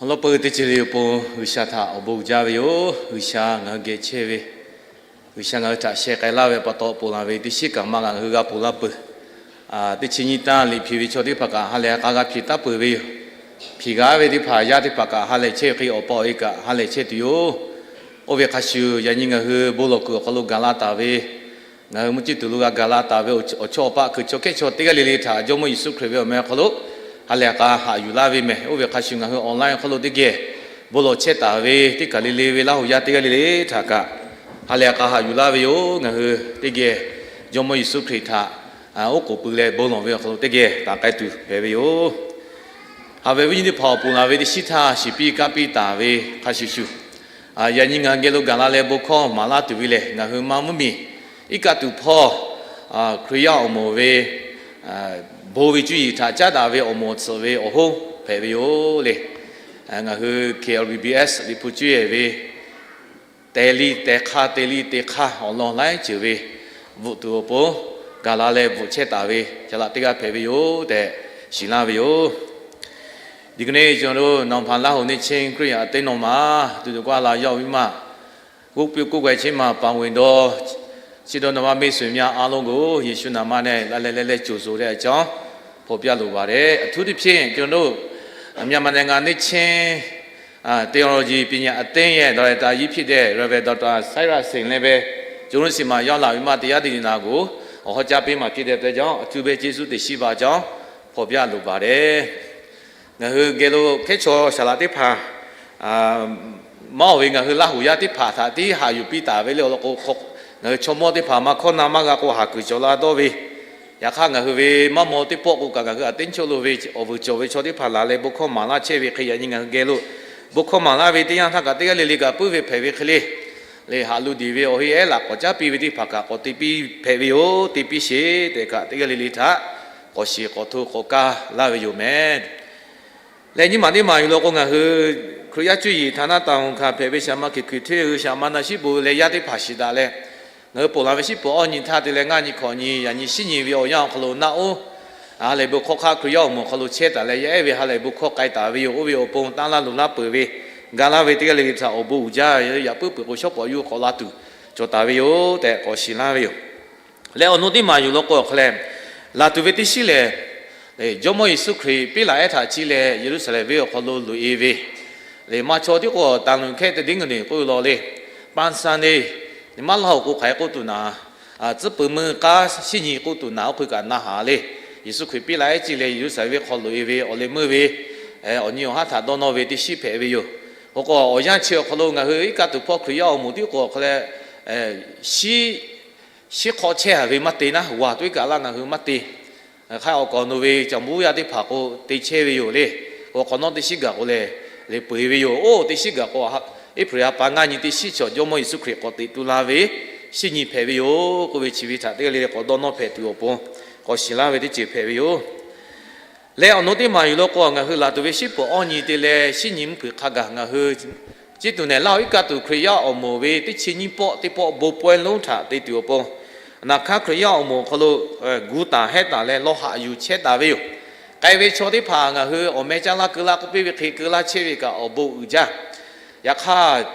Awˬ lawn peuˬ teˇ ceuˬ le awˬ pon G'uiˬsha htaꞈ awˬ bon uiˍ jaˇ ve yoˬ. G'uiˬsha ngaˬ hui geh chehˇ ve, G'uiˬsha ngaˬ hui htaꞈ sheh k'ai laˇ ve pa taw ponˬ laˬ ve teˇ shiˉ kaꞈ maˇ g'a ngaˬ hui g'a ponˬ laˇ peuˬ. Teˇ chi nyiˇ tanˇ liꞈ hpiˍ ve chaw teˇ hpaˍ kaꞈ ha lehˬ k'a g'a hpiˍ taˉ peuˬ ve yoˬ. Hpiˍ g'a ve teˇ hpaˍ yaˇ teˇ hpaˍ kaꞈ ha lehˬ chehˇ ve hk'e awˬ pa awˬ e kaꞈ ha lehˬ chehˇ tuˬ yoˬ. Oˇ ve hk'a shuˍ yaꞈ nyi ngaˬ hui bon lawˬ kuiˬ awˬ hk'aw lo gaˬ la taˍ ve, ngaˬ hui mvuhˇ ciˇ tuˬ lo g'a gaˬ la taˍ ve awˬ chaw awˬ paˆ kuiˬ chaw kehˉ chaw teˇ g'aˇ le le htaꞈ Jawˇmawˇ Yeˍsuˆ Hkriꞈ ve awˬ meh awˬ hk'aw lo ha lehˬ k'a haꞈ yuˬ laˇ ve mehˬ. Oˇ ve hk'a shuˍ ngaˬ hui online awˬ hk'aw lo teˇ geh bon lawˬ chehˇ taˍ ve teˇ kaˬ le le ve Laˇ huˍ yaˇ teˇ g'aˇ le le htaꞈ kaꞈ ha lehˬ k'a haꞈ yuˬ laˇ ve yoˬ. Ngaˬ hui teˇ geh Jawˇmawˇ Yeˍsuˆ Hkriꞈ htaꞈ oˉ k'oˍ pui leh bon lawˬ ve awˬ hk'aw lo teˇ geh taˍ k'ai tuˬ hpehꞈ ve yoˬ. Haꞈ ve viˉ nyi teˇ hpaˍ awˬ ponˬ laˬ ve teˇ shiˉ htaˇ shiˍ piˇ kaˇ piˇ taˍ ve hk'a shuˍ shuˍ, yaꞈ nyi ngaˬ hui geh lo gaˬ la leh bon hkawˇ maˍ laˇ tuˬ ve lehˬ, ngaˬ hui maˇ mvuhˇ miˬ iˉ kaˆ tuˬ hpawˇ Hkriꞈ yaˇ awˬ moˍ ve bon ve cuˇ yiˍ htaꞈ caˉ daꞈ ve awˬ moˍ awˬ tsuhꞈ ve awˬ hoˉ hpehꞈ ve yoˬ le. Ngaˬ hui K L B B S Liꞈ hpu cuˇ yehˬ ve teh liˇ teh hk'aˇ teh liˇ teh hk'aˇ awˬ lawn laiˉ ceuˬ ve bvuhꞈ tuˬ awˬ pon gaˬ la leh bvuhꞈ chehˇ taˍ ve caˬ laꞈ teˇ g'aˇ hpehꞈ ve yoˬ tehꞈ shiˍ laˇ ve yoˬ. ဒီကနေ့ ကျွန်တော်တို့ နောင်ဖန် လါဟူးနေ့ချင်း ခရစ်ယာန်အသင်းတော်မှာ သူတကွလာရောက်ပြီးမှ ကိုးပျိုးကိုးကွယ်ခြင်းမှာ ပါဝင်တော်မူတဲ့ ချစ်တော်နှစ်ပါးမိတ်ဆွေများအားလုံးကို ယေရှုနာမနဲ့ လှိုက်လှိုက်လှဲၣ်လှဲၣ် ကြိုဆိုတဲ့အကြောင်း ဖော်ပြလိုပါတယ်။ အထူးသဖြင့် ကျွန်တော်တို့ မြန်မာနိုင်ငံ နှစ်ခြင်း အာ၊ theology ပညာအသင်းရဲ့ ဒါရိုက်တာကြီးဖြစ်တဲ့ Reverend Doctor Cyrus Singh လည်းပဲ ကျွန်တော်တို့ဆီမှာ ရောက်လာပြီးမှ တရားဒေသနာကို ဟောကြားပေးမှာ ဖြစ်တဲ့အတွက်ကြောင့် အထူးပဲ ကျေးဇူးတင်ရှိပါကြောင်း ဖော်ပြလိုပါတယ်။ Ngaˬ hui geh lo hkehˉ chaw shaˍ laꞈ teˇ hpaˍ maˇ oˬ ve ngaˬ hui Laˇ huˍ yaˇ teˇ hpaˍ htaꞈ tiˉ haꞈ yuˬ piˇ taˍ ve le awˬ lawn k'o, ngaˬ hui chaw mawˇ teˇ hpaˍ maˇ hkawˇ na maˇ g'a k'o, haˍ kuiˬ cawˬ la dawˇ ve. Yaꞈ hk'aˇ, ngaˬ hui ve maˇ maw teˇ pawˆ k'o kaꞈ, ngaˬ hui a teˇ nchawˇ lo ve awˬ vuiˬ cawˬ ve chaw teˇ hpaˍ laˬ leh bon hkawˇ maˍ laˇ chehˇ ve hk'e, yaꞈ nyi ngaˬ hui geh lo bon hkawˇ maˍ laˇ ve teˇ yanˇ htaˇ kaꞈ, teˇ g'aˇ le le kaꞈ puiˉ ve hpehꞈ ve hk'e le, le haꞈ lu diˬ ve awˬ heˆ ehˉ laꞈ k'awꞈ caˉ piˇ ve teˇ hpaˍ kaꞈ k'awꞈ te piˇ hpehꞈ ve yoˬ. Te piˇ sheˍ tehꞈ kaꞈ, teˇ g'aˇ le le htaꞈ k'awꞈ shiˍ k'awꞈ hto k'awꞈ kaˇ laˇ ve yoˬ mehˍ. Leh nyiˇ maˬ teˇ maˬ yuˬ law k'o, ngaˬ hui Hkriꞈ yaˇ cuˇ yiˍ htaꞈ naˆ taˍ awˬ hkanˍ hpehꞈ ve shaˍ ma Hkiˬ Hkiˬ hteˇ hui shaˍ ma na shiˉ bon leh yaˇ teˇ hpaˍ shiˍ daꞈ leh, ngaˬ hui ponˬ laˬ ve shiˉ peuˬ awˇ nyi htaˇ te leh ngaˇ nyi hkawꞈ nyi yaꞈ nyi shiˉ nyi ve awˬ yanˇ awˬ hk'aw lo naˆ oˉ ha lehˬ bon hkawˇ hk'aˇ Hkriꞈ yaˇ awˬ moˍ awˬ hk'aw lo chehˇ taˍ leh, yaˇ ehˉ ve ha lehˬ bon hkawˇ k'ai taˍ ve yoˬ. Oˇ ve awˬ pon tanˇ laˇ luˬ laˇ peuˬ ve, ga laˇ ve teˇ g'aˇ le le htaꞈ awˬ bon uiˍ jaˇ ve yaꞈ puiˉ peuˬ k'o, shawˉ pawˍ yuˬ k'awꞈ la tuˬ cawˬ taˍ ve yoˬ tehꞈ k'awꞈ shiˍ laˇ ve yoˬ. Leh awˬ nu teˇ maˬ yuˬ law k'o, awˬ hk'a lehˬ, laˬ tuˬ ve teˇ shiˉ lehˬ, Jawˇmawˇ Yeˍsuˆ Hkriꞈ piˉ laꞈ ehˉ htaꞈ ciˇ leh Yeˍruˆsaˍlehnˍ venˇ awˬ hk'aw lo loꞈ-e ve, leh maˇ chaw tiˉ k'o, taˍ luˬ hkehˇ teˇ deˉ ngaˬ ne k'oˆ ve law le, Palm Sunday, maˇ laˇ oˬ k'o hk'aˬ hk'e k'oˆ tuˬ naˍ, tcuhˉ peuˬ meuˇ k'aˉ shiˉ nyi k'oˆ tuˬ naˍ, oˇ hk'e kaꞈ na haˍ le. Yeˍsuˆ Hkriꞈ piˉ laꞈ ehˉ ciˇ leh Yeˍruˆsaˍlehnˍ venˇ hk'aw loꞈ-e ve awˬ leh meuˇ ve awˬ nyi awˬ haˉ htaꞈ dawˇ nawˇ ve teˇ shiˉ hpehꞈ ve yoˬ. Awˬ k'o, awˬ yanˇ chi awˬ hk'aw lo ngaˬ hui iˉ kaˆ tuˬ hpawˇ Hkriꞈ yaˇ awˬ moˍ tiˉ k'o, awˬ hk'a leh shiˉ shiˉ hk'awꞈ chehˇ ve maˇ te naˉ, g'a tuˬ iˉ kaˆ laˇ ngaˬ hui maˇ te. Hk'aˬ awˬ k'awꞈ nawˬ ve caˍ buˇ yaˇ teˇ hpaˍ k'o te chehˇ ve yoˬ le. Awˬ hk'awꞈ nawˉ teˇ shiˉ gaˬ k'o leh, leh peu-eˬ ve yoˬ. Oˇ teˇ shiˉ gaˬ k'o, April ha pa ngaˇ nyi teˇ shiˉ chaw Jawˇmawˇ Yeˍsuˆ Hkriꞈ k'awꞈ teꞈ tu la ve shiˉ nyi hpehꞈ ve yoˬ k'oˆ ve chi ve htaꞈ teˇ g'aˇ le le k'awꞈ dawˇ nawˇ hpehꞈ tuˬ awˬ pon k'awꞈ shiˍ laˇ ve teˇ ceuˬ hpehꞈ ve yoˬ. Leh awˬ nu teˇ maˬ yuˬ law k'o, ngaˬ hui laˬ tuˬ ve shiˉ peuˬ awˇ nyi te leh shiˉ nyi mvuhˇ hpeuꞈ hk'a gaˬ ngaˬ hui ciˇ tuˬ nehˬ laˇ oˬ iˉ kaˆ tuˬ Hkriꞈ yaˇ awˬ moˍ ve teˇ chi nyiˇ pawˆ teˇ pawˆ bon pawehˇ lonˉ htaꞈ te tuˬ awˬ pon, naˬ hkanˇ Hkriꞈ yaˇ awˬ moˍ awˬ hk'aw lo gu taˍ hehˉ taˍ leh lawˇ haꞈ yuˬ chehˇ taˍ ve yoˬ. K'ai ve chaw teˇ hpaˍ ngaˬ hui awˬ meh caˇ laˇ keu laˇ k'oˆ piˇ ve hk'e keu laˇ chehˇ ve kaꞈ awˬ bon uiˍ jaˇ. Yaꞈ hk'aˇ,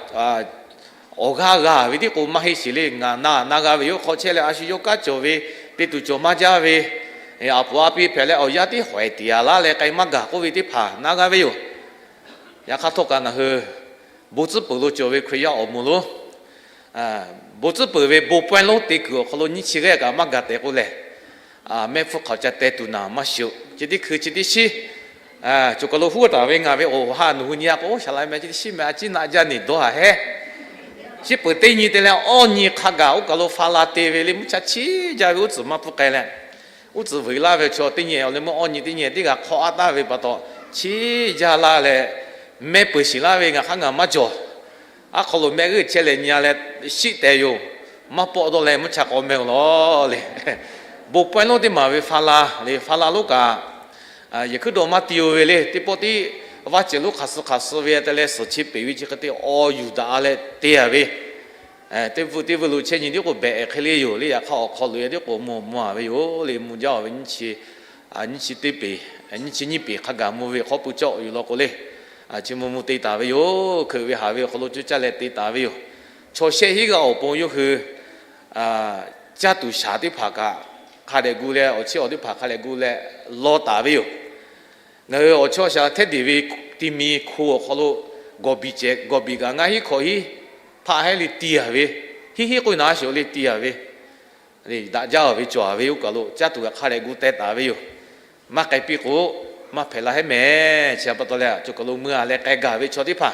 awˬ g'aˇ g'a ve tiˉ k'o maˇ heˆ sheˍ le. Ngaˬ na na g'a ve yoˬ. Hk'aw chehˇ leh a shu yawˇ kanˉ cawˬ ve, te tuˬ cawˬ maˇ jaˇ ve, a poˍ a pi hpehꞈ leh awˬ yanˇ teˇ hawehˍ tiˍ a laˇ leh k'ai maˇ gaˬ k'oˆ ve teˇ hpaˍ na g'a ve yoˬ. Yaꞈ hk'aˇ htawˇ kaꞈ ngaˬ hui bon tcuhˉ peuˬ lo cawˬ ve Hkriꞈ yaˇ awˬ moˍ lo, bon tcuhˉ peuˬ ve bon pawehˇ lonˉ te kuiˬ awˬ hk'aw lo nyiˇ chi g'aˇ kaꞈ maˇ gaˬ tehꞈ k'oˆ leh, mehˆ hpfuhˇ hk'aˬ ca teh tuˬ naˍ maˇ shiˍ-oˬ. Chi teˇ hkui chi teˇ shiˉ cawˬ kaˬ lo huˉ taˍ ve ngaˬ ve awˬ ha nawˬ hui nyi a k'o, shaˍ laꞈ meh chi teˇ shiˉ meh a ciˉ naˆ jaˇ neˬ dawˇ haˍ hehˉ. Shiˉ peuˬ teˇ nyi te leh awˇ nyi hk'a gaˬ oˇ kaˬ lo fa la te ve le, mvuhˇ cha chiˇ jaˇ ve uˉ tcuhˍ maˇ pfuhˇ k'ai leh, uˉ tcuhˍ vuiˬ laˇ ve chaw teˇ nyi awˬ leh meuˇ awˇ nyi teˇ nyi teˇ g'aˇ hk'awꞈ a taˍ ve pa taw, chiˇ jaˇ laˇ leh, meh peuˬ shiˍ laˇ ve ngaˬ hk'aˇ ngaˬ maˇ cawˬ. Aˉ hk'aw lo meh g'euˆ chehˇ leh nyi a leh shiˆ tehꞈ yoˬ. Maˇ pawˆ dawˇ leh mvuhˇ cha k'awꞈ meh-oˬ lawˬ le. Bon pawehˇ lonˉ teˇ maˬ ve fa la le, fa la lonˉ kaꞈ, yehˬ hkuiˉ dawˬ maˇ ti-o ve le. Teˇ pawˆ tiˉ vaˇ ceuˬ lonˉ hk'aˬ suh hk'aˬ suh ve te leh suhˍ chi peꞈ ve chi hk'e te awˬ yuˬ daꞈ leh te a ve, teˇ vuhˇ teˇ vuhˇ lo chehˇ nyi tiˉ k'o behꞈ hk'e le yoˬ le. Yaꞈ hk'aˇ awˬ hk'aw loꞈ e tiˉ k'o mvuh mvuh a ve yoˬ le. Mvuh jaˇ-oˬ ve nyiˇ chi, nyiˇ chi teˇ peˍ, nyiˇ chi nyiˇ peˍ hk'a gaˬ mvuh ve hk'awˇ pui cawˇ yuˬ law k'o le. Chi mvuh mvuh te taˍ ve yoˬ. Hkeuꞈ ve haˍ ve awˬ hk'aw lo coˇ caˇ leh te taˍ ve yoˬ. Chaw shehˆ hinˉ g'aˇ awˬ pon yawˇ hui caˇ tuˬ shaˍ teˇ hpaˍ kaꞈ hk'a dehꞈ gu leh, awˬ chiˇ awˬ teˇ hpaˍ hk'a dehꞈ gu leh law taˍ ve yoˬ. Ngaˬ hui awˬ chawˇ shaˍ hteˇ deˍ ve ti mi hko awˬ hk'aw lo gawˬ biˬ cehˬ gawˬ biˬ kaꞈ ngaˇ hinˉ hkawꞈ hinˉ hpaˆ hehˉ le ti yaˍ ve, hinˉ hinˉ k'oˆ ve naˍ a shuˍ le ti yaˍ ve, daꞈ jaˇ ve cawˬ ve oˇ kaˬ lo caˇ tuˬ kaꞈ hk'a dehꞈ gu teh taˍ ve yoˬ. Maˇ k'ai piˇ k'o, maˇ hpehꞈ la hehˉ mehˍ. Chi pa taw leh, a cawˬ kaˬ lo mui a leh k'ai gaˬ ve chaw teˇ hpaˍ,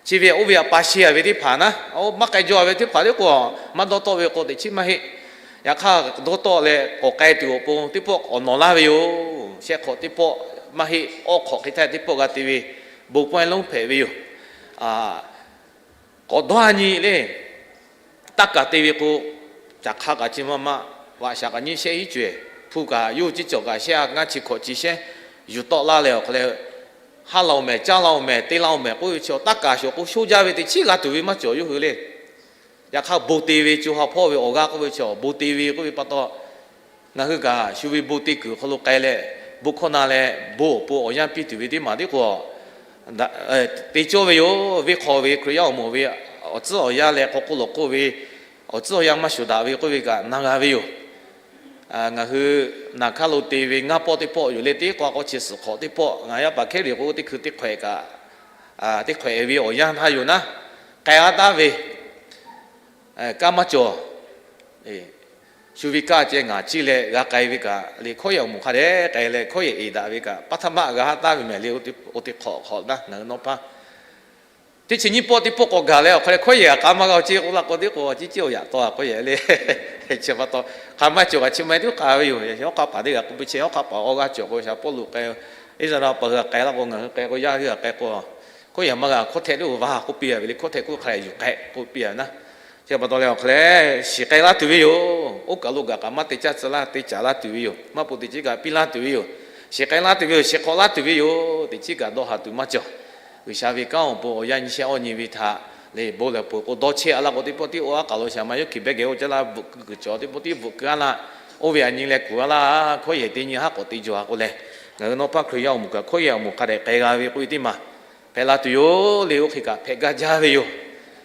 chi ve oˇ ve pa sheˍ a ve teˇ hpaˍ naˉ, maˇ k'ai jaw ve teˇ hpaˍ tiˉ k'o, maˇ dawˇ tawˆ ve k'o teꞈ chiˉ maˇ heˆ. Yaꞈ hk'aˇ, dawˇ tawˆ leh k'awꞈ k'ai tuˬ awˬ pon teˇ pawˆ k'awꞈ nawˬ laˇ ve yoˬ. Shehˆ hk'awꞈ teˇ pawˆ maˇ heˆ, awˇ hk'awꞈ hk'e htaˇ teˇ pawˆ g'a te ve, bon pawehˇ lonˉ hpehꞈ ve yoˬ. K'awꞈ dawˇ a nyi le. Taˇ kaˬ te ve k'o, caˬ hk'a kaꞈ chi ma ma, vaꞈ shaˍ kaꞈ nyiˇ shehˆ hiˉ cawehˬ, hpu kaꞈ yawˇ hui ciˉ cawˬ kaꞈ shehˆ a ngaˇ chi hkawꞈ chi shehˆ yuˬ tawˆ laˇ leh awˬ hk'aw leh, haˉ la oˬ mehˍ, caˇ la oˬ mehˍ, te la oˬ mehˍ k'oˆ ve chi taˇ kaˬ shawˍ k'o shoˇ jaˇ ve teꞈ chiˉ g'a tuˬ ve maˇ cawˬ yawˇ hui le. Yaꞈ hk'aˇ, bon te ve co ha hpawˇ ve awˬ g'aˇ k'oˆ ve chi, bon te ve k'oˆ ve pa taw, ngaˬ hui kaꞈ shu ve bon te kuiˬ awˬ hk'aw lo k'ai leh, bon hkawˇ na leh bon awˬ pon awˬ yanˇ piˇ tuˬ ve teˇ maˬ tiˉ k'o, te cawˇ ve yoˬ. Venˇ hk'aw ve Hkriꞈ yaˇ awˬ moˍ ve awˬ tcuhˉ awˬ yanˇ leh hk'aw hk'oˆ lawˬ hk'oˆ ve awˬ tcuhˉ awˬ yanˇ maˇ shuˍ daꞈ ve k'oˆ ve kaꞈ na g'a ve yoˬ. Ngaˬ hui naˬ hk'aˇ lo te ve ngaˇ pawˆ teˇ pawˆ yoˬ le, teˇ k'o a k'o chi suhˍ hk'awꞈ teˇ pawˆ, ngaˬ yaˇ paˍ Hkehˉ liꞈ k'o teˇ hkui teˇ hkawehꞈ kaꞈ, teˇ hkawehꞈ ve awˬ yanˇ htaˇ yoˬ naˉ, k'ai a taˉ ve, kaˇ maˇ cawˬ. Shu ve kaˇ ceh ngaˬ ciˇ leh g'a k'ai ve kaꞈ le, hkawˇ yehˬ awˬ moˍ hk'a dehꞈ k'ai leh hkawˇ yehˬ eˍ daꞈ ve kaꞈ paˇ htaˇ maˇ g'a ha taˉ ve mehˍ le. Oˇ teˇ hk'awꞈ hk'awꞈ naˉ ngaˬ hui nawˇ hpaˇ teˇ chi nyiˇ pawˆ teˇ pawˆ k'awꞈ gaˬ leh awˬ hk'a leh hkawˇ yehˬ kaꞈ k'a maˇ g'a awˬ ceˇ k'oˆ la k'o teˇ k'o ciˉ ciˉ awˬ yaꞈ taw a hkawˇ yehˬ le. Chi pa taw, hk'a maˇ cawˬ kaꞈ chi ma teˇ k'aꞈ ve yoˬ. Hawˉ hk'aˆ paˍ teˇ g'aˇ k'oˆ piˇ chehˇ, hawˉ hk'aˆ paˍ awˬ g'aˇ cawˬ k'o shaˍ Pawˇluꞈ k'ai, Iˉsaˍreˍlaˆ paˍ hui htaꞈ k'ai la k'o ngaˬ hui k'ai k'o, yaˇ hui htaꞈ k'ai k'o, hkawˇ yehˬ maˇ g'a hkawˇ htehꞈ teˇ g'aˇ va k'oˆ piˇ a ve le, hkawˇ htehꞈ k'oˆ hk'a leh yuˬ k'ai k'oˆ piˇ a ve naˉ. Chi pa taw leh awˬ hk'a leh shiˍ k'ai laˇ tuˬ ve yoˬ. Oˇ kaˬ lo gaˬ kaꞈ maˇ te caˇ tcuh laˇ, te caˍ laˇ tuˬ ve yoˬ. Maˇ poꞈ teꞈ chiˉ kaꞈ piˇ laˇ tuˬ ve yoˬ. Shiˍ k'ai laˇ tuˬ ve yoˬ. Shiˍ hk'awꞈ laˇ tuˬ ve yoˬ. Teꞈ chiˉ kaꞈ dawˇ haˍ tuˬ maˇ cawˬ. G'uiˬsha ve kanˉ awˬ pon awˬ yanˇ nyi shehˆ awˇ nyi ve htaꞈ le bon lehˬ peuˬ k'o dawˇ chehˇ a laˇ k'o teˇ pawˆ tiˉ oˇ aˉ kaˬ lo shaˍ ma yawˇ hkiˬ behˇ geh oˇ caˇ laˇ bvuhꞈ keu kuiˬ cawˬ teˇ pawˆ tiˉ bvuhꞈ keu a laˇ. Oˇ ve a nyi leh kuˬ a laˇ. Hkawˇ yehˬ teˇ nyi haˉ k'awꞈ te jaw a k'o leh, ngaˬ hui nawˇ hpaˇ Hkriꞈ yaˇ awˬ moˍ kaꞈ hkawˇ yehˬ awˬ moˍ hk'a dehꞈ k'ai g'a ve k'oˆ ve teˇ maˬ hpehꞈ la tuˬ yoˬ le. Oˇ hk'e kaꞈ hpehꞈ gaˇ jaˇ ve yoˬ.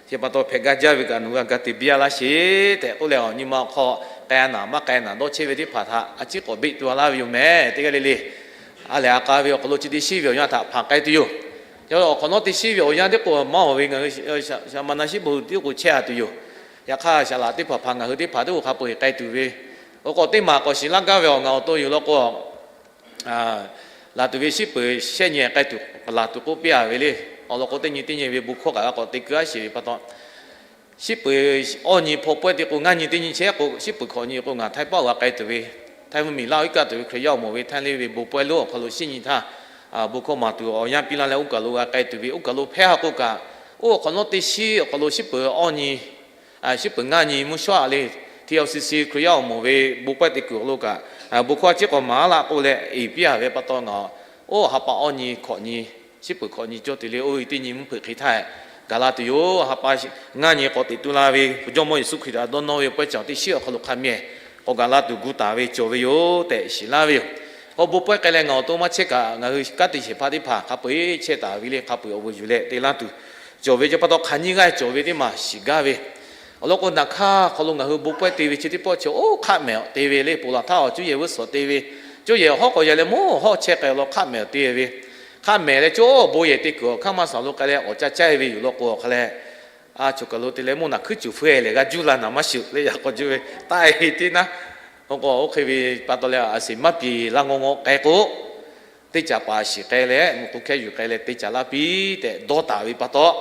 Chi pa taw hpehꞈ gaˇ jaˇ ve kaꞈ nawˬ g'a ga te biˇ a laˇ sheˍ tehꞈ k'oˆ leh, awˬ nyi ma awˬ hk'aw k'ai naˬ maˇ k'ai naˬ dawˇ chehˇ ve teˇ hpaˍ htaꞈ a ciˉ k'awꞈ beˆ tu a laˇ ve yoˬ mehˍ. Teˇ g'aˇ le le, a lehˬ a k'a ve awˬ hk'aw lo chi teˇ shiˉ ve awˬ yanˇ htaꞈ hpanˍ k'ai tuˬ yoˬ. Yaꞈ hk'aw nawˉ teˇ shiˉ ve awˬ yanˇ teˇ k'o maˇ awˬ ve ngaˬ hui shaˍ ma na shiˉ bon hui tiˉ k'o chehˇ a tuˬ yoˬ. Yaꞈ hk'aˇ, shaˍ laꞈ teˇ hpaˍ hpaˍ ngaˬ hui teˇ hpaˍ teˇ k'o hk'a peu-eˬ k'ai tuˬ ve, awˬ k'awꞈ teˇ maˬ k'awꞈ shiˍ laˇ gaˇ ve awˬ ngaˬ awˬ to yoˬ law k'o, laˬ tuˬ ve shiˉ peuˍ shehˆ nyi k'ai tuˬ laˬ tuˬ k'oˆ piˇ a ve le. Awˬ lawn k'o, teˇ nyi teˇ nyi ve bon hkawˇ kaꞈ g'a k'awꞈ te keu a sheˍ ve pa taw, shiˉ peuˍ awˇ nyi hpaw pawehˇ te k'o, ngaˇ nyi teˇ nyi chehˇ k'o, shiˉ peuˍ hkawꞈ nyi k'o, ngaˬ htaiˇ paˆ g'a k'ai tuˬ ve, htaiˇ mvuhˇmiˬ laˇ iˉ kaˆ tuˬ ve Hkriꞈ yaˇ awˬ moˍ ve htaiˇ le ve bon pawehˇ lonˉ awˬ hk'aw lo shiˉ nyi htaˇ, bon hkawˇ maˍ tuˬ awˬ yanˇ piˇ laˇ leh, oˇ kaˬ lo g'a k'ai tuˬ ve, oˇ kaˬ lo hpehˇ ha k'o kaꞈ, oˇ awˬ hk'awꞈ nawˉ teˇ shiˉ awˬ hk'aw lo shiˉ peuˍ awˇ nyi shiˉ peuˍ ngaˇ nyi mvuhˇ shawˉ a le, TLCC Hkriꞈ yaˇ awˬ moˍ ve bon pawehˇ te kuiˬ awˬ hk'aw lo kaꞈ, bon hkawˇ a ciˉ k'awꞈ maˍ laˇ k'oˆ leh eˍ piˇ a ve pa taw, ngaˬ oˇ ha pa awˇ nyi hkawꞈ nyi, shiˉ peuˍ hkawꞈ nyi cawˇ te le, oˇ ve teˇ nyi mvuhˇ hpeuꞈ hk'e htaˇ gaˬ la tuˬ yoˬ. Ha pa ngaˇ nyi k'awꞈ teꞈ tu la ve, hpu jawˇ mawˇ Yeˍsuˆ Hkriꞈ htaꞈ dawˇ nawˇ ve pawehˇ caˬ teˇ shiˉ awˬ hk'aw lo hk'a mehˍ k'awꞈ gaˬ la tuˬ gu taˍ ve cawˬ ve yoˬ tehꞈ shiˍ laˇ ve yoˬ. K'o bon pawehˇ k'ai leh ngaˬ awˬ to maˇ chehˇ kaꞈ, ngaˬ hui kanˉ te shehˍ hpaˇ teˇ hpaˍ hk'a peu-eˬ chehˇ taˍ ve le, hk'a peu-eˬ awˬ vuˬ yuˬ leh te laˇ tuˬ cawˬ ve ceh pa taw, hk'aˬ nyiˇ g'aˇ cawˬ ve teˇ maˬ shiˍ gaˇ ve. Awˬ lawn k'o, naˬ hk'aˇ hk'aw lo ngaˬ hui bon pawehˇ te ve chi teˇ pawˆ chi oˇ hk'aˆ mehˍ te ve le, ponˬ laˬ htaˇ awˬ cuˇ yehˬ vuiˇ suhˍ te ve, cuˇ yehˬ hawˉ k'awꞈ yaꞈ leh mvuhˇ hawˉ chehˇ k'ai awˬ lawn hk'aˆ mehˍ te ve. Hk'aˆ mehˍ leh cawˇ bon yehˬ te kuiˬ awˬ hk'aˇ maˇ suhˍ lo k'ai leh k'awꞈ ca caˇ ve yoˬ law k'o, awˬ hk'a leh a choˬ kaˬ lo te leh mvuhˇ naˬ hkuiˉ cuˬ feu leh g'a juˇ la naˬ maˇ shuˍ le, yaꞈ k'aw juˇ ve taˆ e teˇ naˉ. Awˬ k'o oˇ hk'e ve pa taw leh a seˍ maˇ piˍ laˇ ngawˇ ngawˇ k'ai k'o, teˇ caꞈ paˍ shiˍ k'ai leh mvuhˇ k'oˆ hkehˇ yuˬ k'ai leh te caˍ laˇ piˇ tehꞈ dawˇ taˍ ve pa taw,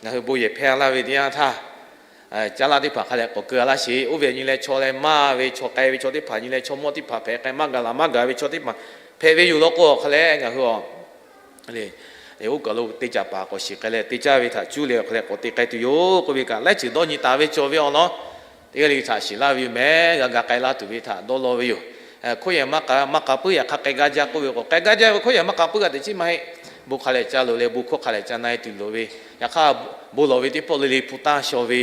ngaˬ hui bon yehˬ hpehˇ laˇ ve teˇ yanˇ htaˇ, caˇ laˇ teˇ hpaˍ hk'a leh k'awꞈ keu a laˇ sheˍ. Oˇ ve nyi leh chaw leh maˇ ve chaw k'ai ve chaw teˇ hpaˍ nyi leh chaw mawˇ teˇ hpaˍ hpehꞈ k'ai maˇ gaˬ laˬ maˇ gaˬ ve chaw teˇ hpaˍ hpehꞈ ve yoˬ law k'o, awˬ hk'a leh ngaˬ hui a le, oˇ kaˬ lo teˇ caꞈ paˍ k'awꞈ shiˍ k'ai leh te caˇ ve htaꞈ cuˇ leh awˬ hk'a leh k'awꞈ te k'ai tuˬ yoˬ k'oˆ ve kaꞈ, laiˉ ceuˬ dawˇ nyi taˍ ve cawˬ ve awˬ lawn teˇ g'aˇ le htaꞈ shiˍ laˇ ve yoˬ mehˍ. G'a ga k'ai laˇ tuˬ ve htaꞈ dawˇ law ve yoˬ. Hkawˇ yehˬ maˇ k'a maˇ k'a puiˉ, yaꞈ hk'aˇ k'ai gaˇ jaˇ k'oˆ ve k'o, k'ai gaˇ jaˇ ve hkawˇ yehˬ maˇ k'a puiˉ kaꞈ teꞈ chiˉ maˇ heˆ. Bon hk'a leh ca loˍ leh bon hkawˇ hk'a leh ca na e tuˬ loˍ ve, yaꞈ hk'aˇ bon lawˬ ve teˇ pawˆ le le hpu tanˇ shaw ve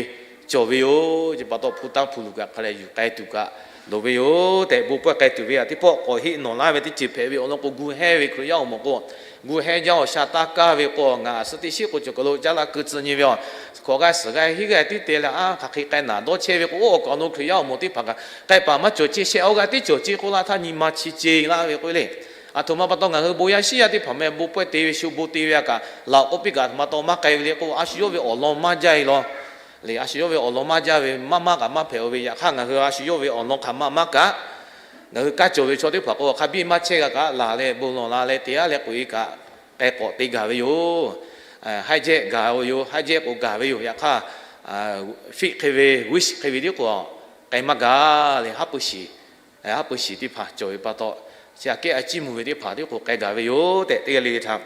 cawˬ ve yoˬ. Chi pa taw hpu tanˇ hpu luˬ kaꞈ hk'a leh yuˬ k'ai tuˬ kaꞈ loˍ ve yoˬ tehꞈ bon pawehˇ k'ai tuˬ ve htaꞈ teˇ pawˆ k'awꞈ heˆ nawˬ laˇ ve teˇ ceuˬ hpehꞈ ve awˬ lawn k'o, gu hehˇ ve Hkriꞈ yaˇ awˬ moˍ k'o, gu hehˇ jaˇ awˬ sha taˇ kaˇ ve k'o, ngaˬ suh teˇ shiˉ k'o cawˬ kaˬ lo caˉ laˇ keu tcuh nyi ve awˬ hk'awꞈ g'aˇ suhˍ g'aˇ hiˉ g'aˇ tiˉ te leh, a hk'aˬ hk'e k'ai naˍ dawˇ chehˇ ve k'o, oˇ awˬ kaˍ awˬ nu Hkriꞈ yaˇ awˬ moˍ teˇ hpaˍ kaꞈ k'ai paˍ maˇ cawˬ ceˇ shehˆ, awˬ g'aˇ teˇ cawˬ ceˇ k'oˆ laˇ htaˇ nyi ma chi ceˇ laˇ ve k'oˆ ve le. Aˬ htoꞈ ma pa taw ngaˬ hui bon yaˇ shiˉ yaˇ teˇ hpaˍ meh bon pawehˇ te ve shu bon te ve a kaꞈ laꞈ k'oˆ piˇ kaꞈ aˬ htoꞈ ma taw maˇ k'ai ve le k'o, a shu yawˇ ve awˬ lawn maˇ jaˇ e law le. A shu yawˇ ve awˬ lawn maˇ jaˇ ve maˇ maˇ kaꞈ maˇ hpehꞈ-o ve. Yaꞈ hk'aˇ ngaˬ hui a shu yawˇ ve awˬ lawn hk'aˬ ma maˇ kaꞈ, ngaˬ hui kaˇ cawˬ ve chaw teˇ hpaˍ k'o, hk'a biˇ maˇ chehˇ g'a kaꞈ laˬ leh bon lawˬ la leh te-a leh k'oꞈ-e kaꞈ k'ai k'awꞈ te gaˬ ve yoˬ. Haiˉ jehˇ gaˬ-o yoˬ, haiˉ jehˇ k'o gaˬ ve yoˬ. Yaꞈ hk'aˇ, fiˆ hk'e ve, wiˇ shiˍ hk'e ve tiˉ k'o k'ai maˇ gaˬ le. Haˉ pui shiˍ, haˉ pui shiˍ teˇ hpaˍ cawˬ ve pa taw, chi aꞈ kehˉ a ciˉ mvuh ve teˇ hpaˍ tiˉ k'o k'ai gaˬ ve yoˬ tehꞈ teˇ g'aˇ le le htaꞈ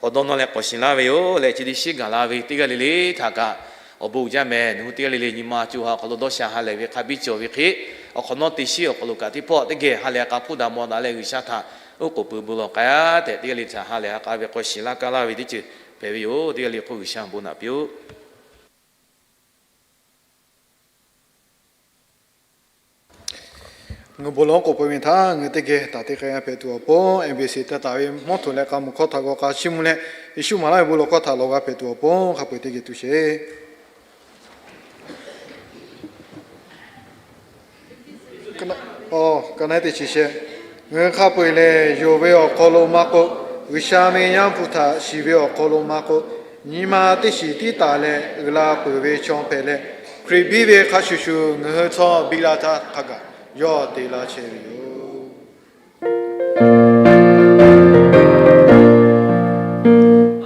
k'awꞈ dawˇ nawˇ leh k'awꞈ shiˍ laˇ ve yoˬ. Leh chi teˇ shiˉ gaˬ la ve teˇ g'aˇ le le htaꞈ kaꞈ, awˬ bon uiˍ jaˇ meh. Nawˬ hui teˇ g'aˇ le le nyi ma co ha awˬ hk'aw lo dawˇ sha ha lehˬ ve hk'a biˇ cawˬ ve hk'e, awˬ hk'awꞈ nawˉ teˇ shiˉ awˬ hk'aw lo kaꞈ teˇ pawˆ teˇ geh ha lehˬ a k'a hpuˇ daꞈ mawˬ daꞈ leh G'uiˬsha htaꞈ oˉ k'oˍ pui bon lawˬ k'ai-a tehꞈ teˇ g'aˇ le le htaꞈ ha lehˬ a k'a ve k'awꞈ shiˍ laˇ kaˇ laˇ ve teˇ ceuˬ hpehꞈ ve yoˬ. Teˇ g'aˇ le k'o G'uiˬsha bon naꞈ piˇ-oˆ. Ngaˬ hui bon lawˬ k'oˍ pui ve htaꞈ ngaˬ hui teˇ geh taˍ te k'ai-a hpehꞈ tuˬ awˬ pon, MBC teh taˍ ve mawˇ htoꞈ leh k'a muˬ hkawˇ htaꞈ g'aw k'a chiˇ mvuh leh, Yeˍsuˆ maˍ laˇ ve bon lawˬ hkawˇ htaꞈ lawˬ g'a hpehꞈ tuˬ awˬ pon hk'a peu-eˬ teˇ geh tu sheˍ. Ka naˉ teˇ chi shehˆ. Ngaˬ hui hk'a peu-eˬ lehˬ, yonˍ ve awˬ hk'aw lo maˇ k'oˆ, G'uiˬsha ve Yaˇ hpu htaꞈ shiˍ ve awˬ hk'aw lo maˇ k'oˆ, nyi ma teˇ shiˍ tiˉ taˍ leh uiˍ la peuˬ ve chaw hpehꞈ leh, Hkriꞈ biˇ ve hk'a shuˍ shuˍ ngaˬ hui chaw biˇ la htaˇ hk'a gaˬ yawˇ te laˇ chehˇ ve yoˬ.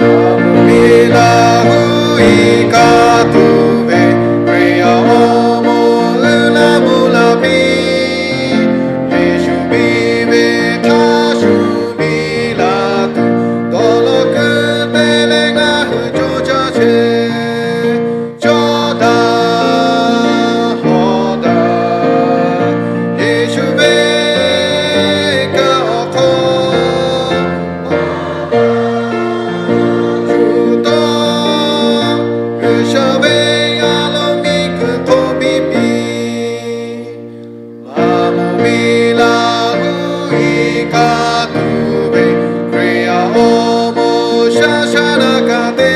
Aˬ moˍ miˬ Laˇ huˍ iˉ kaˆ tuˬ ve Hkriꞈ yaˇ awˬ moˍ uiˍ la mvuh la piˇ. Yeˍsuˆ biˇ ve hk'a shuˍ biˇ la tuˬ dawˇ law kuiˬ te leh ngaˬ hui co caˇ chehˇ. Cawˇ daꞈ hawˍ daꞈ, Yeˍsuˆ ve kaꞈ awˬ hk'aw yuˬ taw, G'uiˬsha ve yaˇ lo miˬ guiˬ hk'oˆ piˇ piˇ. Aˬ moˍ miˬ Laˇ huˍ iˉ kaˆ tuˬ ve Hkriꞈ yaˇ awˬ moˍ shaˉ shaˉ naˆ kaꞈ te,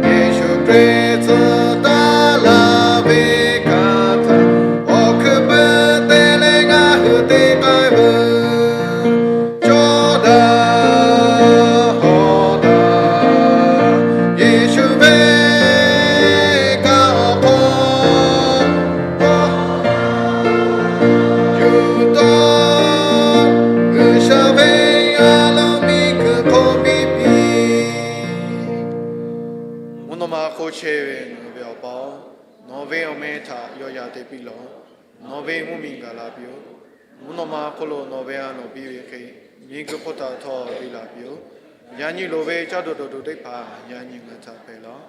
Yeˍsuˆ Hkriꞈ tcuh taˍ laˇ ve kaꞈ htaꞈ awˬ hkui pui te leh ngaˬ hui te k'ai veuˬ. Cawˇ daꞈ hawˍ daꞈ, Yeˍsuˆ ve kaꞈ awˬ hk'aw yuˬ taw, G'uiˬsha ve yaˇ lo miˬ guiˬ hk'oˆ piˇ piˇ. Mvuhˇ naw ma hk'oˆ chehˇ ve nawˬ ve Awˬ pa-oˬ, nawˬ ve awˬ meh htaꞈ yaw yaꞈ te piˇ lawˬ. Nawˬ ve mvuhˇ miˬ gaˬ la piˇ-oˆ. Mvuhˇ naw ma hk'oˆ lo nawˬ ve a nawˬ piˇ ve hk'e, miˬ guiˬ hk'oˆ htaꞈ htawˇ biˇ la piˇ-oˆ. Yaꞈ nyi loˍ ve caˇ tuˬ dawˬ tuˬ teˇ hpaˍ yaꞈ nyi ngaˬ hui htaꞈ hpehꞈ lawˬ.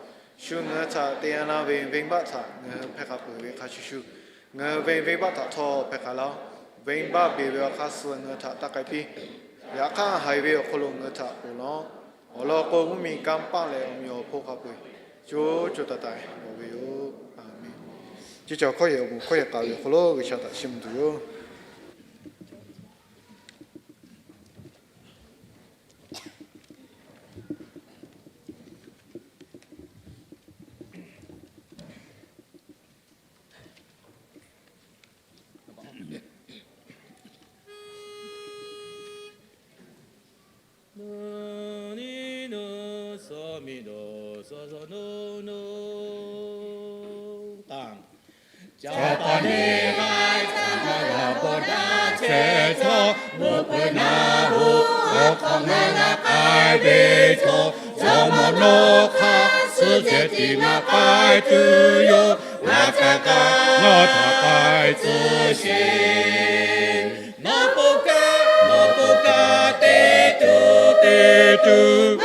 Shu ngaˬ hui htaꞈ te a na ve venˇbaˆ htaꞈ ngaˬ hui hpehˇ k'a peuˬ ve hk'a shuˍ shuˍ, ngaˬ hui ve venˇbaˆ htaꞈ htawˇ hpehˇ k'ai lawˬ. Venˇbaˆ beˬ ve awˬ hk'aˇ suh ngaˬ hui htaꞈ taˇ k'ai piˇ. Yaꞈ hk'aˇ haiˬ ve awˬ hk'aw lo ngaˬ hui htaꞈ ponˬ lawˬ. Awˬ lawn k'o, mvuhˇ miˬ kanˇ paˆ leh awˬ meꞈ awˬ hponˇ hk'a peu-eˬ co co taiˍ taiˍ lawˬ ve yoˬ. Aˬ menˍ. Chi cawˬ hkawˇ yehˬ awˬ moˍ hkawˇ yehˬ k'a ve awˬ hk'aw lo G'uiˬsha htaꞈ chiˇ mvuh tuˬ yoˬ. Caˇ pa neˇ k'ai caˇ na g'a bawˬ daꞈ chehˇ chaw, mvuhˇ peuˬ naˆ hoꞈ awˬ hk'awꞈ ngaˬ g'a k'ai ve chaw, jawˇmawˇ nawˬ hk'a suh ceh tiꞈ g'a k'ai tuˬ yoˬ. Ngaˬ htaꞈ k'ai, ngaˬ htaꞈ k'ai tcuh sheˍ. Nawˬ po kaˇ, nawˬ po kaˇ te tuˬ te tuˬ,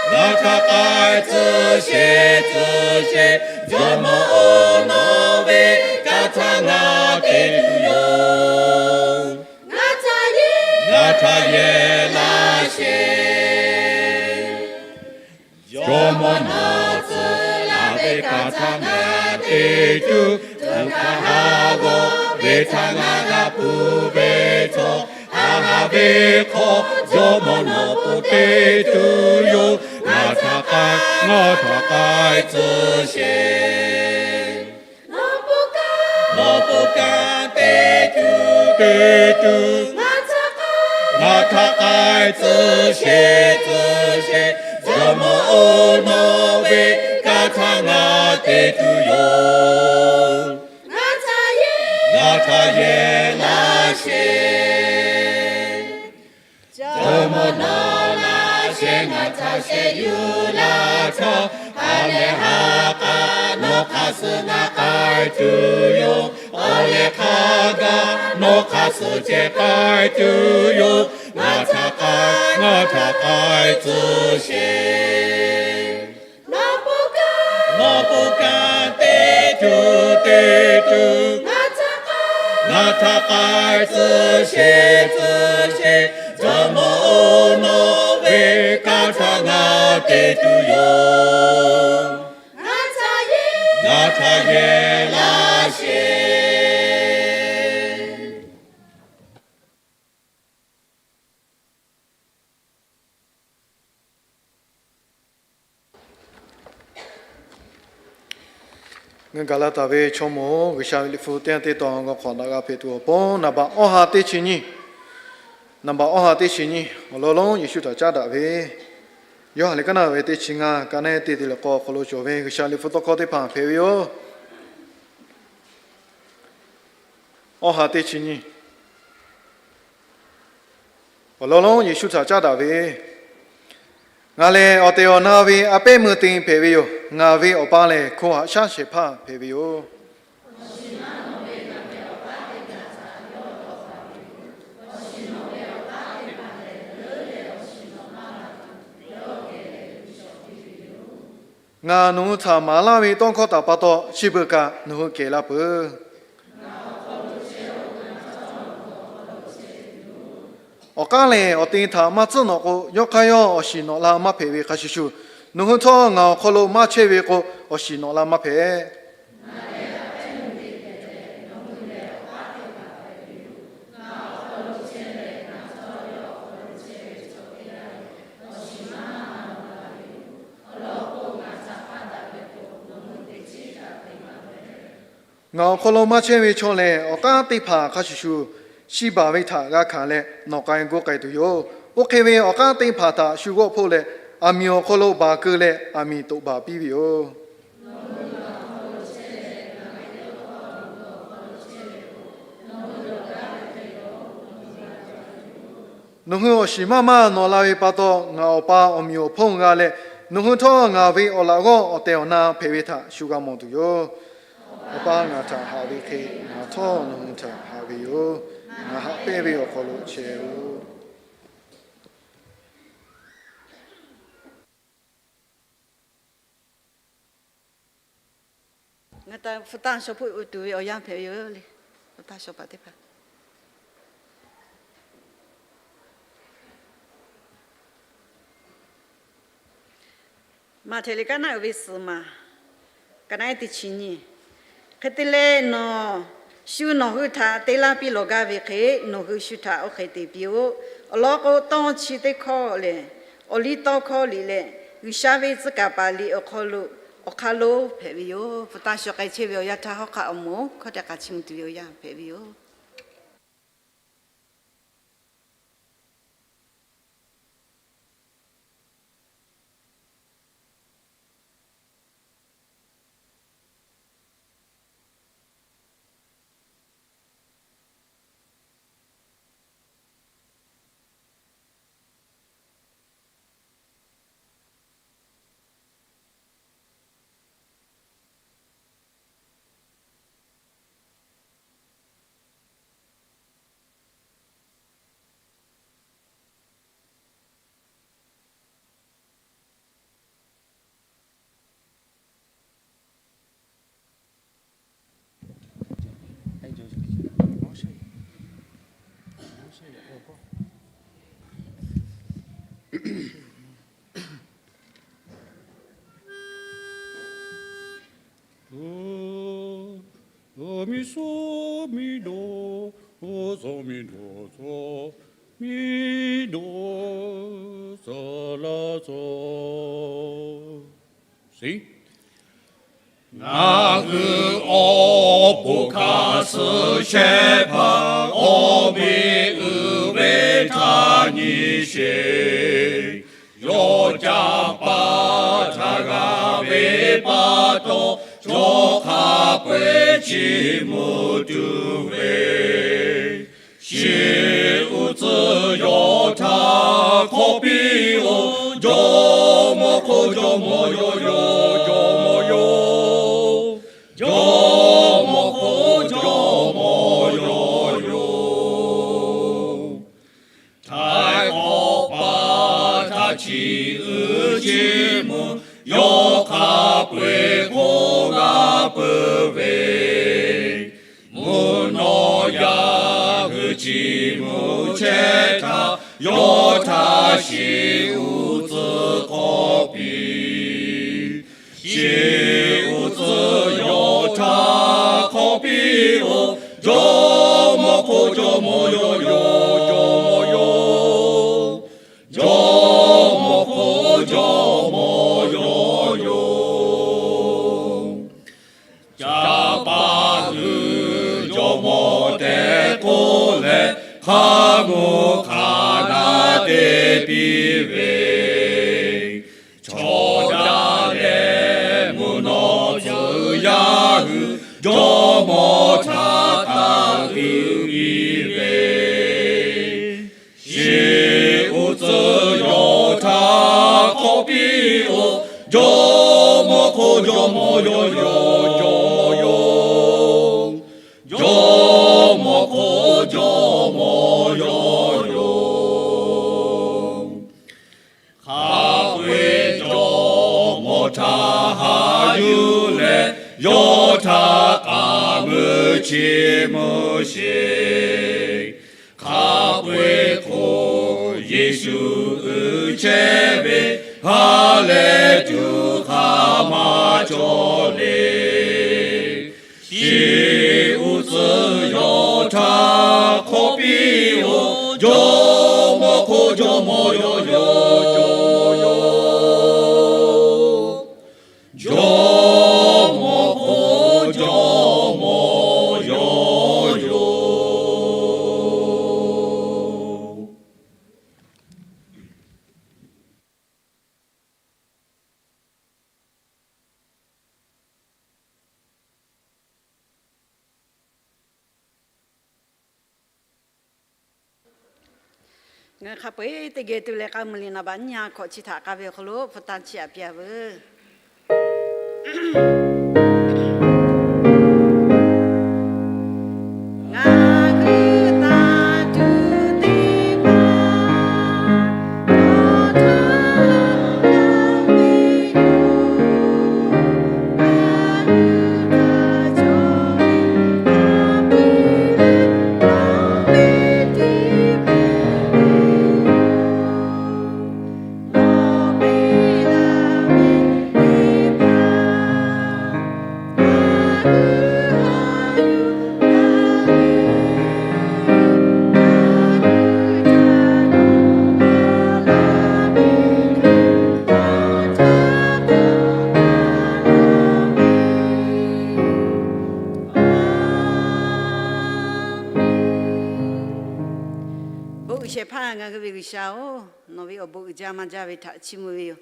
ngaˬ htaꞈ k'ai tcuh sheˍ, tcuh sheˍ. Jawˇmawˇ-oˬ, nawˬ ve kaˇ htaꞈ ngaˬ te tuˬ yoˬ. Ngaˬ htaꞈ yehˬ laˇ sheˍ. Jawˇmawˇ nawˬ tcuh laˇ ve kaˇ htaꞈ ngaˬ te tuˬ Hk'aˬ ha g'awˇ ve htaꞈ ngaˬ g'a pui ve chaw, a ha ve hk'aw jawˇmawˇ nawˬ po te tuˬ yoˬ. Ngaˬ htaꞈ k'ai, ngaˬ htaꞈ k'ai tcuh sheˍ. Nawˬ po kanˉ te tuˬ, te tuˬ, ngaˬ htaꞈ k'ai tcuh sheˍ, tcuh sheˍ. Jawˇmawˇ-oˬ, nawˬ ve kanˉ htaꞈ ngaˬ te tuˬ yoˬ. Ngaˬ htaꞈ yehˬ laˇ sheˍ. Jawˇmawˇ nawˬ laˇ shehˍ, ngaˬ htaꞈ shehˍ yuˬ laˇ htaˇ, ha lehˬ ha k'aˇ nawˬ hk'aˇ suh ngaˬ k'ai tuˬ yoˬ. Awˬ lehˬ hk'a gaˬ nawˬ hk'aˇ suh ceh k'ai tuˬ yoˬ. Ngaˬ htaꞈ k'ai, ngaˬ htaꞈ k'ai tcuh sheˍ. Nawˬ po kanˉ, nawˬ po kanˉ te tuˬ, te tuˬ, ngaˬ htaꞈ k'ai tcuh sheˍ, tcuh sheˍ. Jawˇmawˇ-oˬ, nawˬ ve kanˉ htaꞈ ngaˬ te tuˬ yoˬ. Ngaˬ htaꞈ yehˬ laˇ sheˍ. Ngaˬ gaˬ la taˍ ve chaw mawˇ-oˬ, G'uiˬsha ve liꞈ hpu teˇ yanˇ teˇ tawn g'aw hk'awꞈ daꞈ g'a hpehꞈ tuˬ awˬ pon, naˍ baꞈ awˇ ha teˇ chi nyiˇ, naˍ baꞈ awˇ ha teˇ chi nyiˇ awˬ lawn lonˉ Yeˍsuˆ htaꞈ caˉ daꞈ ve, Yoˇhanˬ liꞈ kaˉ naˆ ve teˇ chi ngaˇ, ka naˆ teˇ te leh k'awˇ awˬ hk'aw lo cawˬ ve G'uiˬsha liꞈ hpu tawˇ hkawˇ teˇ hpaˍ hpehꞈ ve yoˬ. Awˇ ha teˇ chi nyiˇ awˬ lawn lonˉ Yeˍsuˆ htaꞈ caˉ daꞈ ve, Ngaˬ lehˬ awˬ tehˬ awˬ na ve a pehˉ meuˇ te hpehꞈ ve yoˬ. Ngaˬ ve Awˬ pa lehˬ, hko haꞈ shaˉ shehˍ hpaˇ hpehꞈ ve yoˬ. Ngaˬ nawˬ hui htaꞈ maˍ laˇ ve tawˇ hkawˇ htaꞈ pa taw, chi beuꞈ kaꞈ nawˬ hui kehˬ la peuˬ. Awˬ k'aˉ lehˬ, awˬ te htaꞈ maˇ tcuhˉ nawꞈ k'o, yawˇ hk'aˇ yawˇ awˬ shiˍ nawꞈ la maˇ hpehꞈ ve hk'a shuˍ shuˍ, nawˬ hui htawˇ ngaˬ awˬ hk'aw lo maˇ chehˇ ve k'o, awˬ shiˍ nawꞈ la maˇ hpehꞈ. Ngaˬ awˬ hk'aw lo maˇ chehˇ ve chaw lehˬ, awˬ k'aˉ teˇ hpaˍ hk'a shuˍ shuˍ, chi baˬ ve htaꞈ g'a hkanˍ leh nawˬ k'ai gu k'ai tuˬ yoˬ. Oˇ hk'e ve awˬ k'aˉ teˇ hpaˍ htaꞈ shu g'awˆ hpoˆ leh, aˬ miˍ awˬ hk'aw lo baˬ keu leh aˬ miˍ toꞈ baˬ piˇ ve yoˬ. Nawˬ hui awˬ shiˍ maˇ maˇ nawꞈ la ve pa taw, ngaˬ Awˬ pa awˬ meꞈ awˬ hponˇ g'a leh, nawˬ hui htawˇ ngaˬ ve awˬ laꞈ g'awˇ awˬ tehˬ awˬ na hpehꞈ ve htaꞈ shu g'a mawˬ tuˬ yoˬ. Awˬ pa ngaˬ htaꞈ haꞈ ve hk'e, ngaˬ htawˇ nawˬ hui htaꞈ haꞈ ve yoˬ. Ngaˬ haꞈ pehnˇ ve awˬ hk'aw lo chehˇ-oˆ. Ngaˬ htaꞈ hpu taˇ shaw hpoˆ uiˍ tuˬ ve awˬ yanˇ hpehꞈ ve yoˬ le. Hpu taˇ shaw paˍ teˇ hpaˍ. Maꞈhtehˍ liꞈ kaˉ naˆ uiˍ ve suhˍ maˬ, ka naˆ teˇ chi nyiˇ. Hk'e te leh, nawˬ shu nawˬ hui htaꞈ te laˇ piˇ lawˬ gaˇ ve hk'e, nawˬ hui shu htaꞈ oˇ hk'e te piˇ-oˆ. Awˬ lawn k'o, tawˇ chi teˇ hkawˇ lehˬ, awˬliˇtawˇhkawˇ liꞈ leh G'uiˬsha ve tcuh kaˍ paˍ liꞈ awˬ hk'aw lo, awˬ hk'aˇ lonˉ hpehꞈ ve yoˬ. Hpu taˇ shaw k'ai chehˇ ve awˬ yanˇ htaˇ, hawˉ hk'aˆ awˬ moˍ hkawˇ teˇ hk'a chiˇ mvuh tuˬ ve awˬ yanˇ hpehꞈ ve yoˬ. tcuh miˬ dawˬ tcuh miˬ dawˬ tcuh laˇ tcuh. Ngaˬ hui awˬ bon hkanˍ suh shehˍ hpaˇ awˬ meꞈ uiˍ ve htaꞈ nyi sheˍ. Yawˇ ca pa htaꞈ g'a ve pa taw, chaw hk'a peu-eˬ chiˇ mvuh tuˬ ve Shiˍ uiˍ tcuh yawˇ htaꞈ hk'awꞈ piˇ-oˬ, jawˇmawˇ hk'oˆ jawˇmawˇ yawˇ yoˬ, jawˇmawˇ yoˬ. Jawˇmawˇ hk'oˆ jawˇmawˇ yawˇ yoˬ. Htaiˍ hk'awꞈ paˍ htaꞈ chiˇ uiˍ chiˇ mvuh, yawˇ hk'a peu-eˬ hk'oˆ g'a peuˬ ve, mvuhˇ naw yaˇ hui chiˇ mvuh chehˇ htaˇ, yawˇ htaꞈ shiˍ uiˍ tcuh hk'awꞈ piˇ. Shiˍ uiˍ tcuh yawˇ htaꞈ hk'awꞈ piˇ-oˬ, jawˇmawˇ hk'oˆ jawˇmawˇ yawˇ yoˬ, jawˇmawˇ yoˬ. Jawˇmawˇ hk'oˆ jawˇmawˇ yawˇ yoˬ. Ca pa hui jawˇmawˇ tehꞈ k'oˆ leh, hk'a mvuhˇ hk'a naˆ te piˇ ve, chaw daꞈ leh mvuhˇ naw tcuh yaˇ hui jawˇmawˇ htaꞈ taˍ uiˍ piˇ ve, shiˍ uiˍ tcuh yawˇ htaꞈ hk'awꞈ piˇ-oˬ, jawˇmawˇ hk'oˆ jawˇmawˇ yawˇ yoˬ, jawˇmawˇ yoˬ. Jawˇmawˇ hk'oˆ jawˇmawˇ yawˇ yoˬ. Hk'a peu-eˬ jawˇmawˇ htaꞈ haꞈ yuˬ leh, yawˇ htaꞈ k'aˍ meuˇ chiˇ mvuh sheˍ. Hk'a peu-eˬ hk'oˆ Yeˍsuˆ uiˍ chehˇ ve, ha lehˬ tuˬ hk'a maˇ cawˬ le. Shiˍ uiˍ tcuh yawˇ htaꞈ hk'awꞈ piˇ-oˬ, jawˇmawˇ hk'oˆ jawˇmawˇ yawˇ yoˬ, jawˇmawˇ yoˬ. Jawˇmawˇ hk'oˆ jawˇmawˇ yawˇ yoˬ. Ngaˬ hk'a peu-eˬ teˇ geh tuˬ leh k'a mvuh liꞈ naˍ baꞈ nyiˇ ha hkawꞈ chi htaꞈ k'a ve awˬ hk'aw lo hpu taˇ chiˇ aꞈ piˇ-a veuˬ. Ngaˬ hui taˇ tuˬ teˇ hpaˍ Bon uiˍ shehˍ hpaˇ ngaˬ hui ve G'uiˬsha-oˬ, nawˬ ve awˬ bon uiˍ jaˇ maˇ jaˇ ve htaꞈ chiˇ mvuh ve yoˬ.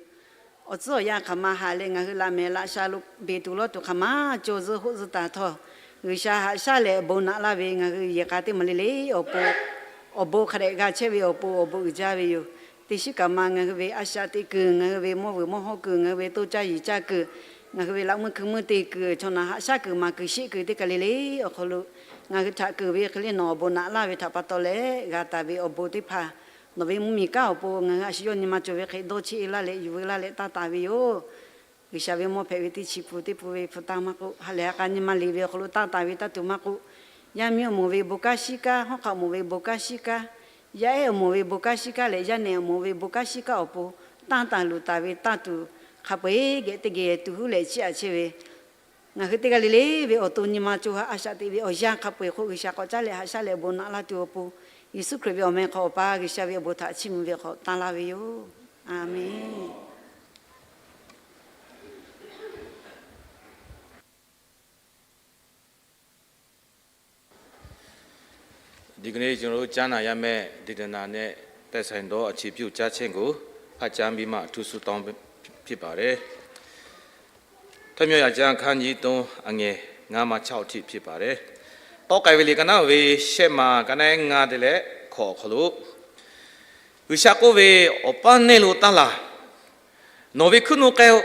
Awˬ tcuhˉ awˬ yanˇ hk'aˬ ma haꞈ leh ngaˬ hui laꞈ mehˍ laꞈ sha lo beˬ tuˬ lawˇ tuˬ hk'aˬ ma cawˬ zuhˆ hoˆ zuhˆ taˍ htawˇ, G'uiˬsha haꞈ shaˉ leh bon naꞈ laˇ ve ngaˬ hui yehˬ k'a teˇ maˬ le le awˬ pon, awˬ bon hk'a dehꞈ g'a chehˇ ve awˬ pon awˬ bon uiˍ jaˇ ve yoˬ. Teˇ shiˉ kaꞈ ma ngaˬ hui ve a shaꞈ teꞈ kuiˬ, ngaˬ hui ve mawˇ vuiˬ mawˇ hawˉ kuiˬ, ngaˬ hui ve toˇ caˇ yiˍ caˇ kuiˬ, ngaˬ hui ve laꞈ meuˇ hkui meuˇ te kuiˬ, chaw naˬ haꞈ shaˉ kuiˬ maˍ kuiˬ sheˆ kuiˬ teˇ kaˬ le le awˬ hk'aw lo ngaˬ hui htaꞈ keunˍ ve hk'e le nawˬ awˬ bon naꞈ laˇ ve htaꞈ pa taw leh g'a taˍ ve awˬ bon teˇ hpaˍ, nawˬ ve mvuhˇmiˬ kanˉ awˬ pon ngaˬ hui a shu yawˇ nyi ma cawˬ ve hk'e dawˇ cheˆ laˇ leh yuˬ veu laˇ leh taˇ taˍ ve yoˬ. G'uiˬsha ve mawˇ hpehꞈ ve teˇ chi pun teˇ pun ve hpu taˇ maˇ k'oˆ, ha lehˬ ha k'a nyi ma liꞈ ve awˬ hk'aw lo taˇ taˍ ve taˇ tuˬ maˇ k'oˆ, yaˇ miˇ awˬ moˍ ve bon kanˉ shiˉ kanˉ, hawˉ hk'aˆ awˬ moˍ ve bon kanˉ shiˉ kanˉ, yaˇ ehˉ awˬ moˍ ve bon kanˉ shiˉ kanˉ leh yaˇ nehˬ awˬ moˍ ve bon kanˉ shiˉ kanˉ awˬ pon tanˇ taˍ luˬ taˍ ve taˇ tuˬ, hk'a peu-eˬ geh teˇ geh tuˬ huˉ leh chiˇ aꞈ chehˇ ve Ngaˬ hui teˇ g'aˇ le le ve awˬ to nyi ma co ha a shaꞈ teꞈ ve awˬ yanˇ hk'a peu-eˬ hk'oˆ, G'uiˬsha k'awꞈ caˉ leh haꞈ shaˉ leh awˬ bon naꞈ laˇ tuˬ awˬ pon, Yeˍsuˆ Hkriꞈ ve awˬ meh hk'aw Awˬ pa G'uiˬsha ve awˬ bon htaꞈ chiˇ mvuh ve hk'aw tanˇ laˇ ve yoˬ. Aˍmenˍ. ဒီကနေ့ ကျွန်တော်တို့ ကြားနာရမယ့် ဒေသနာနဲ့ သက်ဆိုင်သော အခြေပြု ကြားချက်ကို ဖတ်ကြားပြီးမှ အထူးဆုတောင်း ဖြစ်ပါတယ်။ ထမြော်ရာကျမ်း အခန်းကြီး သုံး အငယ် ငါးမှ ခြောက် အထိ ဖြစ်ပါတယ်။ တောကၢႆးဝေလီ ကနၣ်ဝေ ရှဲမး ကနၣ်ငါး တဲလၢ ခီၣ် ခီၣ်လိ G'uiˬsha k'oˆ ve, Awˬ paˇ neˇ lo taˇ laˬ. Nawˬ ve hkuiˉ nuˇ k'ai-o.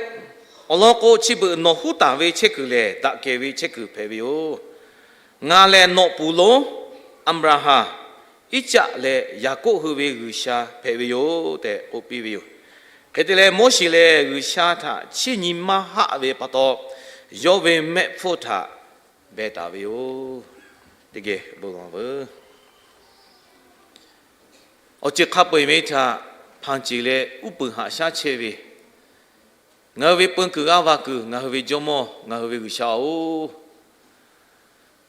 Awˬ lawn k'o, chi beuꞈ nawˬ huˉ taˍ ve chehˇ kuiˬ lehˬ, daꞈ kehˬ ve chehˇ kuiˬ hpehꞈ ve yoˬ. Ngaˬ lehˬ nawˬ peuˬ lonˉ Aˍbraˍhanˍ, Iˉcaˆ leh Yaˍkoˆ hui ve G'uiˬsha hpehꞈ ve yoˬ tehꞈ k'oˆ piˇ ve yoˬ. Hk'e te leh, Moˉseˍ lehˬ G'uiˬsha htaꞈ chiˇ nyi maˇ haˆ ve pa taw, yawˇ ve mehˆ hpfuhˇ htaꞈ beh taˍ ve yoˬ. Teˇ geh bon lawˬ veuˬ. Awˬ ceuˬ hk'a peu-eˬ ve htaꞈ hpanˍ ceˬ leh uˉ peunˍ haꞈ shaˉ chehˇ ve, ngaˬ hui ve peu kuiˬ g'aˇ va kuiˬ, ngaˬ hui ve Jawˇmawˇ, ngaˬ hui ve G'uiˬsha-oˬ,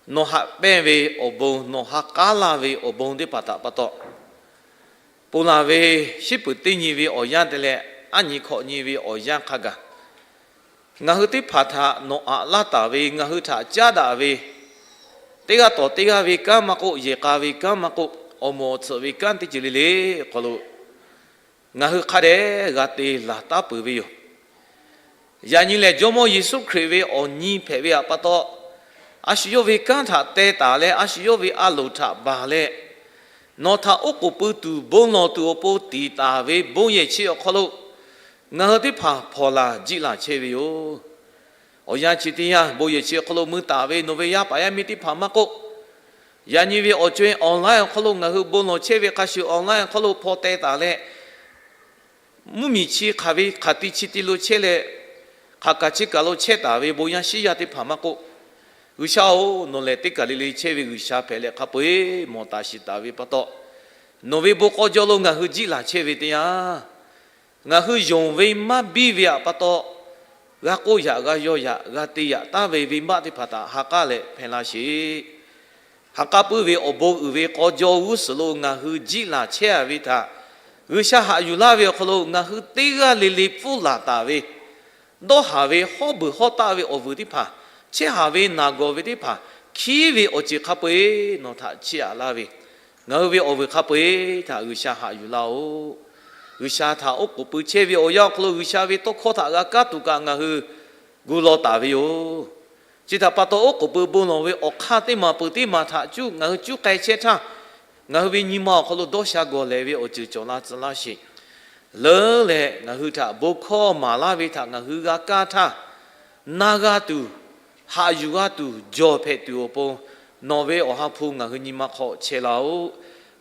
nawˬ haꞈ pehnˇ ve awˬ bon, nawˬ ha k'aˉ laˇ ve awˬ bon teˇ hpaˍ htaꞈ pa taw, ponˬ laˬ ve shiˉ peuˬ teˇ nyi ve awˬ yanˇ te leh aˉ nyi hkawꞈ nyi ve awˬ yanˇ hk'a gaˬ, ngaˬ hui teˇ hpaˍ htaꞈ nawˬ aꞈ laˇ taˍ ve, ngaˬ hui htaꞈ caˉ daꞈ ve, teˇ g'aˇ tawˍ teˇ g'aˇ ve kanˉ maˇ k'oˆ, yehˬ k'a ve kanˉ maˇ k'oˆ, awˬ moˍ awˬ tsuhꞈ ve kanˉ teˇ ceuˬ le le awˬ hk'aw lo, ngaˬ hui hk'a dehꞈ g'a te laˬ taˉ peuˬ ve yoˬ. Yaꞈ nyi lehˬ, Jawˇmawˇ Yeˍsuˆ Hkriꞈ ve awˬ nyi hpehꞈ ve pa taw, a shu yawˇ ve kanˉ htaꞈ teh taˍ leh, a shu yawˇ ve a loˍ htaꞈ baˬ leh, nawˬ htaꞈ oˉ k'oˍ pui tuˬ bon lawˬ tuˬ awˬ pon tiˍ taˍ ve bon yehˬ chi awˬ hk'aw lo, ngaˬ hui teˇ hpaˍ hpawnˬ laˬ jiˆ laˬ chehˇ ve yoˬ. Awˬ yanˇ chi teˇ yanˇ, bon yehˬ chi awˬ hk'aw lo mui taˍ ve nawˬ ve yaˇ paˍ yaˇ miˇ teˇ hpaˍ maˇ k'oˆ, yaꞈ nyi ve awˬ co-e online awˬ hk'aw lo ngaˬ hui bon lawˬ chehˇ ve hk'a shuˍ, online awˬ hk'aw lo hpaw teh taˍ leh, mvuhˇmiˬ chi hk'aˬ ve hk'aˬ ti chi ti lo chehˇ leh, hk'aˬ kaˬ chi kaˬ lo chehˇ taˍ ve bon yaˇ shiˉ yaˇ teˇ hpaˍ maˇ k'oˆ, G'uiˬsha-oˬ, nawˬ lehˬ teˇ kaˬ le le chehˇ ve G'uiˬsha hpehꞈ leh, hk'a peu-eˬ mawˬ taˍ shiˍ taˍ ve pa taw, nawˬ ve bon k'aw jaw lo ngaˬ hui jiˆ laˬ chehˇ ve teˇ yanˇ, ngaˬ hui yonˍ ve maˇ biˇ ve pa taw, g'a k'oˆ yaꞈ, g'a yaw yaꞈ, g'a te yaꞈ taˍ ve venˇbaˆ teˇ hpaˍ htaꞈ ha k'aˉ leh hpehˇ laˇ sheˍ. Ha k'aˉ puiˉ ve awˬ bon uiˍ ve k'aw jaw g'uˇ suhˍ lo ngaˬ hui jiˆ laˬ chehˇ ve htaꞈ G'uiˬsha haꞈ yuˬ laˇ ve awˬ hk'aw lo, ngaˬ hui teˇ g'aˇ le le pfuhˇ laˬ taˍ ve, dawˇ haˍ ve hawˉ beuˬ hawˉ taˆ ve awˬ vuiˬ teˇ hpaˍ, chehˇ haˍ ve naˬ gawˬ ve teˇ hpaˍ, hkiˉ ve awˬ ceuˬ hk'a peu-eˬ nawˬ htaꞈ chiˇ aꞈ laˇ ve, ngaˬ hui ve awˬ vuiˬ hk'a peu-eˬ htaꞈ G'uiˬsha haꞈ yuˬ laˇ-oˬ. G'uiˬsha htaꞈ oˉ k'oˍ pui chehˇ ve awˬ yanˇ awˬ hk'aw lo, G'uiˬsha ve tawˇ hkawˇ htaꞈ g'a kaˇ tuˬ kaꞈ ngaˬ hui gu law taˍ ve yoˬ. Chi htaꞈ pa taw, oˉ k'oˍ pui bon lawˬ ve awˬ hk'aˇ teˇ maˬ peuˬ teˇ maˬ htaꞈ cuˇ ngaˬ hui cuˇ k'ai chehˇ htaˇ, ngaˬ hui ve nyi ma awˬ hk'aw lo dawˇ sha gawˬ lehˬ ve awˬ ceuˬ cawˬ la tcuh laˇ sheˍ. Leuˉ leh ngaˬ hui htaꞈ bon hkawˇ maˍ laˇ ve htaꞈ ngaˬ hui g'a kaˇ htaˇ, na g'a tuˬ, haꞈ yuˬ g'a tuˬ, jawˬ hpehꞈ tuˬ awˬ pon, nawˬ ve Awˬ ha hpu ngaˬ hui nyi ma hk'aw chehˇ laˇ-oˆ.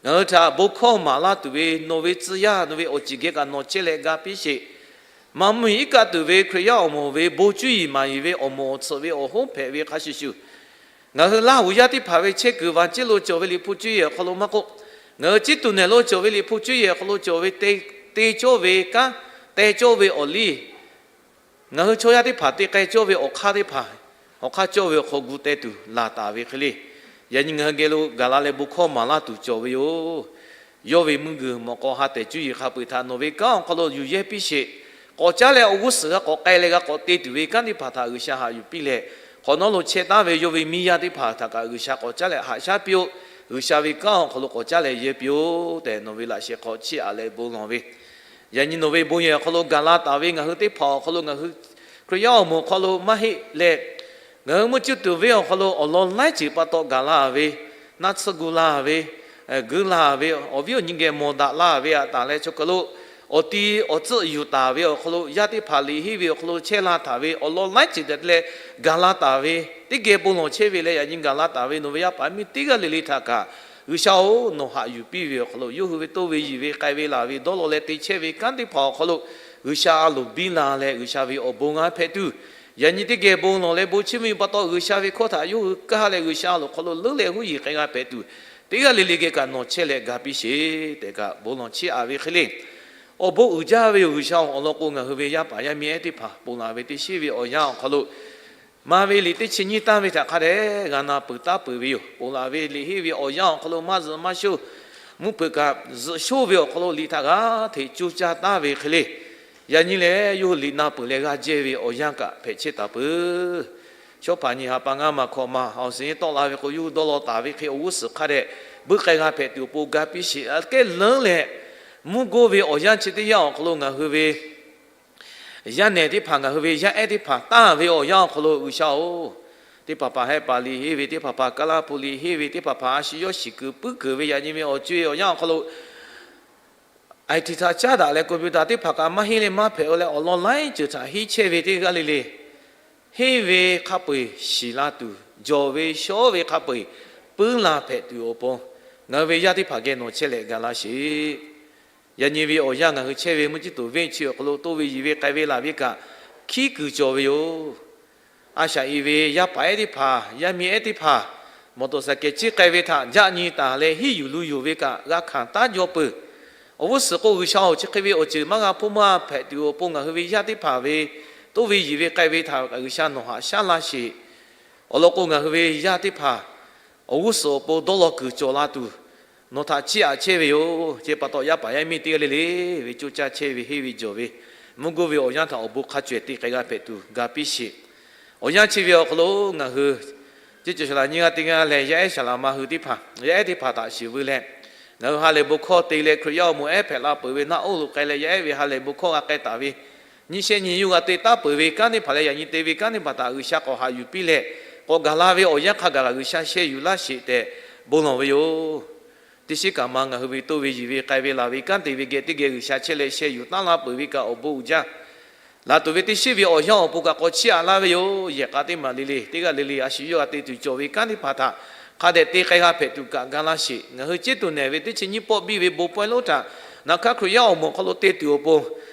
Ngaˬ hui htaꞈ bon hkawˇ maˍ laˇ tuˬ ve nawˬ ve tcuh yaˇ, nawˬ ve awˬ ceˬ geh kaꞈ nawˬ chehˇ leh ga piˇ sheˍ. Maˇ mvuhˇmiˬ iˉ kaˆ tuˬ ve Hkriꞈ yaˇ awˬ moˍ ve bon cuˇ yiˍ maˍ yiˍ ve awˬ moˍ awˬ tsuhꞈ ve awˬ hoˉ hpehꞈ ve hk'a shuˍ shuˍ, ngaˬ hui Laˇ huˍ yaˇ teˇ hpaˍ ve chehˇ kuiˬ va ciˉ lo cawˬ ve Liꞈ hpu cuˇ yiˍ awˬ hk'aw lo maˇ k'oˆ, ngaˬ hui ciˉ tuˬ nehˬ lo cawˬ ve Liꞈ hpu cuˇ yiˍ awˬ hk'aw lo cawˬ ve te, te cawˇ ve kanˉ, te cawˇ ve awˬ liˇ, ngaˬ hui chaw yaˇ teˇ hpaˍ te k'ai cawˇ ve awˬ hk'aˇ teˇ hpaˍ, awˬ hk'aˇ cawˇ ve awˬ hk'aw gu teh tuˬ laˬ taˍ ve hk'e le. Yaꞈ nyi ngaˬ hui geh lo gaˬ la leh bon hkawˇ maˍ laˇ tuˬ cawˬ ve yoˬ. Yawˇ ve meuˇ g'uiˬ mawꞈ k'aw ha tehˬ cuˇ yiˍ hk'a peu-eˬ htaꞈ nawˬ ve kanˉ awˬ hk'aw lo yuˬ yehˇ piˇ sheˍ. K'awꞈ caˉ leh awˬ g'uˇ suhˍ g'a k'awꞈ k'ai leh g'a k'awꞈ te tuˬ ve kanˉ teˇ hpaˍ htaꞈ G'uiˬsha haꞈ yuˬ piˇ leh, hk'awꞈ nawˉ lo chehˇ taˉ ve yawˇ ve miˇ yaˇ teˇ hpaˍ htaꞈ kaꞈ G'uiˬsha k'awꞈ caˉ leh haꞈ shaˉ piˇ-oˆ. G'uiˬsha ve kanˉ awˬ hk'aw lo k'awꞈ caˉ leh yehˇ piˇ-oˆ tehꞈ nawˬ ve laꞈ sheh hk'aw chiˇ aꞈ leh bon lawˬ ve, yaꞈ nyi nawˬ ve bon yehˬ awˬ hk'aw lo gaˬ la taˍ ve ngaˬ hui teˇ hpaˍ awˬ hk'aw lo, ngaˬ hui Hkriꞈ yaˇ awˬ moˍ awˬ hk'aw lo maˇ heˆ leh, ngaˬ hui mvuhˇ cuˇ tuˬ venˇ awˬ hk'aw lo awˬ lawn laiˉ ceuˬ pa taw gaˬ la ve, naˆ tsuhˇ gu la ve, guiˇ la ve, awˬ viˉ awˬ nyi geh mawˬ daꞈ la ve aꞈ taˍ leh chaw hk'aw lo awˬ ti awˬ tcuhˆ yuˬ taˍ ve awˬ hk'aw lo, yaˇ teˇ hpaˍ liꞈ henˇ ve awˬ hk'aw lo chehˇ la htaˍ ve awˬ lawn laiˉ ceuˬ te leh gaˬ la taˍ ve, teˇ geh bon lawˬ chehˇ ve leh yaꞈ nyi gaˬ la taˍ ve nawˬ ve yaˇ paˍ miˇ teˇ g'aˇ le le htaꞈ kaꞈ G'uiˬsha-oˬ, nawˬ haꞈ yuˬ piˇ ve awˬ hk'aw lo, yawˇ hui ve toˇ ve yiˬ ve k'ai ve laˬ ve dawˇ law leh te chehˇ ve kanˉ teˇ hpaˍ awˬ hk'aw lo G'uiˬsha a loˍ biˇ la leh G'uiˬsha ve awˬ bon g'a hpehꞈ tuˬ, yaꞈ nyi teˇ geh bon lawˬ leh bon chiˇ mvuh pa taw G'uiˬsha ve hkawˇ htaꞈ yawˇ hui kaˇ leh G'uiˬsha a loˍ hk'aw lo leuˉ leh huˉ yiˬ k'ai g'a hpehꞈ tuˬ, teˇ g'aˇ le le geh kaꞈ nawˬ chehˇ leh ga piˇ sheˍ tehꞈ kaꞈ bon lawˬ chiˇ aꞈ ve hk'e le. Awˬ bon uiˍ jaˇ ve yoˬ G'uiˬsha-oˬ, awˬ lawn k'o ngaˬ hui ve yaˇ paˍ yaˇ miˇ ehˉ teˇ hpaˍ ponˬ laˬ ve teˇ shiˉ ve awˬ yanˇ awˬ hk'aw lo Maˇ ve liꞈ teˇ chi nyiˇ tanˇ ve htaꞈ hk'a dehꞈ g'a na peuˬ taˉ peuˬ ve yoˬ. Ponˬ laˬ ve liꞈ henˇ ve awˬ yanˇ awˬ hk'aw lo maˇ zuhꞈ maˇ shoˉ, mvuhˇ hpeuꞈ kaꞈ zuhꞈ shoˉ ve awˬ hk'aw lo liꞈ htaꞈ g'a hteꞈ coˇ caˇ taˉ ve hk'e le. Yaꞈ nyi lehˬ, yawˇ hui liꞈ na peuˬ leh g'a jehˇ ve awˬ yanˇ kaꞈ hpehꞈ chehˇ taˍ peuˬ. Shawˉ hpaˍ nyi ha pa ngaˇ maˬ hkawꞈ maˬ awˬ suhˍ nyi tawˆ la ve k'o, yawˇ hui dawˇ law taˍ ve hk'e awˬ g'uˇ suhˍ hk'a dehꞈ buiˇ k'ai g'a hpehꞈ tuˬ awˬ pon ga piˇ sheˍ. Aꞈ kehˉ leuˉ leh, mvuhˇ goˇ ve awˬ yanˇ chi teˇ yanˇ awˬ hk'aw lo ngaˬ hui ve yaˇ nehˬ teˇ hpaˍ, ngaˬ hui ve yaˇ ehˉ teˇ hpaˍ tanˇ ve awˬ yanˇ awˬ hk'aw lo G'uiˬsha-oˬ, teˇ hpaˍ hpaˍ hehˆ paˍ liꞈ henˇ ve, teˇ hpaˍ hpaˍ kaˉ laˇ hpu liꞈ henˇ ve, teˇ hpaˍ hpaˍ a shu yawˇ shiˍ kuiˬ puiˉ keunˍ ve yaꞈ nyi ve awˬ co-e awˬ yanˇ awˬ hk'aw lo, I T htaꞈ caˉ daꞈ leh computer teˇ hpaˍ kaꞈ maˇ henˇ leh maˇ hpehꞈ-o leh awˬ lawn laiˉ ceuˬ htaꞈ henˇ chehˇ ve teˇ g'aˇ le le, henˇ ve hk'a peu-eˬ shiˍ la tuˬ, jawˬ ve shawˉ ve hk'a peu-eˬ puiˉ la hpehꞈ tuˬ awˬ pon, ngaˬ hui ve yaˇ teˇ hpaˍ geh nawˬ chehˇ leh ga laˇ sheˍ. Yaꞈ nyi ve awˬ yanˇ ngaˬ hui chehˇ ve mvuhˇ ciˉ tuˬ venˇ chi awˬ hk'aw lo toˇ ve yiˍ ve k'ai ve laˬ ve kaꞈ, hkiˉ kuiˬ cawˬ ve yoˬ. A shaꞈ i ve yaˇ paˍ ehˉ teˇ hpaˍ, yaˇ miˇ ehˉ teˇ hpaˍ, mawˬ tawˍ saˍ kehˬ ciˉ k'ai ve htaꞈ jaˆ nyi taˍ leh hiˉ yuˬ lu yuˬ ve kaꞈ g'a hkanˍ taˉ jaw peuˬ. Awˬ g'uˇ suhˍ k'o, G'uiˬsha-oˬ, chi hk'e ve awˬ ceuˬ maˇ g'a hpoˇ maˇ hpehꞈ tuˬ awˬ pon ngaˬ hui ve yaˇ teˇ hpaˍ ve toˇ ve yiˍ ve k'ai ve htaꞈ G'uiˬsha nawˬ haꞈ shaˉ laˇ sheˍ. Awˬ lawn k'o, ngaˬ hui ve yaˇ teˇ hpaˍ awˬ g'uˇ suhˍ awˬ pon dawˇ law kuiˬ cawˬ la tuˬ, nawˬ htaꞈ chiˇ aꞈ chehˇ ve yoˬ. Chi pa taw, yaˇ paˍ yaˇ miˇ teˇ g'aˇ le le ve coˇ caˇ chehˇ ve henˇ ve jawˬ ve, mvuhˇ goˇ ve awˬ yanˇ htaꞈ awˬ bon hk'a cawehˬ te k'ai g'a hpehꞈ tuˬ ga piˇ sheˍ. Awˬ yanˇ chi ve awˬ hk'aw lo ngaˬ hui ceˇ cawˬ shaˍ laꞈ nyiˇ g'aˇ teˇ g'aˇ leh yaˇ ehˉ shaˍ laꞈ ma hui teˇ hpaˍ, yaˇ ehˉ teˇ hpaˍ htaꞈ shiˍ veu leh, ngaˬ hui ha lehˬ bon hkawˇ te leh Hkriꞈ yaˇ awˬ moˍ ehˉ hpehꞈ la peuˬ ve naˆ oˉ lo k'ai leh, yaˇ ehˉ ve ha lehˬ bon hkawˇ g'a k'ai taˍ ve, nyiˇ shehˆ nyi yuˇ g'a te taˉ peuˬ ve kanˉ teˇ hpaˍ leh yaꞈ nyi te ve kanˉ teˇ hpaˍ htaꞈ G'uiˬsha k'awꞈ haꞈ yuˬ piˇ leh, k'awꞈ gaˬ la ve awˬ yanˇ hk'a gaˬ G'uiˬsha sheh yuˬ laˇ sheˍ tehꞈ bon lawˬ ve yoˬ. Teˇ shiˉ kaꞈ ma ngaˬ hui ve toˇ ve yiˍ ve k'ai ve laˬ ve kanˉ te ve geh teˇ geh G'uiˬsha chehˇ leh sheh yuˬ taˉ laˇ peuˬ ve kaꞈ awˬ bon uiˍ jaˇ. Laˬ tuˬ ve teˇ shiˉ ve awˬ yanˇ awˬ pon kaꞈ k'awꞈ chiˇ aꞈ laˇ ve yoˬ. Yehˬ k'a teˇ maˬ le le, teˇ g'aˇ le le, a shu yawˇ g'a te tuˬ cawˬ ve kanˉ teˇ hpaˍ htaꞈ hk'a dehꞈ te k'ai g'a hpehꞈ tuˬ kaꞈ ga laˇ sheˍ. Ngaˬ hui ceˇ tuˬ nehˬ ve teˇ chi nyiˇ pawˆ biˇ ve bon pawehˇ lonˉ htaꞈ naˬ hk'aˇ Hkriꞈ yaˇ awˬ moˍ hk'aw lo te tuˬ awˬ pon,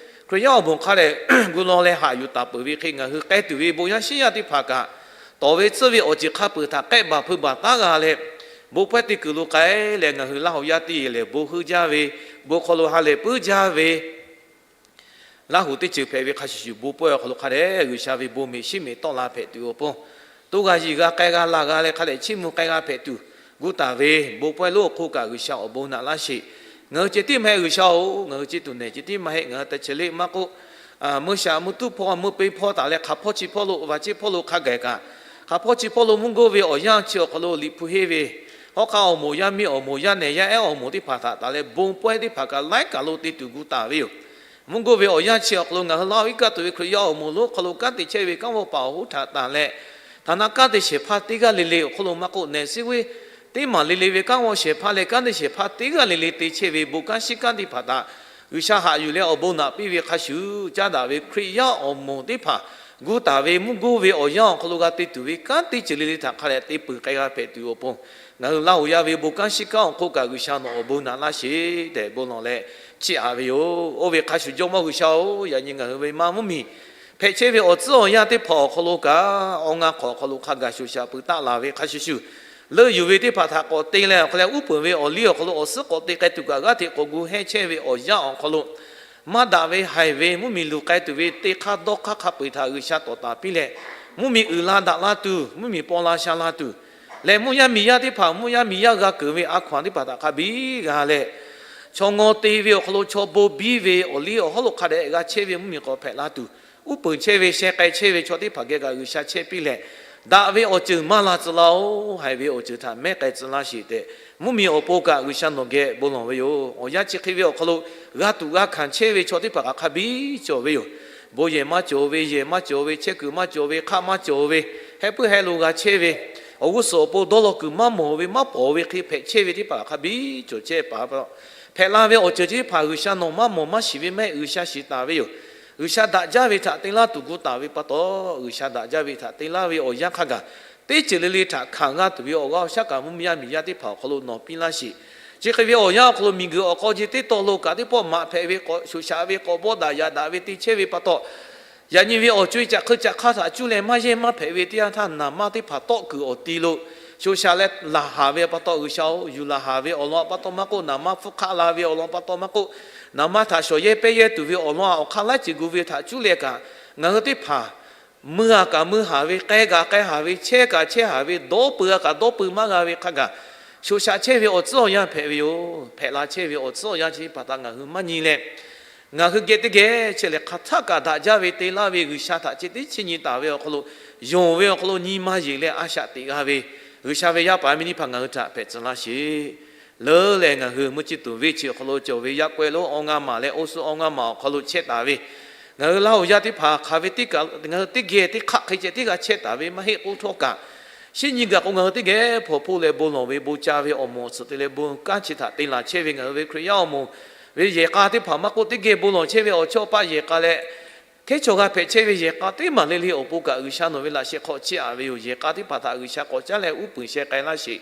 Hkriꞈ yaˇ awˬ moˍ hk'a dehꞈ gu law leh haꞈ yuˬ taˍ peuˬ ve hk'e, ngaˬ hui k'ai tuˬ ve bon yaˇ shiˉ yaˇ teˇ hpaˍ kaꞈ, tawˍ ve tcuhˇ ve awˬ ceuˬ hk'a peuˬ htaꞈ k'ehˆ baˬ hpeu baˬ taˉ g'a leh, bon pawehˇ te kuiˬ lo k'ai leh ngaˬ hui Laˇ huˍ yaˇ teˇ yehˬ lehˬ bon heuˆ jaˇ ve, bon hk'aw lo ha lehˬ puiˉ jaˇ ve, Laˇ huˍ teˇ ceuˬ hpehꞈ ve hk'a shuˍ shuˍ, bon pawehˇ awˬ hk'aw lo hk'a dehꞈ G'uiˬsha ve bon miˬ shiˉ miˬ tawˆ la hpehꞈ tuˬ awˬ pon, toˇ g'a yiˍ g'a k'ai g'a laˬ g'a leh hk'a dehꞈ chiˇ mvuh k'ai g'a hpehꞈ tuˬ gu taˍ ve bon pawehˇ lonˉ awˬ hk'oˆ kaꞈ G'uiˬsha awˬ bon naꞈ laˇ sheˍ. Ngaˬ hui ceh tiˉ maˇ heˆ G'uiˬsha-oˬ, ngaˬ hui ceˇ tuˬ nehˬ ceh tiˉ maˇ heˆ, ngaˬ hui ta chehˇ le maˇ k'oˆ, meuˇ shaꞈ meuˇ tuˉ hpawˇ meuˇ peˇ hpawˇ taˍ leh hk'aˬ hpawˇ chi hpawˇ lo vaˬ ceˇ hpawˇ lo hk'a gaˬ kaꞈ, hk'aˬ hpawˇ chi hpawˇ lo mvuhˇ goˇ ve awˬ yanˇ chi awˬ hk'aw lo liꞈ hpu henˇ ve, hawˉ hk'aˇ awˬ moˍ yaˇ miˇ awˬ moˍ yaˇ nehˬ yaˇ ehˉ awˬ moˍ teˇ hpaˍ htaꞈ taˍ leh bon pawehˇ teˇ hpaˍ kaꞈ laiˉ kaˬ lo te tuˬ gu taˍ ve yoˬ. Mvuhˇ goˇ ve awˬ yanˇ chi awˬ hk'aw lo ngaˬ hui Laˇ huˍ iˉ kaˆ tuˬ ve Hkriꞈ yaˇ awˬ moˍ lonˉ hk'aw lo kanˉ te chehˇ ve kanˉ vawˇ paˍ awˬ hoˉ htaꞈ tanˬ leh, htaꞈ na kanˉ te shehˍ hpaˇ teˇ g'aˇ le le awˬ hk'aw lo maˇ k'oˆ, nehˬ siˉ g'uiˇ teˇ maˬ le le ve kanˉ vawˇ shehˍ hpaˇ leh kanˉ te shehˍ hpaˇ teˇ g'aˇ le le te chehˇ ve bon kanˉ shiˉ kanˉ teˇ hpaˍ htaꞈ G'uiˬsha haꞈ yuˬ leh awˬ bon naꞈ piˇ ve hk'a shuˍ, caˇ daꞈ ve Hkriꞈ yaˇ awˬ moˍ teˇ hpaˍ gu taˍ ve mvuhˇ goˇ ve awˬ yanˇ awˬ hk'aw lo g'a te tuˬ ve kanˉ teˇ ceuˬ le le htaꞈ hk'a dehꞈ te peuˬ k'ai g'a hpehꞈ tuˬ awˬ pon, ngaˬ hui Laˇ huˍ yaˇ ve bon kanˉ shiˉ kanˉ awˬ hk'oˆ kaꞈ G'uiˬsha nawˬ awˬ bon naꞈ laˇ sheˍ tehꞈ bon lawˬ leh chiˇ aꞈ ve yoˬ. Oˇ ve hk'a shuˍ Jawˇmawˇ G'uiˬsha-oˬ, yaꞈ nyi ngaˬ hui ve maˇ mvuhˇmiˬ hpehꞈ chehˇ ve awˬ tcuhˉ awˬ yanˇ teˇ hpaˍ awˬ hk'aw lo kaꞈ, awˬ ngaˇ hk'awꞈ awˬ hk'aw lo hk'a gaˬ shoˍ shaˍ peuˬ taˆ laˬ ve hk'a shuˍ shuˍ, leuˆ yuˬ ve teˇ hpaˍ htaꞈ k'awꞈ te leh awˬ hk'aw leh uˉ peunˍ ve awˬ liˇ awˬ hk'aw lo awˬ suhˉ k'awꞈ te k'ai tuˬ kaꞈ g'aˇ hteꞈ k'awꞈ gu hehnˇ chehˇ ve awˬ yanˇ awˬ hk'aw lo, maˇ daꞈ ve haiˬ ve mvuhˇmiˬ luˬ k'ai tuˬ ve teˇ hk'aˇ dawˇ hk'aˇ hk'a peu-eˬ htaꞈ G'uiˬsha tawˍ taˍ piˇ leh, mvuhˇmiˬ uiˍ la daꞈ la tuˬ, mvuhˇmiˬ paw la sha la tuˬ leh, mvuhˇ yaˇ miˬ yaˇ teˇ hpaˍ mvuhˇ yaˇ miˬ yaˇ g'a keunˍ ve a hkaw-anˬ teˇ hpaˍ htaꞈ hk'a biˇ g'a leh, chaw ngaw te ve awˬ hk'aw lo chaw bon biˇ ve awˬ liˇ awˬ hawˉ lo hk'a dehꞈ g'a chehˇ ve mvuhˇmiˬ k'awꞈ hpehꞈ la tuˬ, uˉ peunˍ chehˇ ve sheh k'ai chehˇ ve chaw teˇ hpaˍ geh kaꞈ G'uiˬsha chehˇ piˇ leh, daꞈ ve awˬ ceuˬ maˇ la tcuh laˇ-oˬ, haiˬ ve awˬ ceuˬ htaꞈ mehˉ k'ai tcuh laˇ sheˍ tehꞈ, mvuhˇmiˬ awˬ pon kaꞈ G'uiˬsha nawˬ geh bon lawˬ ve yoˬ. Awˬ yanˇ chi hk'e ve awˬ hk'aw lo g'a tuꞈ g'a hkanˍ chehˇ ve chaw teˇ hpaˍ kaꞈ hk'a biˇ cawˬ ve yoˬ. Bon yehˬ maˇ cawˬ ve, yehˬ maˇ cawˬ ve, chehˇ kuiˬ maˇ cawˬ ve, hk'aˆ maˇ cawˬ ve, heh puiˉ heh lo g'a chehˇ ve, awˬ g'uˇ suhˍ awˬ pon dawˇ law kuiˬ maˇ mawˬ ve, maˇ pawˍ ve hk'e hpehꞈ chehˇ ve teˇ hpaˍ hk'a biˇ cawˬ chehˇ pa taw, hpehꞈ la ve awˬ ceuˬ chi teˇ hpaˍ G'uiˬsha nawˬ maˇ mawˬ maˇ shiˍ ve maˇ heˆ, G'uiˬsha shiˍ taˍ ve yoˬ. G'uiˬsha daꞈ jaˇ ve htaꞈ te laˇ tuˬ gu taˍ ve pa taw, G'uiˬsha daꞈ jaˇ ve htaꞈ te laˇ ve awˬ yanˇ hk'a gaˬ, teˇ ceuˬ le le htaꞈ hkanˍ g'a tuˬ ve awˬ g'aˇ awˬ shaˉ kaꞈ mvuhˇ yaˇ miˬ yaˇ teˇ hpaˍ awˬ hk'aw lo nawˬ piˇ laˇ sheˍ. Chi hk'e ve awˬ yanˇ awˬ hk'aw lo miˬguiˬ awˬ k'aw ce teˇ taw lo kaꞈ teˇ pawˆ maꞈ hpehꞈ ve k'awꞈ shoꞈ shaꞈ ve k'awꞈ bawˆ daꞈ yaꞈ daꞈ ve te chehˇ ve pa taw, yaꞈ nyi ve awˬ co-e caꞈ hk'eun caꞈ hk'aˇ htaꞈ cuˇ leh maˇ yehˇ maˇ hpehꞈ ve teˇ yanˇ htaˇ naˍ manˇ teˇ hpaˍ tawˆ kuiˬ awˬ ti lo shoꞈ shaꞈ leh laˬ haˍ ve pa taw, G'uiˬsha-oˬ, yuˬ laˬ haˍ ve awˬ lawn pa taw maˇ k'oˆ, naˍ manˇ hpfuhˇ hk'aˆ la ve awˬ lawn pa taw maˇ k'oˆ, naˍ manˇ htaꞈ shawˍ yehˇ pehˇ yehˇ tuˬ ve awˬ lawn awˬ hk'aˇ laiˉ ceuˬ gu ve htaꞈ cuˇ leh kaꞈ, ngaˬ hui teˇ hpaˍ mui-a kaꞈ mui haˍ ve, k'ai kaꞈ k'ai haˍ ve, chehˇ kaꞈ chehˇ haˍ ve, dawˇ peuˬ-a kaꞈ dawˇ peuˬ maˇ g'a ve hk'a gaˬ, shoꞈ shaꞈ chehˇ ve awˬ tcuhˉ awˬ yanˇ hpehꞈ ve yoˬ. Hpehꞈ la chehˇ ve awˬ tcuhˉ awˬ yanˇ chi teˇ hpaˍ htaꞈ ngaˬ hui maˇ nyi leh, ngaˬ hui geh teˇ geh chehˇ leh hk'aˬ htaˆ kaꞈ daꞈ jaˇ ve te laˇ ve G'uiˬsha htaꞈ ceh tiˉ chiˇ nyi taˍ ve awˬ hk'aw lo, yonˍ ve awˬ hk'aw lo nyi ma yeˬ leh a shaꞈ teꞈ g'a ve, G'uiˬsha ve yaˇ paˍ miˇ teˇ hpaˍ ngaˬ hui htaꞈ hpehꞈ tcuh laˇ sheˍ. Leuˉ leh ngaˬ hui mvuhˇ ciˇ tuˬ venˇ chi awˬ hk'aw lo cawˬ ve yaˇ k'awehˇ lonˉ awˬ ngaˇ maˬ leh awˬ suhˍ awˬ ngaˇ maˬ awˬ hk'aw lo chehˇ taˍ ve, ngaˬ hui Laˇ huˍ yaˇ teˇ hpaˍ hk'aˬ ve teˇ kaꞈ ngaˬ hui teˇ geh teˇ hk'aˆ hk'e ceh teˇ g'aˇ chehˇ taˍ ve maˇ heˆ k'oˆ htawˇ kaꞈ, shinˉ nyi gaˬ k'o ngaˬ hui teˇ geh hpawnˬ hpoˆ leh bon lawˬ ve bon ca ve awˬ moˍ awˬ tsuhꞈ te leh bon kanˉ chi htaꞈ te laˬ chehˇ ve ngaˬ hui ve Hkriꞈ yaˇ awˬ moˍ ve yehˬ k'a teˇ hpaˍ maˇ k'oˆ, teˇ geh bon lawˬ chehˇ ve awˬ chawˇ paˆ yehˬ k'a leh, hteˇ chaw g'a hpehꞈ chehˇ ve yehˬ k'a teˇ maˬ le le awˬ pon kaꞈ G'uiˬsha nawˬ ve laꞈ sheh hk'aw chiˇ aꞈ ve yoˬ. Yehˬ k'a teˇ hpaˍ htaꞈ G'uiˬsha k'awꞈ caˉ leh uˉ peunˍ sheh k'ai laˇ sheˍ.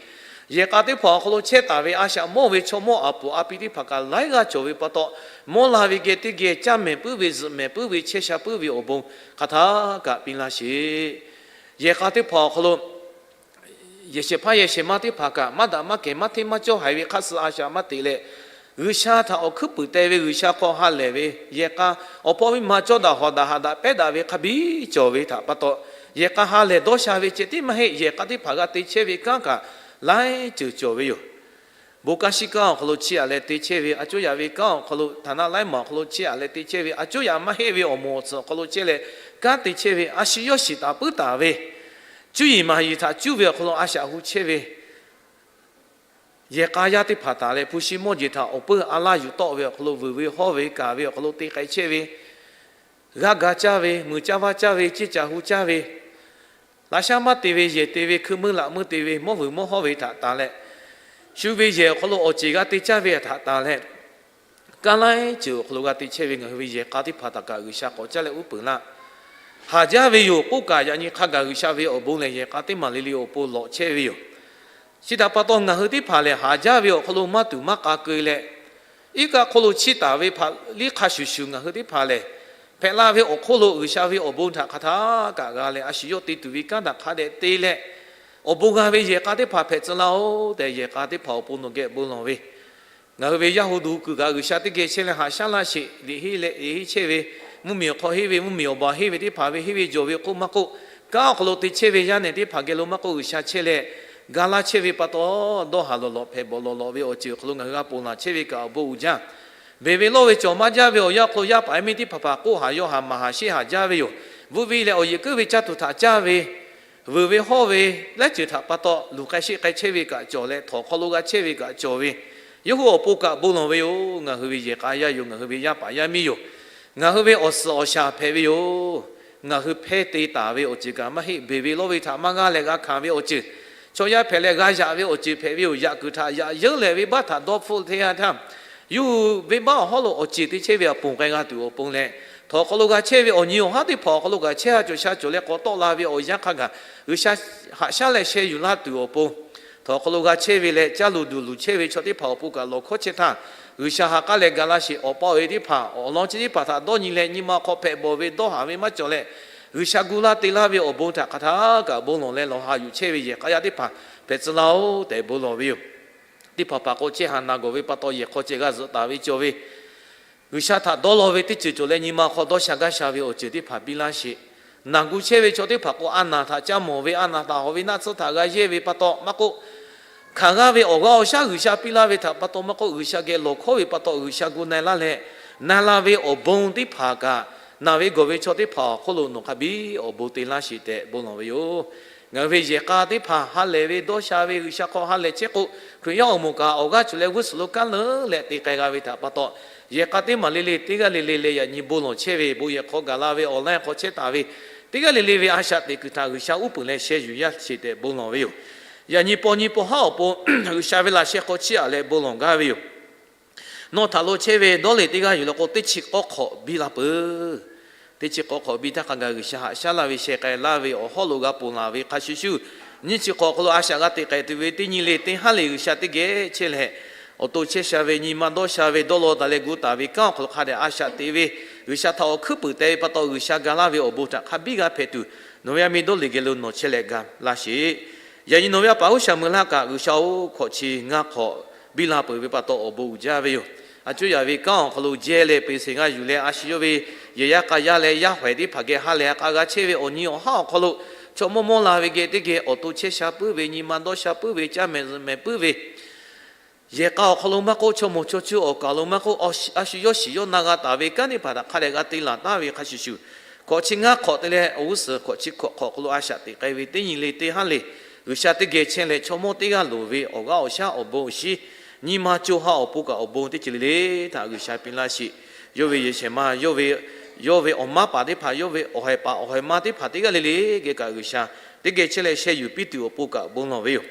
Yehˬ k'a teˇ hpaˍ awˬ hk'aw lo chehˇ taˍ ve a shaꞈ mawˇ ve chaw mawˇ aˬ puˍ a pi teˇ hpaˍ kaꞈ laiˉ g'aˇ cawˬ ve pa taw, mawˇ la ve geh teˇ geh caˇ mehˍ puiˉ ve, zuhꞈ mehˍ puiˉ ve, chehˇ sha puiˉ ve awˬ bon hk'aˬ htaˆ kaꞈ piˇ laˇ sheˍ. Yehˬ k'a teˇ hpaˍ awˬ hk'aw lo yehˬ shehˍ hpaˇ yehˬ shehˍ ma teˇ hpaˍ kaꞈ maˇ daꞈ maˇ kehˬ maˇ hteˇ maˇ cawˇ haiˬ ve hk'aˇ suh a shaꞈ maˇ teꞈ leh, G'uiˬsha htaꞈ awˬ hkuiˉ puiˍ te ve G'uiˬsha hk'aw ha lehˬ ve yehˬ k'a, awˬ hpawˇ miˇ ma cawˇ daꞈ hawˍ daꞈ haꞈ daꞈ pehˉ daꞈ ve hk'a biˇ cawˬ ve htaꞈ pa taw, yehˬ k'a ha lehˬ dawˇ sha ve ceh tiˉ maˇ heˆ. Yehˬ k'a teˇ hpaˍ g'a te chehˇ ve kanˉ kaꞈ laiˉ ceuˬ cawˬ ve yoˬ. Bon kanˉ shinˉ kanˉ awˬ hk'aw lo chiˇ aꞈ leh te chehˇ ve, a cuˉ yaꞈ ve kanˉ awˬ hk'aw lo htaˍ naˆ laiˉ maˬ awˬ hk'aw lo chiˇ aꞈ leh te chehˇ ve, a cuˉ yaꞈ maˇ heˆ ve awˬ moˍ awˬ tsuhꞈ awˬ hk'aw lo chehˇ leh kanˉ te chehˇ ve, a shu yawˇ shiˍ taˍ puiˉ taˍ ve, cuˇ yiˍ maˍ yiˍ htaꞈ cuˇ ve awˬ hk'aw lo a shaꞈ hu chehˇ ve, yehˬ k'a yaˇ teˇ hpaˍ taˍ leh hpu shi mawˇ jeˬ htaꞈ awˬ peuˇ a laˇ yuˬ tawˆ ve awˬ hk'aw lo vuiˬ ve hawˇ ve kaˬ ve awˬ hk'aw lo te k'ai chehˇ ve, g'aˇ ga caˇ ve, muiˬ caˇ vaˇ caˇ ve, ceˇ caˬ hu caˇ ve, laꞈ shaˉ maˇ te ve, yehˬ te ve, hkui meuˇ laꞈ meuˇ te ve, mawˇ vuiˬ mawˇ hawˇ ve htaꞈ tanˬ leh, shu ve yehˬ awˬ hk'aw lo awˬ ceˬ g'a te caˇ ve htaꞈ tanˬ leh, kanˉ laiˉ ceuˬ awˬ hk'aw lo g'a te chehˇ ve ngaˬ hui ve yehˬ k'a teˇ hpaˍ htaꞈ kaꞈ G'uiˬsha k'awꞈ caˉ leh uˉ peunˍ laˇ. Haˍ jaˇ ve yoˬ k'oˆ kaꞈ, yaꞈ nyi hk'a gaˬ G'uiˬsha ve awˬ bon lehˬ yehˬ k'a teˇ maˬ le le awˬ pon lawꞈ chehˇ ve yoˬ. Chi htaꞈ pa taw ngaˬ hui teˇ hpaˍ lehˬ, haˍ jaˇ ve awˬ hk'aw lo maˇ tuˬ maˇ k'a keu leh, iˉ kaˆ hk'oˆ lo chiˇ taˍ ve hpaˍ liˇ hk'a shuˍ shuˍ ngaˬ hui teˇ hpaˍ lehˬ, hpehꞈ la ve awˬ hk'oˆ lo G'uiˬsha ve awˬ bon htaꞈ hk'aˬ htaˆ kaꞈ g'a leh, a shu yawˇ te tuˬ ve kanˉ htaꞈ hk'a dehꞈ te leh, awˬ bon g'a ve yehˬ k'a teˇ hpaˍ hpehꞈ tcuh laˇ-oˬ tehꞈ, yehˬ k'a teˇ hpaˍ awˬ pon nawˬ geh bon lawˬ ve, ngaˬ hui ve yaˇ hu duˬ kuiˬ kaꞈ G'uiˬsha teˇ geh chehˇ leh haꞈ shaˉ laˇ sheˍ. Liꞈ henˇ leh liꞈ henˇ chehˇ ve, mvuhˇmiˬ awˬ hk'aw henˇ ve, mvuhˇmiˬ awˬ baˬ henˇ ve teˇ hpaˍ ve henˇ ve jawˬ ve k'oˆ maˇ k'oˆ, kanˉ awˬ hk'aw lo te chehˇ ve yaˇ nehˬ teˇ hpaˍ geh lo maˇ k'oˆ, G'uiˬsha chehˇ leh ga laˇ chehˇ ve pa taw, dawˇ haˍ lawˬ lawꞈ hpehꞈ bawˬ lawˬ lawꞈ ve awˬ ceuˬ awˬ hk'aw lo ngaˬ hui g'a ponˬ laˬ chehˇ ve kaꞈ awˬ bon uiˍ jaˇ. Beˬ ve lawˇ ve cawˬ maˇ jaˇ ve awˬ yanˇ hk'aw lo yaˇ paˍ yaˇ miˇ teˇ hpaˍ hpaˍ k'oˆ haˍ yaw haˍ maˍ haˍ sheˆ haˍ jaˇ ve yoˬ. Vuhˇ ve leh awˬ yeˬ kuiˉ ve caˇ tuˬ htaꞈ caˇ ve, vuiˬ ve hawˇ ve laiˉ ceuˬ htaꞈ pa taw luˬ k'ai sheˆ k'ai chehˇ ve kaꞈ cawˬ leh, htawnˍ hk'aw lo g'a chehˇ ve kaꞈ cawˬ ve, yawˇ hui awˬ pon kaꞈ bon lawˬ ve yoˬ. Ngaˬ hui ve yehˬ k'a yaˇ yoˬ. Ngaˬ hui ve yaˇ paˍ yaˇ miˇ yoˬ. Ngaˬ hui ve awˬ suhˍ awˬ shaˍ hpehꞈ ve yoˬ. Ngaˬ hui hpehˇ te taˍ ve awˬ ceuˬ kaꞈ maˇ heˆ. Beˬ ve lawˇ ve htaꞈ maˇ g'aˇ leh g'a hkanˍ ve awˬ ceuˬ, chaw yaˇ hpehꞈ leh g'a yaꞈ ve awˬ ceuˬ hpehꞈ ve yoˬ. Yaꞈ kuiˬ htaꞈ yaꞈ yeunˇ lehˬ, venˇbaˆ htaꞈ dawˇ hpfuhˆ hteˇ yanˇ htaˇ, yawˇ hui venˇbaˆ awˬ hawˉ lo awˬ ceˬ te chehˇ ve awˬ ponˬ k'ai g'a tuˬ awˬ pon leh, htawnˍ hk'aw lo g'a chehˇ ve awˬ nyi awˬ haˉ teˇ hpaˍ awˬ hk'aw lo kaꞈ chehˇ ha cawˬ sha cawˬ leh k'awꞈ tawˆ la ve awˬ yanˇ hk'a gaˬ, G'uiˬsha haꞈ shaˉ leh sheh yuˬ laˇ tuˬ awˬ pon, htawnˍ hk'aw lo g'a chehˇ ve leh caˇ luˬ duˬ luˬ chehˇ ve chaw teˇ hpaˍ awˬ pon kaꞈ lawˬ hkawˇ chehˇ htaˇ, G'uiˬsha ha k'aˉ leh ga laˇ sheˍ. Awˬ pa awˬ e teˇ hpaˍ awˬ lawn chi teˇ hpaˍ htaꞈ dawˇ nyi leh nyi ma hk'aw hpehꞈ bawˬ ve dawˇ haˍ ve maˇ cawˬ leh, G'uiˬsha gu laˇ te laˇ ve awˬ bon htaꞈ hk'aˬ htaˆ kaꞈ bon lawˬ leh lawˬ ha yuˬ chehˇ ve yehˬ k'a yaˇ teˇ hpaˍ hpehꞈ tcuh laˇ-oˬ tehꞈ bon lawˬ ve yoˬ. Teˇ hpaˍ hpaˍ k'o chehˇ haˍ naˬ gawˬ ve pa taw yehˬ hk'aw ceh g'a zuhꞈ taˍ ve cawˬ ve, G'uiˬsha htaꞈ dawˇ law ve teˇ ceuˬ cawˬ leh nyi ma hk'aw dawˇ sha gaˇ sha ve awˬ ceuˬ teˇ hpaˍ biˇ laˇ sheˍ. Naˬ gu chehˇ ve chaw teˇ hpaˍ k'o, a naˬ htaꞈ caˇ mawˬ ve, a naˬ htaꞈ hawꞈ ve naˆ tsuhˇ htaꞈ g'a yehˇ ve pa taw maˇ k'oˆ, hkanˍ g'aˇ ve awˬ g'aˇ awˬ shaˉ G'uiˬsha piˇ laˇ ve htaꞈ pa taw maˇ k'oˆ, G'uiˬsha geh lawˬ hkawˇ ve pa taw G'uiˬsha gu na-e laˇ leh, na-e la ve awˬ bon teˇ hpaˍ kaꞈ, naˬ ve gawˬ ve chaw teˇ hpaˍ awˬ hk'oˆ lo nawˬ hk'a biˇ awˬ bon te laˇ sheˍ tehꞈ bon lawˬ ve yoˬ. Ngaˬ hui ve yehˬ k'a teˇ hpaˍ ha lehˬ ve dawˇ sha ve G'uiˬsha hk'aw ha lehˬ chehˇ k'o, Hkriꞈ yaˇ awˬ moˍ kaꞈ awˬ g'aˇ cuˬ leh g'uˇ suhˍ lo kanˉ leuˉ leh te k'ai g'a ve htaꞈ pa taw, yehˬ k'a teˇ maˬ le le teˇ g'aˇ le le leh yaꞈ nyi bon lawˬ chehˇ ve, bon yehˬ hk'aw gaˬ la ve awˬ laˇ hk'aw chehˇ taˍ ve teˇ g'aˇ le le ve a shaꞈ teꞈ kuiˬ htaꞈ G'uiˬsha uˉ peunˍ leh sheh yuˬ yaˇ sheˍ tehꞈ bon lawˬ ve yoˬ. Yaꞈ nyi paw nyi paw haˉ awˬ pon G'uiˬsha ve laꞈ sheh hk'aw chiˇ aꞈ leh bon lawˬ gaˇ ve yoˬ. Nawˬ htaꞈ lo chehˇ ve dawˇ leˬ teˇ g'aˇ yuˬ la k'o, teˇ chi k'awˇ hk'awꞈ biˇ la peuˬ. Teˇ chi k'awˇ hk'awꞈ biˇ htaˇ hk'a gaˬ G'uiˬsha haꞈ shaˉ laˇ ve sheh k'ai laˇ ve awˬ hawˉ lo g'a ponˬ laˬ ve hk'a shuˍ shuˍ, nyiˇ chi hk'awꞈ hk'aw lo a shaꞈ g'a teꞈ k'ai tuˬ ve teˇ nyi le teˇ haˉ le G'uiˬsha teˇ geh chehˇ leh, awˬ to chehˇ sha ve nyi ma dawˇ sha ve dawˇ law taˍ leh gu taˍ ve kanˉ awˬ hk'aw lo hk'a dehꞈ a shaꞈ teꞈ ve, G'uiˬsha htaꞈ awˬ hkuiˉ puiˍ teh ve pa taw G'uiˬsha ga laˇ ve awˬ bon htaꞈ hk'a biˇ g'a hpehꞈ tuˬ, nawˬ ve a mi dawˇ leˬ geh lo nawˬ chehˇ leh ga laˇ sheˍ. Yaꞈ nyi nawˬ ve a paˍ G'uˇ sha meuꞈ laˇ kaꞈ G'uiˬsha-oˬ, hkawꞈ chi ngaˇ hk'awꞈ biˇ la peuˬ ve pa taw awˬ bon uiˍ jaˇ ve yoˬ. a cuˇ yaꞈ ve kanˉ awˬ hk'aw lo jehˇ leh peˬ sheˍ g'a yuˬ leh, a shu yawˇ ve yehˬ yaˇ k'a yaˇ leh yaˇ hawehˍ teˇ hpaˍ geh ha lehˬ k'a g'a chehˇ ve awˬ nyi awˬ haˉ awˬ hk'aw lo, chaw mawˇ mawˇ la ve geh teˇ geh awˬ to chehˇ sha puiˉ ve, nyi ma dawˇ sha puiˉ ve, caˇ mehˍ zuhꞈ mehˍ puiˉ ve, yehˬ k'a awˬ hk'aw lo maˇ k'oˆ, chaw moˍ chaw cuˇ awˬ kaˍ lo maˇ k'oˆ, a shu yawˇ shiˍ yawˇ na g'a taˍ ve kanˉ teˇ hpaˍ htaꞈ hk'a dehꞈ g'a te laˬ taˍ ve hk'a shuˍ shuˍ, hkawꞈ chi ngaˇ hk'awꞈ te leh awˬ g'uˇ suhˍ hkawꞈ chi hkawꞈ hk'awꞈ hk'aw lo a shaꞈ teꞈ k'ai ve teˇ nyi le teˇ haˉ le, G'uiˬsha teˇ geh chehˇ leh chaw mawˇ teˇ g'aˇ loˍ ve awˬ g'aˇ awˬ shaˉ awˬ bon awˬ shinˉ, nyi ma co ha awˬ pon kaꞈ awˬ bon teˇ ceuˬ le le htaꞈ G'uiˬsha piˇ laˇ sheˍ. Yawˇ ve yehˬ shehˍ ma, yawˇ ve, yawˇ ve awˬ maˇ paˍ teˇ hpaˍ, yawˇ ve awˬ haiˬ paˍ awˬ haiˬ ma teˇ hpaˍ teˇ g'aˇ le le geh kaꞈ G'uiˬsha teˇ geh chehˇ leh sheh yuˬ piˇ tuˬ awˬ pon kaꞈ bon lawˬ ve yoˬ.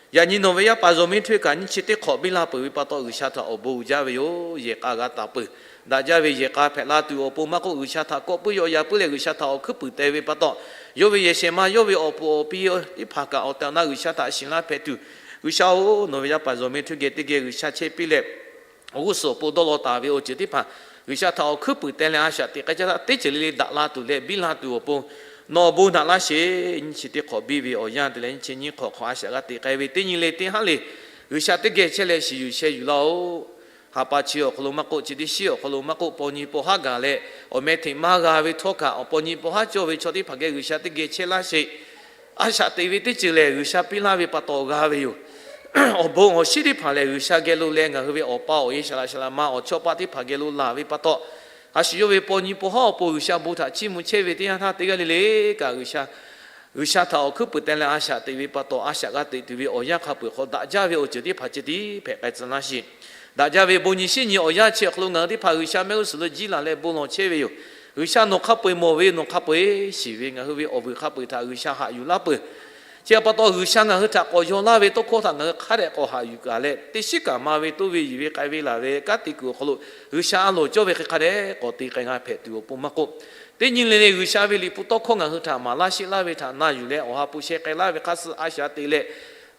Yaꞈ nyi nawˬ ve yaˇ paˍ Zawˬ miˇ Hteuˆ kaꞈ nyiˇ chi teˇ hk'awꞈ biˇ la peuˬ ve pa taw, G'uiˬsha htaꞈ awˬ bon uiˍ jaˇ ve yoˬ. Yehˬ k'a g'a taˍ peuˬ. Daꞈ jaˇ ve yehˬ k'a hpehꞈ la tuˬ awˬ pon maˇ k'oˆ, G'uiˬsha htaꞈ kawˆ puiˉ yaw yaꞈ puiˉ leh G'uiˬsha htaꞈ awˬ hkuiˉ puiˍ teh ve pa taw, yawˇ ve yehˬ shehˍ ma, yawˇ ve awˬ puˍ awˬ pi teˇ hpaˍ kaꞈ awˬ tehˬ awˬ na G'uiˬsha htaꞈ shiˍ laˇ hpehꞈ tuˬ, G'uiˬsha-oˬ, nawˬ ve yaˇ paˍ Zawˬ miˇ Hteuˆ geh teˇ geh G'uiˬsha chehˇ piˇ leh, awˬ g'uˇ suhˍ awˬ pon dawˇ law taˍ ve awˬ ceuˬ teˇ hpaˍ G'uiˬsha htaꞈ awˬ hkuiˉ puiˍ teh leh a shaꞈ teꞈ k'ai caˇ htaˇ, teˇ ceuˬ le le daꞈ la tuˬ leh biˇ la tuˬ awˬ pon nawˬ awˬ bon naꞈ laˇ sheˍ. Nyiˇ chi teˇ hk'awꞈ biˇ ve awˬ yanˇ te leh nyiˇ chi nyiˇ hk'awꞈ hk'awꞈ a shaꞈ g'a teꞈ k'ai ve teˇ nyi le teˇ haˉ le, G'uiˬsha teˇ geh chehˇ leh shiˍ yuˬ sheh yuˬ laˇ-oˬ. Haꞈ pa chi awˬ hk'aw lo maˇ k'oˆ, chi teˇ shiˉ awˬ hk'aw lo maˇ k'oˆ, paw nyi paw haˉ gaˬ leh awˬ meh hteꞈ maˇ g'a ve htawˇ kaꞈ, awˬ paw nyi paw haˉ cawˇ ve chaw teˇ hpaˍ geh G'uiˬsha teˇ geh chehˇ laˇ sheˍ. A shaꞈ teꞈ ve teˇ ceuˬ lehˬ, G'uiˬsha piˇ laˇ ve pa taw g'a ve yoˬ. Awˬ bon awˬ shinˉ teˇ hpaˍ lehˬ, G'uiˬsha geh lo leh ngaˬ hui ve awˬ pa awˬ e shaˍ laꞈ shaˍ laꞈ ma awˬ chawˇ paˆ teˇ hpaˍ geh lo laˬ ve pa taw, a shu yawˇ ve paw nyi paw haˉ awˬ pon G'uiˬsha bon htaꞈ chiˇ mvuh chehˇ ve teˇ yanˇ htaˇ, teˇ g'aˇ le le kaꞈ G'uiˬsha G'uiˬsha htaꞈ awˬ hkuiˉ puiˍ teh leh a shaꞈ teꞈ ve pa taw, a shaꞈ g'a teꞈ tuˬ ve awˬ yanˇ hk'a peu-eˬ hk'aw daꞈ jaˇ ve awˬ ceuˬ teˇ hpaˍ ceh tiˉ hpehꞈ k'ai tcuh laˇ sheˍ. Daꞈ jaˇ ve bon nyi shiˉ nyi awˬ yanˇ chi awˬ hk'aw lo ngaˬ hui teˇ hpaˍ G'uiˬsha mehˆ g'uˇ suhˍ lo jiˇ laˬ leh bon lawˬ chehˇ ve yoˬ. G'uiˬsha nawˬ hk'a peu-eˬ mawˬ ve, nawˬ hk'a peu-eˬ shiˍ ve, ngaˬ hui ve awˬ vuiˬ hk'a peu-eˬ htaꞈ G'uiˬsha haꞈ yuˬ laˇ peuˬ. Chi pa taw G'uiˬsha ngaˬ hui htaꞈ k'awꞈ yaw laˇ ve tawˇ hkawˇ htaꞈ ngaˬ hui hk'a dehꞈ k'awꞈ haꞈ yuˬ kaꞈ leh, teˇ shiˉ kaꞈ ma ve toˇ ve yuˬ ve k'ai ve laˬ ve kanˉ te kuiˬ awˬ hk'aw lo G'uiˬsha a loˍ cawˇ ve hk'e hk'a dehꞈ k'awꞈ te k'ai g'a hpehꞈ tuˬ awˬ pon maˇ k'oˆ, teˇ nyi le le G'uiˬsha ve liꞈ hpu tawˇ hkawˇ ngaˬ hui htaꞈ maˍ laˇ sheˆ laˇ ve htaꞈ na yuˬ leh, awˬ ha hpu sheh k'ai laˇ ve hk'a suh a shaꞈ teꞈ leh,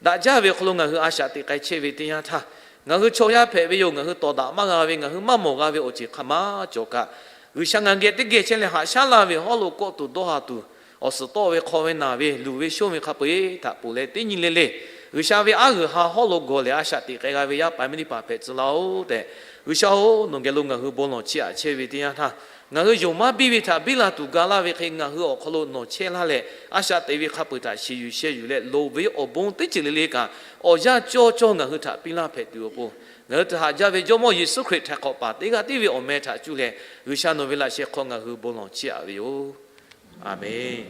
daꞈ jaˇ ve awˬ hk'aw lo ngaˬ hui a shaꞈ teꞈ k'ai chehˇ ve teˇ yanˇ htaˇ, ngaˬ hui chaw yaˇ hpehꞈ ve yoˬ. Ngaˬ hui tawˍ daꞈ maˇ g'a ve, ngaˬ hui maˇ mawˬ g'a ve awˬ ceuˬ hk'a maˇ cawˬ kaꞈ, G'uiˬsha ngaˬ geh teˇ geh chehˇ leh haꞈ shaˉ laˇ ve hawˉ lo kawˆ tuˬ dawˇ ha tuˬ, awˬ suhˍ tawˆ ve hk'aw ve naˬ ve luˬ ve shonˇ ve hk'a peu-eˬ htaꞈ ponˬ leh, teˇ nyi le le G'uiˬsha ve aˉ g'uiˬ ha hawˉ lo gawˬ leh a shaꞈ teꞈ k'ai g'a ve yaˇ paˍ miˇ teˇ hpaˍ hpehꞈ tcuh laˇ-oˬ tehꞈ, G'uiˬsha-oˬ, nawˬ geh lo ngaˬ hui bon lawˬ chiˇ aꞈ chehˇ ve teˇ yanˇ htaˇ, ngaˬ hui yonˍ maˇ biˇ ve htaꞈ biˇ la tuˬ ga laˇ ve hk'e, ngaˬ hui awˬ hk'aw lo nawˬ chehˇ laˇ leh, a shaꞈ teꞈ ve hk'a peu-eˬ htaꞈ shiˍ yuˬ sheh yuˬ leh, loˍ ve awˬ bon teˇ ceuˬ le le kaꞈ, awˬ yanˇ cawˇ cawˇ ngaˬ hui htaꞈ piˇ laˇ hpehꞈ tuˬ awˬ pon, ngaˬ hui htaꞈ haꞈ jaˇ ve Jawˇmawˇ Yeˍsuˆ Hkriꞈ htaꞈ hk'awꞈ paˍ teˇ g'aˇ tiˉ ve awˬ meh htaꞈ cuˇ leh, G'uiˬsha nawˬ ve laꞈ sheh hk'aw ngaˬ hui bon lawˬ chiˇ aꞈ ve yoˬ. Aˍmenˍ.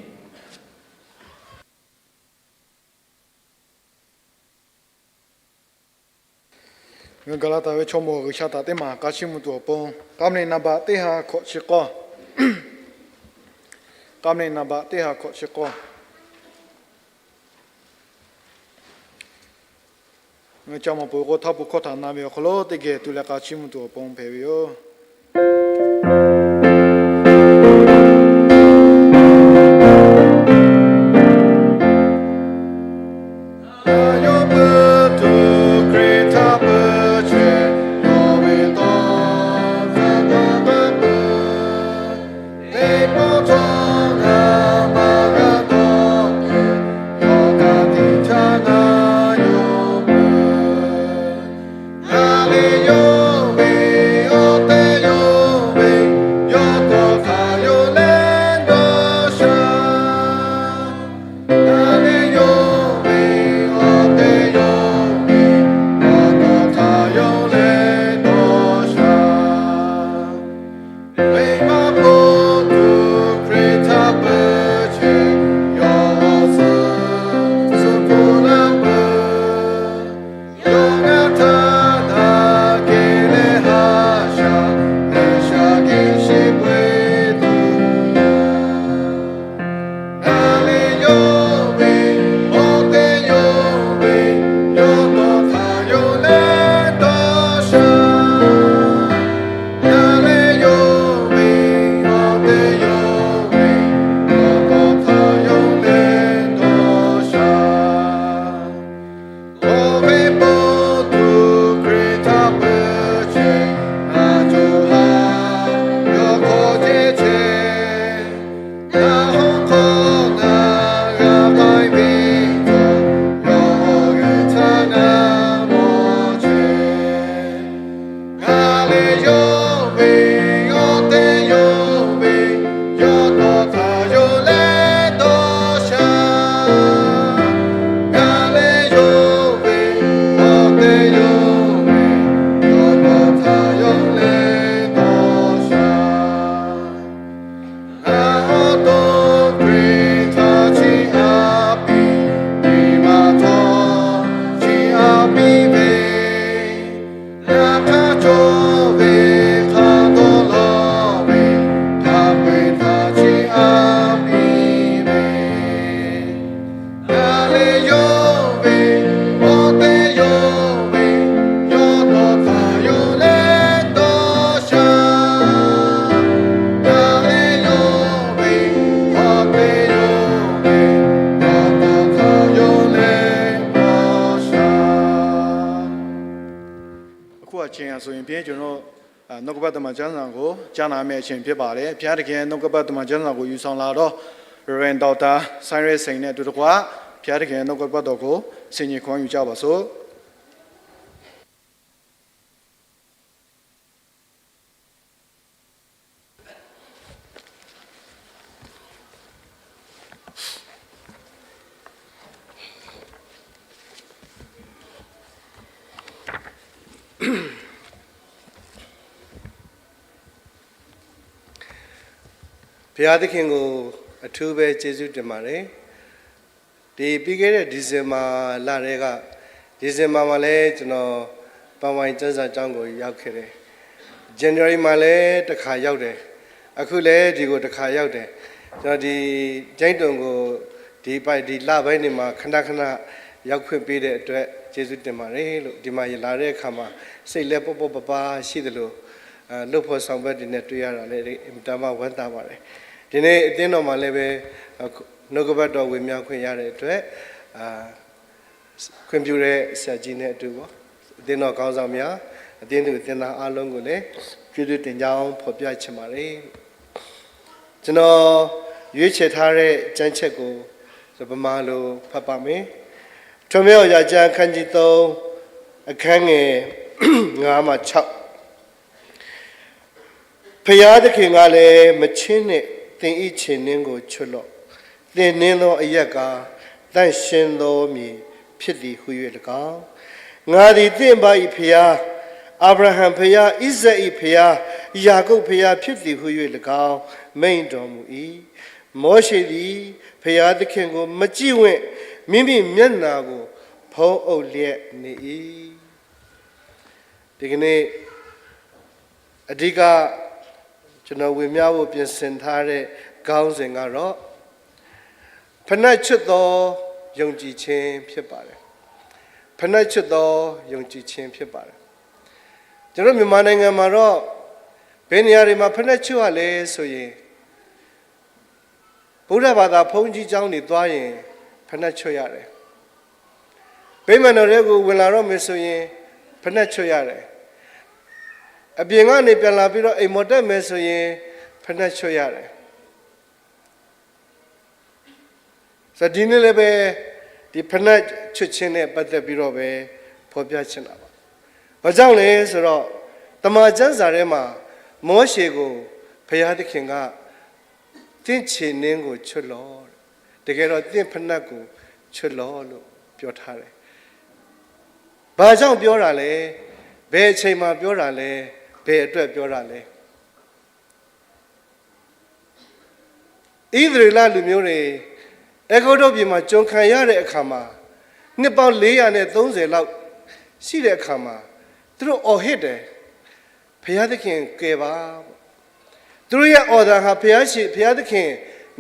Ngaˬ hui gaˬ la taˍ ve chaw mawˬ G'uiˬsha htaꞈ teˇ maˬ k'a chiˇ mvuh tuˬ awˬ pon, k'a meuꞈ naˍ baꞈ teˇ ha hkawꞈ chi k'awˇ, k'a meuꞈ naˍ baꞈ teˇ ha hkawꞈ chi k'awˇ, ngaˬ hui ca mawˬ peuˬ k'o, htaˇ pun hkawˇ htaꞈ na ve awˬ hk'aw lo teˇ geh tu leh k'a chiˇ mvuh tuˬ awˬ pon hpehꞈ ve yoˬ. อ่า နှုတ်ကပတ်သမ္မာကျမ်းစာကို ကြားနာမယ့်အချိန်ဖြစ်ပါတယ်။ ဘုရားသခင်ရဲ့နှုတ်ကပတ်သမ္မာကျမ်းစာကို ယူဆောင်လာတော့ Reverend Doctor စိုင်းရဲစိန်နဲ့အတူတကွ ဘုရားသခင်ရဲ့နှုတ်ကပတ်တော်ကို ဆင်ခြင်ခံယူကြပါစို့။ ဘုရားသခင်ကို အထူးပဲကျေးဇူးတင်ပါတယ်။ ဒီပြီးခဲ့တဲ့ ဒီဇင်ဘာလထဲက ဒီဇင်ဘာမှာလည်း ကျွန်တော် ပန်ဝိုင်ကျမ်းစာကျောင်းကို ရောက်ခဲ့တယ်။ January မှာလည်း တစ်ခါရောက်တယ်။ အခုလည်း ဒီကိုတစ်ခါရောက်တယ်။ ကျွန်တော် ဒီကျိုင်းတုံကို ဒီပိုက်ဒီလပိုင်းတွေမှာ ခဏခဏရောက်ခွင့်ပေးတဲ့အတွက် ကျေးဇူးတင်ပါတယ်လို့ ဒီမှာလာတဲ့အခါမှာ စိတ်လည်းပေါ့ပေါ့ပါပါရှိသလို အဲ လုပ်ဖော်ဆောင်ဖက်တွေနဲ့ တွေ့ရတာလည်း အင်မတန်မှ ဝမ်းသာပါတယ်။ ဒီနေ့ အသင်းတော်မှာလည်းပဲ အဲ နှုတ်ကပတ်တော် ဝေမျှခွင့်ရတဲ့အတွက် အဲ ခွင့်ပြုတဲ့ ဆရာကြီးနဲ့အတူပေါ့၊ အသင်းတော်ခေါင်းဆောင်များ၊ အသင်းသူအသင်းသားအားလုံးကိုလည်း ကျေးဇူးတင်ကြောင်း ဖော်ပြချင်ပါတယ်။ ကျွန်တော် ရွေးချယ်ထားတဲ့ ကျမ်းချက်ကို ဗမာလို ဖတ်ပါမယ်။ ထွန်မြောက်ရာကျမ်း အခန်းကြီးသုံး၊ အခန်းငယ် ငါးမှ ခြောက်။ ဘုရားသခင်ကလည်း၊ မချဉ်းနှင့်၊ သင်၏ခြေနင်းကို ချွတ်လော့။ သင်နင်းသောအရပ်ကား သန့်ရှင်းသောမြေဖြစ်သည်ဟူ၍၎င်း၊ ငါသည်သင့်အဘ၏ဘုရား၊ အာဗြဟံဘုရား၊ ဣဇာက်၏ဘုရား၊ ယာကုပ်ဘုရားဖြစ်သည်ဟူ၍၎င်း မိန့်တော်မူ၏။ မောရှေသည် ဘုရားသခင်ကို မကြည့်ဝံ့၊ မိမိမျက်နှာကို ဖုံးအုပ်လျက်နေ၏။ ဒီကနေ့ အဓိက ကျွန်တော်ဝေမျှဖို့ ပြင်ဆင်ထားတဲ့ ခေါင်းစဉ်ကတော့ ဖနက်ချွတ်သော ယုံကြည်ခြင်း ဖြစ်ပါတယ်။ ဖနက်ချွတ်သော ယုံကြည်ခြင်း ဖြစ်ပါတယ်။ ကျွန်တော် မြန်မာနိုင်ငံမှာတော့ ဘယ်နေရာတွေမှာ ဖနက်ချွတ်ရလဲဆိုရင် ဗုဒ္ဓဘာသာ ဘုန်းကြီးကျောင်းတွေသွားရင် ဖနက်ချွတ်ရတယ်။ ဗိမာန်တော်ထဲကို ဝင်လာတော့မယ်ဆိုရင် ဖနက်ချွတ်ရတယ်။ အပြင်ကနေ ပြန်လာပြီးတော့ အိမ်ပေါ်တက်မယ်ဆိုရင် ဖနက်ချွတ်ရတယ်။ ဆိုတော့ ဒီနေ့လည်းပဲ ဒီဖနက်ချွတ်ခြင်းနဲ့ ပတ်သက်ပြီးတော့ပဲ ဖော်ပြချင်တာပါ။ ဘာကြောင့်လဲဆိုတော့ သမ္မာကျမ်းစာထဲမှာ မောရှေကို ဘုရားသခင်က သင့်ခြေနင်းကို ချွတ်လော့။ တကယ်တော့ သင့်ဖနက်ကို ချွတ်လော့လို့ ပြောထားတယ်။ ဘာကြောင့်ပြောတာလဲ။ ဘယ်အချိန်မှာ ပြောတာလဲ။ ဘယ်အတွက် ပြောတာလဲ။ ဣသရေလလူမျိုးတွေ အဲဂုတ္တုပြည်မှာ ကျွန်ခံရတဲ့အခါမှာ နှစ်ပေါင်း လေးရာနဲ့ သုံးဆယ်လောက် ရှိတဲ့အခါမှာ သူတို့ အော်ဟစ်တယ်။ ဘုရားသခင် ကယ်ပါ။ သူတို့ရဲ့ အော်သံဟာ ဘုရားရှင် ဘုရားသခင်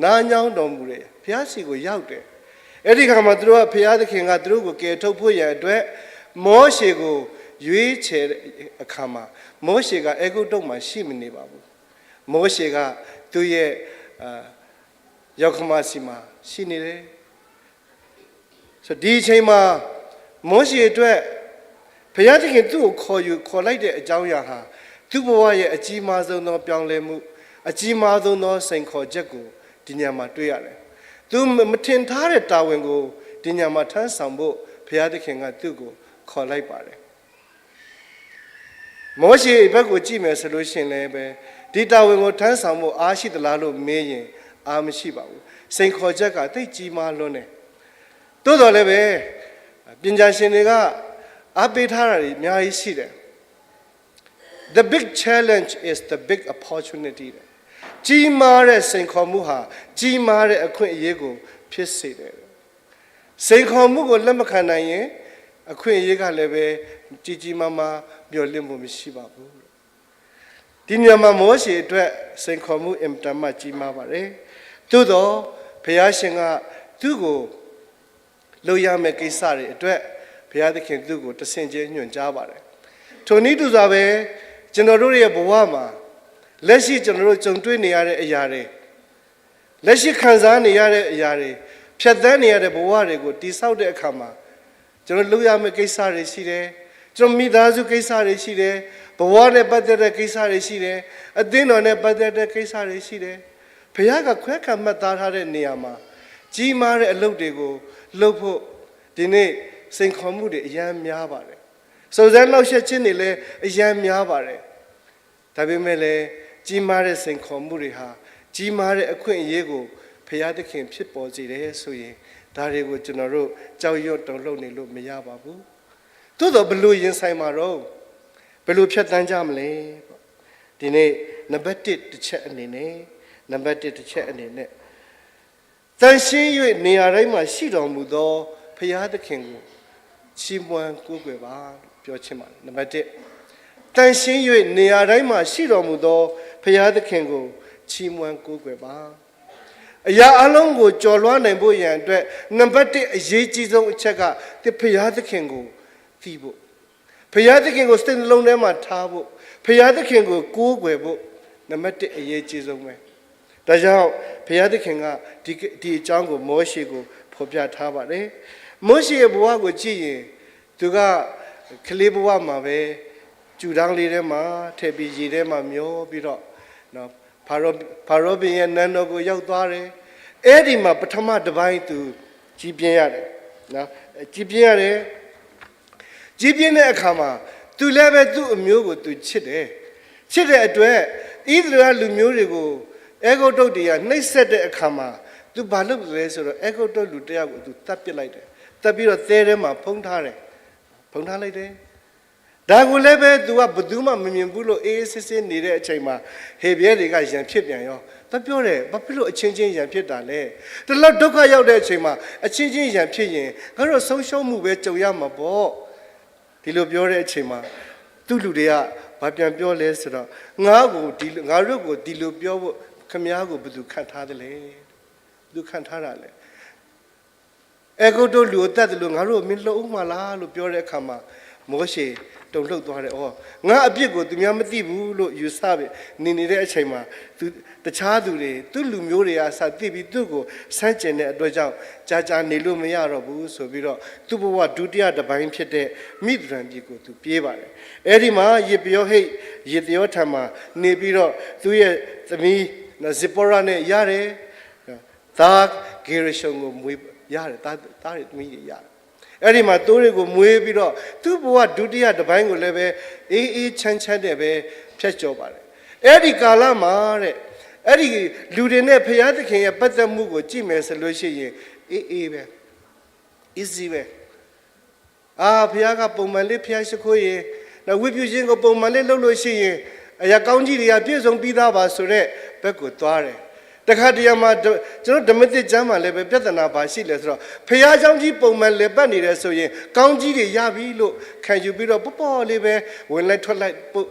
နားညောင်းတော်မူတယ်။ ဘုရားဆီကို ရောက်တယ်။ အဲ့ဒီအခါမှာ သူတို့က ဘုရားသခင်က သူတို့ကို ကယ်ထုတ်ဖို့ရန်အတွက် မောရှေကို ရွေးချယ်တဲ့အခါမှာ မောရှေက အဲဂုတ္တုမှာ ရှိမနေပါဘူး။ မောရှေက သူ့ရဲ့ အာ ယောက္ခမဆီမှာ ရှိနေတယ်။ ဆိုတော့ ဒီအချိန်မှာ မောရှေအတွက် ဘုရားသခင် သူ့ကို ခေါ်ယူ ခေါ်လိုက်တဲ့ အကြောင်းအရာဟာ သူ့ဘဝရဲ့ အကြီးမားဆုံးသော ပြောင်းလဲမှု၊ အကြီးမားဆုံးသော စိန်ခေါ်ချက်ကို ဒီညမှာ တွေ့ရတယ်။ သူမထင်ထားတဲ့ တာဝန်ကို ဒီညမှာ ထမ်းဆောင်ဖို့ ဘုရားသခင်က သူ့ကို ခေါ်လိုက်ပါတယ်။ မောရှေဘက်ကို ကြည့်မယ်ဆိုလို့ရှိရင်လည်းပဲ ဒီတာဝန်ကို ထမ်းဆောင်ဖို့ အားရှိသလားလို့ မေးရင် အားမရှိပါဘူး။ စိန်ခေါ်ချက်က သိပ်ကြီးမားလွန်းတယ်။ သို့သော်လည်းပဲ ပညာရှင်တွေက အားပေးထားတာတွေ အများကြီးရှိတယ်။ The big challenge is the big opportunity. ကြီးမားတဲ့ စိန်ခေါ်မှုဟာ ကြီးမားတဲ့ အခွင့်အရေးကို ဖြစ်စေတယ်။ စိန်ခေါ်မှုကို လက်မခံနိုင်ရင် အခွင့်အရေးကလည်းပဲ ကြီးကြီးမားမား မျှော်လင့်ဖို့ မရှိပါဘူး။ ဒီနေရာမှာ မောရှေအတွက် စိန်ခေါ်မှု အင်မတန်မှ ကြီးမားပါတယ်။ သို့သော် ဘုရားရှင်က သူ့ကို လုပ်ရမယ့်ကိစ္စတွေအတွက် ဘုရားသခင် သူ့ကို တဆင့်ချင်း ညွှန်ကြားပါတယ်။ ထိုနည်းတူစွာပဲ ကျွန်တော်တို့ရဲ့ဘဝမှာ လက်ရှိ ကျွန်တော်တို့ ကြုံတွေ့နေရတဲ့ အရာတွေ၊ လက်ရှိ ခံစားနေရတဲ့ အရာတွေ၊ ဖြတ်သန်းနေရတဲ့ ဘဝတွေကို တည်ဆောက်တဲ့အခါမှာ ကျွန်တော် လုပ်ရမယ့်ကိစ္စတွေ ရှိတယ်။ ကျွန်တော် မိသားစုကိစ္စတွေ ရှိတယ်။ ဘဝနဲ့ပတ်သက်တဲ့ကိစ္စတွေရှိတယ်။ အသင်းတော်နဲ့ပတ်သက်တဲ့ကိစ္စတွေရှိတယ်။ ဘုရားကခွဲခန့်မှတ်သားထားတဲ့နေရာမှာ ကြီးမားတဲ့အလုပ်တွေကိုလုပ်ဖို့ ဒီနေ့စိန်ခေါ်မှုတွေအရမ်းများပါတယ်။ စုံစမ်းနှောင့်ယှက်ခြင်းတွေလည်းအရမ်းများပါတယ်။ ဒါပေမဲ့လည်း ကြီးမားတဲ့စိန်ခေါ်မှုတွေဟာ ကြီးမားတဲ့အခွင့်အရေးကို ဘုရားသခင်ဖြစ်ပေါ်စေတယ်ဆိုရင် ဒါတွေကိုကျွန်တော်တို့ကြောက်ရွံ့တုန်လှုပ်နေလို့မရပါဘူး။ သို့သော် ဘယ်လိုရင်ဆိုင်မှာတော့ ဘယ်လိုဖြတ်သန်းကြမလဲ။ ဒီနေ့နံပါတ်တစ်တစ်ချက်အနေနဲ့ နံပါတ်တစ်တစ်ချက်အနေနဲ့ သန့်ရှင်း၍နေရာတိုင်းမှာရှိတော်မူသောဘုရားသခင်ကိုချီးမွမ်းကိုးကွယ်ပါလို့ပြောခြင်းပါတယ်။ နံပါတ်တစ်၊ သန့်ရှင်း၍နေရာတိုင်းမှာရှိတော်မူသောဘုရားသခင်ကိုချီးမွမ်းကိုးကွယ်ပါ။ အရာအားလုံးကိုကျော်လွှားနိုင်ဖို့ရန်အတွက် နံပါတ်တစ်အရေးကြီးဆုံးအချက်က သင်ဘုရားသခင်ကိုသိဖို့၊ ဘုရားသခင်ကိုစိတ်နှလုံးထဲမှာထားဖို့၊ ဘုရားသခင်ကိုကိုးကွယ်ဖို့ နံပါတ်တစ်အရေးကြီးဆုံးပဲ။ ဒါကြောင့်ဘုရားသခင်က ဒီဒီအကြောင်းကိုမောရှေကိုဖော်ပြထားပါတယ်။ မောရှေရဲ့ဘဝကိုကြည့်ရင် သူကကလေးဘဝမှာပဲ ကျူတောင်းလေးထဲမှာထည့်ပြီးရေထဲမှာမျောပြီးတော့နော် ဖာရောဖာရောဘုရင်ရဲ့နန်းတော်ကိုရောက်သွားတယ်။ အဲ့ဒီမှာပထမတစ်ပိုင်းသူကြီးပြင်းရတယ်နော်။ ကြီးပြင်းရတယ်။ ကြီးပြင်းတဲ့အခါမှာ သူလည်းပဲသူ့အမျိုးကိုသူချစ်တယ်။ ချစ်တဲ့အတွက် ဣသရေလလူမျိုးတွေကို အဲဂုတ္တုတွေကနှိပ်စက်တဲ့အခါမှာ သူဘာလုပ်လဲဆိုတော့ အဲဂုတ္တုလူတစ်ယောက်ကိုသူသတ်ပစ်လိုက်တယ်။ သတ်ပြီးတော့သဲထဲမှာဖုံးထားတယ်။ ဖုံးထားလိုက်တယ်။ ဒါကိုလည်းပဲသူကဘယ်သူမှမမြင်ဘူးလို့ အေးအေးဆေးဆေးနေတဲ့အချိန်မှာ ဟေဗြဲတွေကရန်ဖြစ်ပြန်ရော။ သွားပြောတယ်၊ ဘာဖြစ်လို့အချင်းချင်းရန်ဖြစ်တာလဲ။ ဒီလောက်ဒုက္ခရောက်တဲ့အချိန်မှာ အချင်းချင်းရန်ဖြစ်ရင် ငါတို့ဆုံးရှုံးမှုပဲကြုံရမှာပေါ့။ ဒီလိုပြောတဲ့အချိန်မှာ သူ့လူတွေကဘာပြန်ပြောလဲဆိုတော့ ငါ့ကိုဒီလိုငါတို့ကိုဒီလိုပြောဖို့ ခင်ဗျားကိုဘယ်သူခန့်ထားသလဲ။ ဘယ်သူခန့်ထားတာလဲ။ အဲဂုတ္တုလူကိုသတ်သလို ငါတို့ကိုမင်းလုပ်ဦးမှာလားလို့ပြောတဲ့အခါမှာ မောရှေတုန်လှုပ်သွားတယ်။ အော်၊ ငါ့အပြစ်ကိုသူများမသိဘူးလို့ယူဆပြီးနေနေတဲ့အချိန်မှာ သူတခြားသူတွေ၊ သူ့လူမျိုးတွေကအစသိပြီး သူ့ကိုဆန့်ကျင်တဲ့အတွက်ကြောင့် ကြာကြာနေလို့မရတော့ဘူးဆိုပြီးတော့ သူ့ဘဝဒုတိယတစ်ပိုင်းဖြစ်တဲ့မိသရန်ပြည်ကိုသူပြေးပါတယ်။ အဲဒီမှာယစ်ပယောဟိတ်၊ ယစ်သရောထံမှာနေပြီးတော့ သူ့ရဲ့သမီးနော်၊ ဇိပောရနဲ့ရတယ်။ သားဂေရရှုံကိုမွေးရတယ်။ သားသားတွေသမီးတွေရတယ်။ အဲ့ဒီမှာသိုးတွေကိုမွေးပြီးတော့ သူ့ဘဝဒုတိယတစ်ပိုင်းကိုလည်းပဲ အေးအေးချမ်းချမ်းနဲ့ပဲဖြတ်ကျော်ပါတယ်။ အဲ့ဒီကာလမှာတဲ့၊ အဲ့ဒီလူတွေနဲ့ဘုရားသခင်ရဲ့ပတ်သက်မှုကိုကြည့်မယ်ဆိုလို့ရှိရင် အေးအေးပဲ၊ easy ပဲ။ အာ၊ ဘုရားကပုံမှန်လေးဘုရားရှိခိုးရင်၊ နောက်ဝတ်ပြုခြင်းကိုပုံမှန်လေးလုပ်လို့ရှိရင်၊ အရာကောင်းကြီးတွေကပြည့်စုံပြီးသားပါဆိုတဲ့ဘက်ကိုသွားတယ်။ တခါတရံမှာ၊ ကျွန်တော်ဓမ္မသစ်ကျမ်းမှာလည်းပဲပြဿနာဘာရှိလဲဆိုတော့၊ ဘုရားကျောင်းကြီးပုံမှန်လည်ပတ်နေတယ်ဆိုရင်၊ ကောင်းကြီးတွေရပြီလို့ခံယူပြီးတော့၊ ပေါ့ပေါ့လေးပဲဝင်လိုက်ထွက်လိုက်၊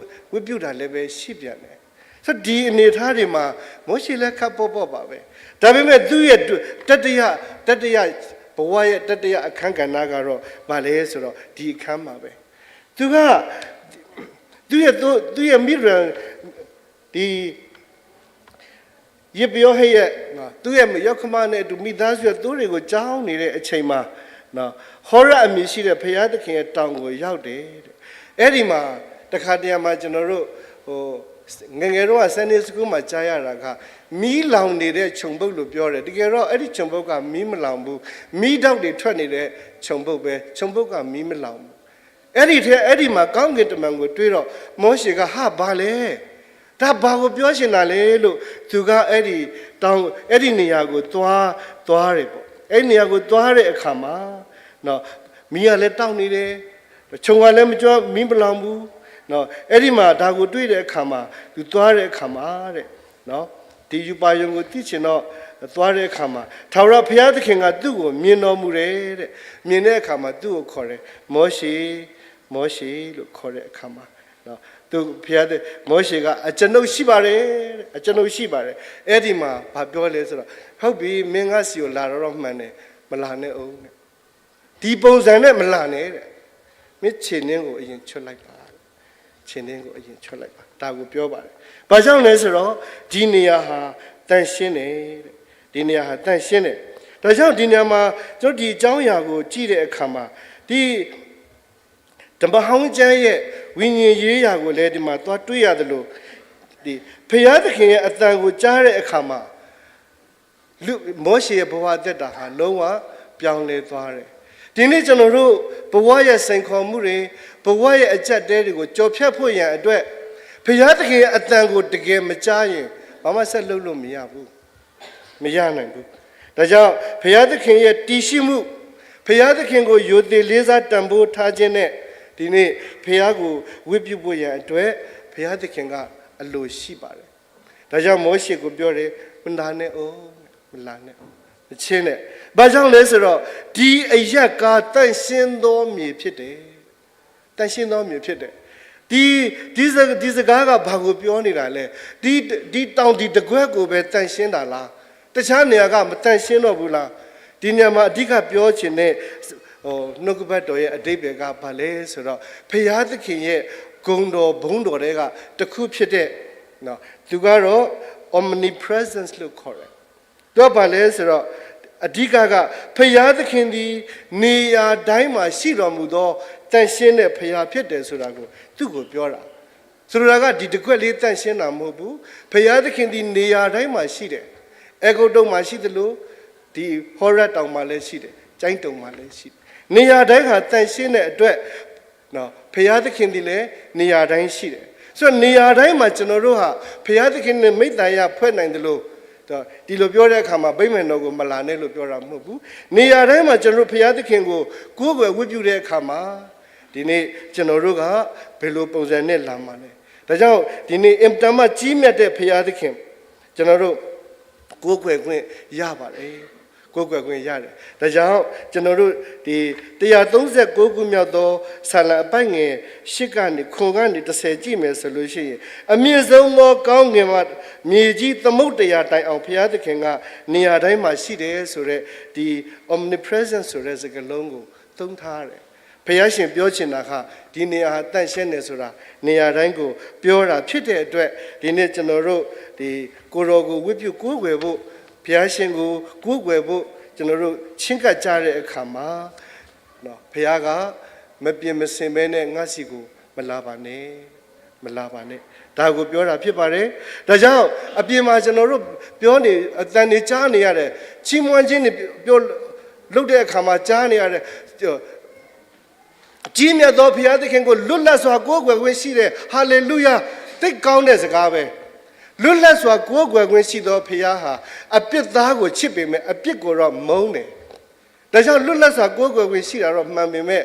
ဝတ်ပြုတာလည်းပဲရှိပြန်တယ်။ ဆိုတော့ဒီအနေအထားတွေမှာမောရှေလည်းခပ်ပေါ့ပေါ့ပါပဲ။ ဒါပေမဲ့သူ့ရဲ့တတိယ၊ တတိယ၊ ဘဝရဲ့တတိယအခန်းကဏ္ဍကတော့ဘာလဲဆိုတော့၊ ဒီအခန်းမှာပဲ။ သူက၊ သူ့ရဲ့သိုး၊ သူ့ရဲ့မိသရန်၊ ဒီယစ်ပယောဟိတ်ရဲ့၊ သူ့ရဲ့ယောက္ခမနဲ့အတူမိသားစုရဲ့သိုးတွေကိုကျောင်းနေတဲ့အချိန်မှာနော်၊ ဟောရအမည်ရှိတဲ့ဘုရားသခင်ရဲ့တောင်ကိုရောက်တယ်တဲ့။ အဲ့ဒီမှာတခါတရံမှာကျွန်တော်တို့၊ ဟို၊ ငယ်ငယ်တုန်းက Sunday School မှာကြားရတာက၊ မီးလောင်နေတဲ့ခြုံပုတ်လို့ပြောတယ်။ တကယ်တော့အဲ့ဒီခြုံပုတ်ကမီးမလောင်ဘူး။ မီးတောက်တွေထွက်နေတဲ့ခြုံပုတ်ပဲ။ ခြုံပုတ်ကမီးမလောင်ဘူး။ အဲ့ဒီထဲ၊ အဲ့ဒီမှာကောင်းကင်တမန်ကိုတွေ့တော့မောရှေက၊ ဟာ၊ ဘာလဲ။ ဒါဘာကိုပြောချင်တာလဲလို့သူကအဲ့ဒီတောင်၊ အဲ့ဒီနေရာကိုသွား၊ သွားတယ်ပေါ့။ အဲ့ဒီနေရာကိုသွားတဲ့အခါမှာနော်၊ မီးကလည်းတောက်နေတယ်။ ခြုံကလည်းမီးမလောင်ဘူးနော်။ အဲ့ဒီမှာဒါကိုတွေ့တဲ့အခါမှာ၊ သူသွားတဲ့အခါမှာတဲ့နော်၊ ဒီရူပါရုံကိုသိချင်တော့သွားတဲ့အခါမှာ၊ ထာဝရဘုရားသခင်ကသူ့ကိုမြင်တော်မူတယ်တဲ့။ မြင်တဲ့အခါမှာသူ့ကိုခေါ်တယ်။ မောရှေ၊ မောရှေလို့ခေါ်တဲ့အခါမှာနော်၊ သူဘုရားသခင်၊ မောရှေကအကျွန်ုပ်ရှိပါတယ်တဲ့။ အကျွန်ုပ်ရှိပါတယ်။ အဲ့ဒီမှာဘာပြောလဲဆိုတော့၊ ဟုတ်ပြီ၊ မင်းငါ့ဆီကိုလာတော့မှန်တယ်။ မလာနဲ့ဦးနဲ့။ ဒီပုံစံနဲ့မလာနဲ့တဲ့။ မင်းခြေနင်းကိုအရင်ချွတ်လိုက်ပါ။ ခြေနင်းကိုအရင်ချွတ်လိုက်ပါ။ ဒါကိုပြောပါတယ်။ ဘာကြောင့်လဲဆိုတော့ဒီနေရာဟာသန့်ရှင်းတယ်တဲ့။ ဒီနေရာဟာသန့်ရှင်းတယ်။ ဒါကြောင့်ဒီနေရာမှာကျွန်တော်ဒီအကြောင်းအရာကိုကြည့်တဲ့အခါမှာ၊ ဒီ ဓမ္မဟောင်းကျမ်းရဲ့ ဝိညာဉ်ရေးရာကိုလည်း ဒီမှာသွားတွေ့ရတယ်လို့ ဒီ ဘုရားသခင်ရဲ့အသံကိုကြားတဲ့အခါမှာ လူ မောရှေရဲ့ဘဝသက်တာဟာ လုံးဝပြောင်းလဲသွားတယ်။ ဒီနေ့ကျွန်တော်တို့ ဘဝရဲ့စိန်ခေါ်မှုတွေ၊ ဘဝရဲ့အကျပ်အတည်းတွေကို ကျော်ဖြတ်ဖို့ရန်အတွက် ဘုရားသခင်ရဲ့အသံကို တကယ်မကြားရင် ဘာမှဆက်လုပ်လို့မရဘူး။ မရနိုင်ဘူး။ ဒါကြောင့် ဘုရားသခင်ရဲ့တည်ရှိမှု၊ ဘုရားသခင်ကို ရိုသေလေးစားတန်ဖိုးထားခြင်းနဲ့ ဒီနေ့ ဘုရားကို ဝတ်ပြုဖို့ရန်အတွက် ဘုရားသခင်က အလိုရှိပါတယ်။ ဒါကြောင့် မောရှေကိုပြောတယ်၊ မလာနဲ့ဦး၊ မလာနဲ့ဦး၊ မချဉ်းနဲ့။ ဘာကြောင့်လဲဆိုတော့ ဒီအရပ်ကား သန့်ရှင်းသောမြေဖြစ်တယ်။ သန့်ရှင်းသောမြေဖြစ်တယ်။ ဒီ ဒီစ ဒီစကားက ဘာကိုပြောနေတာလဲ။ ဒီ ဒီတောင် ဒီတကွက်ကိုပဲ သန့်ရှင်းတာလား။ တခြားနေရာက မသန့်ရှင်းတော့ဘူးလား။ ဒီနေရာမှာ အဓိကပြောချင်တဲ့ ဟို နှုတ်ကပတ်တော်ရဲ့အဓိပ္ပာယ်က ဘာလဲဆိုတော့ ဘုရားသခင်ရဲ့ ဂုဏ်တော်ဘုန်းတော်ထဲက တစ်ခုဖြစ်တဲ့ နော် သူကတော့ omnipresence လို့ခေါ်တယ်။ သူကဘာလဲဆိုတော့ အဓိကက ဘုရားသခင်သည် နေရာတိုင်းမှာရှိတော်မူသော သန့်ရှင်းတဲ့ဘုရားဖြစ်တယ်ဆိုတာကို သူ့ကိုပြောတာ။ ဆိုလိုတာက ဒီတကွက်လေး သန့်ရှင်းတာမဟုတ်ဘူး။ ဘုရားသခင်သည် နေရာတိုင်းမှာရှိတယ်။ အဲဂုတ္တုမှာရှိသလို ဒီဟောရတောင်မှာလည်းရှိတယ်။ ကျိုင်းတုံမှာလည်းရှိတယ်။ နေရာတိုင်းဟာ သန့်ရှင်းတဲ့အတွက် နော် ဘုရားသခင်သည်လည်း နေရာတိုင်းရှိတယ်။ ဆိုတော့ နေရာတိုင်းမှာ ကျွန်တော်တို့ဟာ ဘုရားသခင်နဲ့ မိတ်သရာဖွဲ့နိုင်သလို ဒီလိုပြောတဲ့အခါမှာ ဗိမာန်တော်ကို မလာနဲ့လို့ပြောတာမဟုတ်ဘူး။ နေရာတိုင်းမှာ ကျွန်တော်တို့ ဘုရားသခင်ကို ကိုးကွယ်ဝတ်ပြုတဲ့အခါမှာ ဒီနေ့ ကျွန်တော်တို့က ဘယ်လိုပုံစံနဲ့ လာမှာလဲ။ ဒါကြောင့် ဒီနေ့ အင်မတန်မှ ကြီးမြတ်တဲ့ ဘုရားသခင် ကျွန်တော်တို့ ကိုးကွယ်ခွင့်ရပါတယ်။ ကိုးကွယ်ခွင့်ရတယ်။ ဒါကြောင့် ကျွန်တော်တို့ ဒီ တစ်ရာသုံးဆယ့်ကိုးခုမြောက်သော ဆာလံအပိုဒ်ငယ် ရှစ်ကနေ ခုနစ်ကနေ တစ်ဆယ်ကြည့်မယ်ဆိုလို့ရှိရင် အမြင့်ဆုံးသောကောင်းကင်မှ မြေကြီးသမုဒ္ဒရာတိုင်အောင် ဘုရားသခင်က နေရာတိုင်းမှာရှိတယ်ဆိုတဲ့ ဒီ omnipresence ဆိုတဲ့စကားလုံးကို သုံးထားတယ်။ ဘုရားရှင်ပြောချင်တာက ဒီနေရာဟာ သန့်ရှင်းတယ်ဆိုတာ နေရာတိုင်းကို ပြောတာဖြစ်တဲ့အတွက် ဒီနေ့ကျွန်တော်တို့ ဒီ ကိုယ်တော်ကို ဝတ်ပြုကိုးကွယ်ဖို့၊ ဘုရားရှင်ကို ကိုးကွယ်ဖို့ ကျွန်တော်တို့ ချဉ်းကပ်ကြတဲ့အခါမှာ နော် ဘုရားက မပြင်မဆင်ဘဲနဲ့ ငါ့ဆီကို မလာပါနဲ့၊ မလာပါနဲ့၊ ဒါကိုပြောတာဖြစ်ပါတယ်။ ဒါကြောင့် အပြင်မှာ ကျွန်တော်တို့ ပြောနေ၊ အသံတွေကြားနေရတယ်။ ချီးမွမ်းခြင်းတွေ ပြော၊ လုပ်တဲ့အခါမှာ ကြားနေရတယ်။ ကြီးမြတ်သောဘုရားသခင်ကို လွတ်လပ်စွာ ကိုးကွယ်ခွင့်ရှိတယ်။ ဟာလေလုယာ၊ သိပ်ကောင်းတဲ့စကားပဲ။ လွတ်လပ်စွာ ကိုးကွယ်ခွင့်ရှိသောဘုရားဟာ အပြစ်သားကို ချစ်ပေမဲ့ အပြစ်ကိုတော့ မုန်းတယ်။ ဒါကြောင့် လွတ်လပ်စွာ ကိုးကွယ်ခွင့်ရှိတာတော့ မှန်ပေမဲ့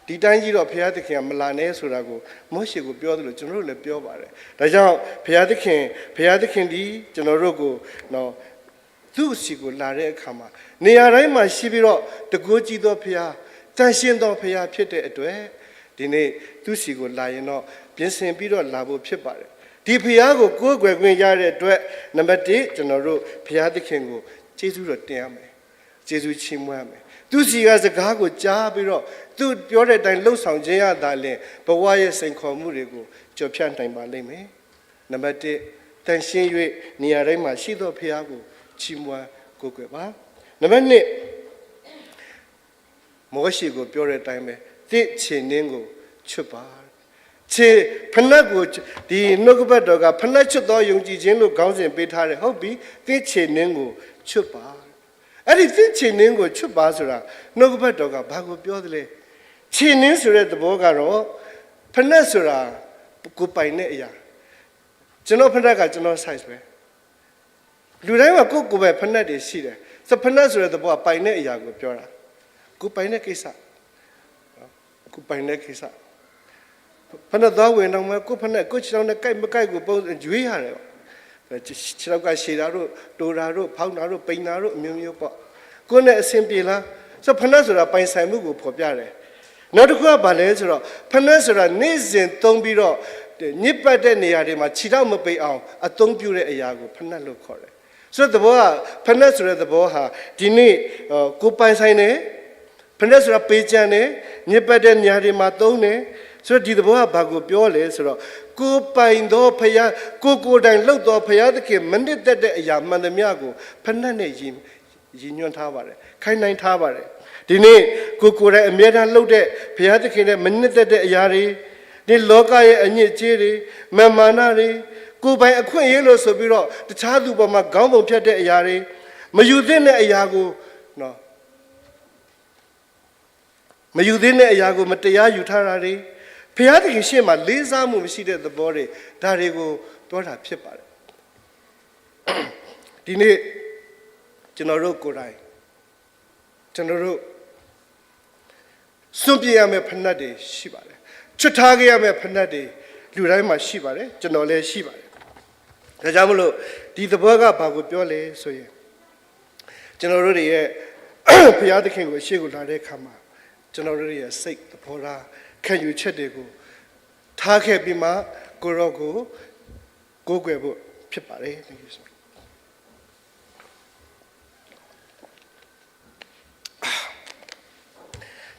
ဒီတိုင်းကြီးတော့ ဘုရားသခင်က မလာနဲ့ဆိုတာကို မောရှေကို ပြောသလို ကျွန်တော်တို့လည်း ပြောပါတယ်။ ဒါကြောင့် ဘုရားသခင်၊ ဘုရားသခင်သည် ကျွန်တော်တို့ကို နော် သူ့ဆီကို လာတဲ့အခါမှာ နေရာတိုင်းမှာ ရှိပြီးတော့ တန်ခိုးကြီးသောဘုရား၊ သန့်ရှင်းသောဘုရား ဖြစ်တဲ့အတွက် ဒီနေ့ သူ့ဆီကို လာရင်တော့ ပြင်ဆင်ပြီးတော့ လာဖို့ဖြစ်ပါတယ်။ ဒီဘုရားကို ကိုးကွယ်ခွင့်ရတဲ့အတွက် နံပါတ်တစ် ကျွန်တော်တို့ ဘုရားသခင်ကို ကျေးဇူးတော်တင်ရမယ်။ ကျေးဇူးချီးမွမ်းရမယ်။ သူ့ဆီက စကားကို ကြားပြီးတော့ သူပြောတဲ့အတိုင်း လုပ်ဆောင်ခြင်းအရသာလျှင် ဘဝရဲ့စိန်ခေါ်မှုတွေကို ကျော်ဖြတ်နိုင်ပါလိမ့်မယ်။ နံပါတ်တစ်၊ သန့်ရှင်း၍ နေရာတိုင်းမှာ ရှိသောဘုရားကို ချီးမွမ်းကိုးကွယ်ပါ။ နံပါတ်နှစ်၊ မောရှေကို ပြောတဲ့အတိုင်းပဲ၊ သင့်ခြေနင်းကို ချွတ်ပါ။ ခြေ၊ ဖိနပ်ကို၊ ဒီနှုတ်ကပတ်တော်က ဖိနပ်ချွတ်သောယုံကြည်ခြင်းလို့ ခေါင်းစဉ်ပေးထားတယ်။ ဟုတ်ပြီ။ သင့်ခြေနင်းကို ချွတ်ပါ။ အဲ့ဒီ သင့်ခြေနင်းကို ချွတ်ပါဆိုတာ နှုတ်ကပတ်တော်က ဘာကိုပြောသလဲ။ ခြေနင်းဆိုတဲ့သဘောကတော့ ဖိနပ်ဆိုတာ ကိုယ်ပိုင်တဲ့အရာ၊ ကျွန်တော်ဖိနပ်က ကျွန်တော် size ပဲ။ လူတိုင်းမှာ ကိုယ့်ကိုယ်ပိုင်ဖိနပ်တွေရှိတယ်။ ဆိုတော့ ဖိနပ်ဆိုတဲ့သဘောက ပိုင်တဲ့အရာကိုပြောတာ။ ကိုယ်ပိုင်တဲ့ကိစ္စ။ ကိုယ်ပိုင်တဲ့ကိစ္စ။ ဖိနပ်သွားဝယ်တော့မှ ကိုယ့်ဖိနပ် ကိုယ့်ခြေထောက်နဲ့ ကိုက်မကိုက်ကို ပုံရွေးရတယ်ပေါ့။ ခြေထောက်က ရှည်တာတို့ တိုတာတို့ ဖောင်းတာတို့ ပိန်တာတို့ အမျိုးမျိုးပေါ့။ ကိုယ်နဲ့အဆင်ပြေလား။ ဆိုတော့ ဖိနပ်ဆိုတာ ပိုင်ဆိုင်မှုကို ဖော်ပြတယ်။ နောက်တစ်ခုက ဘာလဲဆိုတော့ ဖိနပ်ဆိုတာ နေ့စဉ်သုံးပြီးတော့ ညစ်ပတ်တဲ့နေရာတွေမှာ ခြေထောက်မပိန်အောင် အသုံးပြုတဲ့အရာကို ဖိနပ်လို့ခေါ်တယ်။ ဆိုတော့ သဘောက ဖိနပ်ဆိုတဲ့သဘောဟာ ဒီနေ့ ကိုယ်ပိုင်ဆိုင်တယ်။ ဖိနပ်ဆိုတာ ပေကျံတယ်။ ညစ်ပတ်တဲ့နေရာတွေမှာ သုံးတယ်။ ဆိုတော့ ဒီသဘောက ဘာကိုပြောလဲဆိုတော့ ကိုယ်ပိုင်သောဘုရား၊ ကိုယ်ကိုယ်တိုင်လုပ်သော ဘုရားသခင် မနှစ်သက်တဲ့အရာမှန်သမျှကို ဖိနပ်နဲ့ ရေ ရည်ညွှန်းထားပါတယ်။ ခိုင်းနှိုင်းထားပါတယ်။ ဒီနေ့ ကိုယ်ကိုယ်တိုင် အမြဲတမ်းလုပ်တဲ့ ဘုရားသခင်နဲ့ မနှစ်သက်တဲ့ အရာတွေ၊ ဒီလောကရဲ့ အညစ်အကြေးတွေ၊ မမာနတွေ၊ ကိုယ်ပိုင်အခွင့်အရေးလို့ ဆိုပြီးတော့ တခြားသူပေါ်မှာ ခေါင်းပုံဖြတ်တဲ့ အရာတွေ၊ မယူသင့်တဲ့ အရာကိုနော်၊ မယူသင့်တဲ့ အရာကို မတရားယူထားတာတွေ၊ ဘုရားသခင်ရှေ့မှာ လေးစားမှုမရှိတဲ့ သဘောတွေ၊ ဒါတွေကို ပြောတာဖြစ်ပါတယ်။ ဒီနေ့ ကျွန်တော်တို့ကိုယ်တိုင် ကျွန်တော်တို့ စွန့်ပစ်ရမယ့် ဖိနပ်တွေ ရှိပါတယ်။ ချွတ်ထားခဲ့ရမယ့် ဖိနပ်တွေ လူတိုင်းမှာ ရှိပါတယ်။ ကျွန်တော်လည်း ရှိပါတယ်။ ဒါကြောင့်မလို့ ဒီသဘောက ဘာကိုပြောလဲဆိုရင် ကျွန်တော်တို့တွေရဲ့ ဘုရားသခင်ကို အရှေ့ကို လာတဲ့အခါမှာ ကျွန်တော်တို့တွေရဲ့ စိတ်သဘောထား ခံယူချက်တွေကို ထားခဲ့ပြီးမှ ကိုယ်တော်ကို ကိုးကွယ်ဖို့ ဖြစ်ပါတယ်။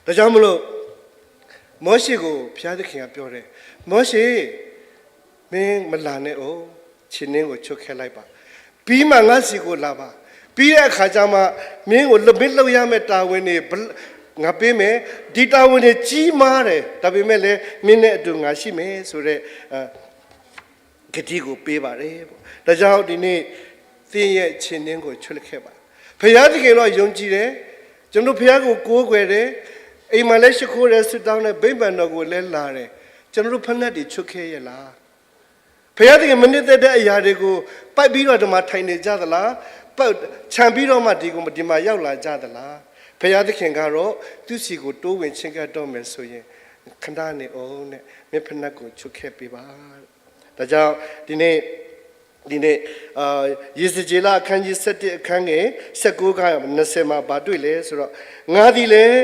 ဒါကြောင့်မလို့ မောရှေကို ဘုရားသခင်က ပြောတယ်။ မောရှေ၊ မင်းမလာနဲ့ဦး။ ခြေနင်းကို ချွတ်ခဲ့လိုက်ပါ။ ပြီးမှ ငါ့ဆီကို လာပါ။ ပြီးတဲ့အခါကျမှ မင်းကို မင်းလုပ်ရမယ့် တာဝန်တွေ ငါပေးမယ်။ ဒီတာဝန်တွေ ကြီးမားတယ်။ ဒါပေမဲ့လည်း မင်းနဲ့အတူ ငါရှိမယ်ဆိုတဲ့ ကတိကို ပေးပါတယ်။ ဒါကြောင့် ဒီနေ့ သင်ရဲ့ခြေနင်းကို ချွတ်ခဲ့ပါ။ ဘုရားသခင်တော့ ယုံကြည်တယ်။ ကျွန်တော် ဘုရားကို ကိုးကွယ်တယ်။ အိမ်မှာလည်း ရှိခိုးတယ်၊ ဆုတောင်းတယ်၊ ဗိမာန်တော်ကိုလည်း လာတယ်။ ကျွန်တော်တို့ ဖိနပ်တွေ ချွတ်ခဲ့ရဲ့လား။ ဘုရားသခင် မနှစ်သက်တဲ့ အရာတွေကို ပိုက်ပြီးတော့ ဒီမှာ ထိုင်နေကြသလား။ ပိုက်၊ ချန်ပြီးတော့မှ ဒီကို၊ ဒီမှာ ရောက်လာကြသလား။ ဘုရားသခင်ကတော့ သူ့ဆီကို တိုးဝင်ချဉ်းကပ်တော့မယ်ဆိုရင် ခဏနေဦးနဲ့၊ မင်းဖိနပ်ကို ချွတ်ခဲ့ပေးပါ။ ဒါကြောင့် ဒီနေ့၊ ဒီနေ့၊ အာ၊ ယေဇကျေလ အခန်းကြီး ဆယ့်တစ် အခန်းငယ် ဆယ့်ကိုး က နှစ်ဆယ် မှာ ဘာတွေ့လဲဆိုတော့၊ ငါသည်လည်း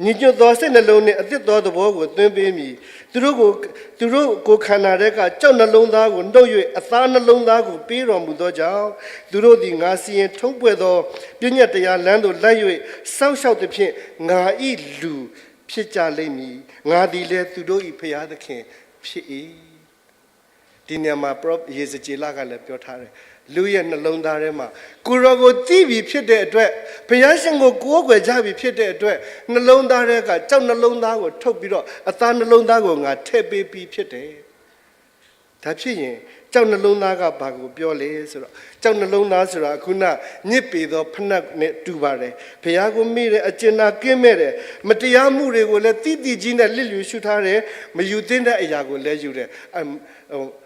ညီညွတ်သော စိတ်နှလုံးနှင့် အသစ်သော သဘောကို သွင်းပေးမည်။ သူတို့ကို၊ သူတို့ကိုယ်ခန္ဓာထဲက ကျောက်နှလုံးသားကို နှုတ်၍ အသားနှလုံးသားကို ပေးတော်မူသောကြောင့်၊ သူတို့သည် ငါစီရင်ထုံးဖွဲ့သော ပညတ်တရားလမ်းသို့ လိုက်၍ စောင့်ရှောက်သဖြင့် ငါ၏လူ ဖြစ်ကြလိမ့်မည်။ ငါသည်လည်း သူတို့၏ ဘုရားသခင်ဖြစ်၏။ ဒီနေရာမှာ ပရော၊ ယေဇကျေလကလည်း ပြောထားတယ်။ လူရဲ့နှလုံးသားထဲမှာ ကိုယ်တော်ကို သိပြီဖြစ်တဲ့အတွက်၊ ဘုရားရှင်ကို ကိုးကွယ်ကြပြီဖြစ်တဲ့အတွက်၊ နှလုံးသားထဲက ကျောက်နှလုံးသားကို ထုတ်ပြီးတော့ အသားနှလုံးသားကို ငါထည့်ပေးပြီးဖြစ်တယ်။ ဒါဖြစ်ရင် ကျောက်နှလုံးသားက ဘာကိုပြောလဲဆိုတော့၊ ကျောက်နှလုံးသားဆိုတာ အခုန ညစ်ပေသောဖိနပ်နဲ့ တူပါတယ်။ ဘုရားကို မေ့တယ်၊ အကြင်နာကင်းမဲ့တယ်၊ မတရားမှုတွေကိုလည်း သီးသီကြီးနဲ့ လျစ်လျူရှုထားတယ်။ မယူသင့်တဲ့ အရာကိုလည်း ယူတယ်။ အ၊ ဟို၊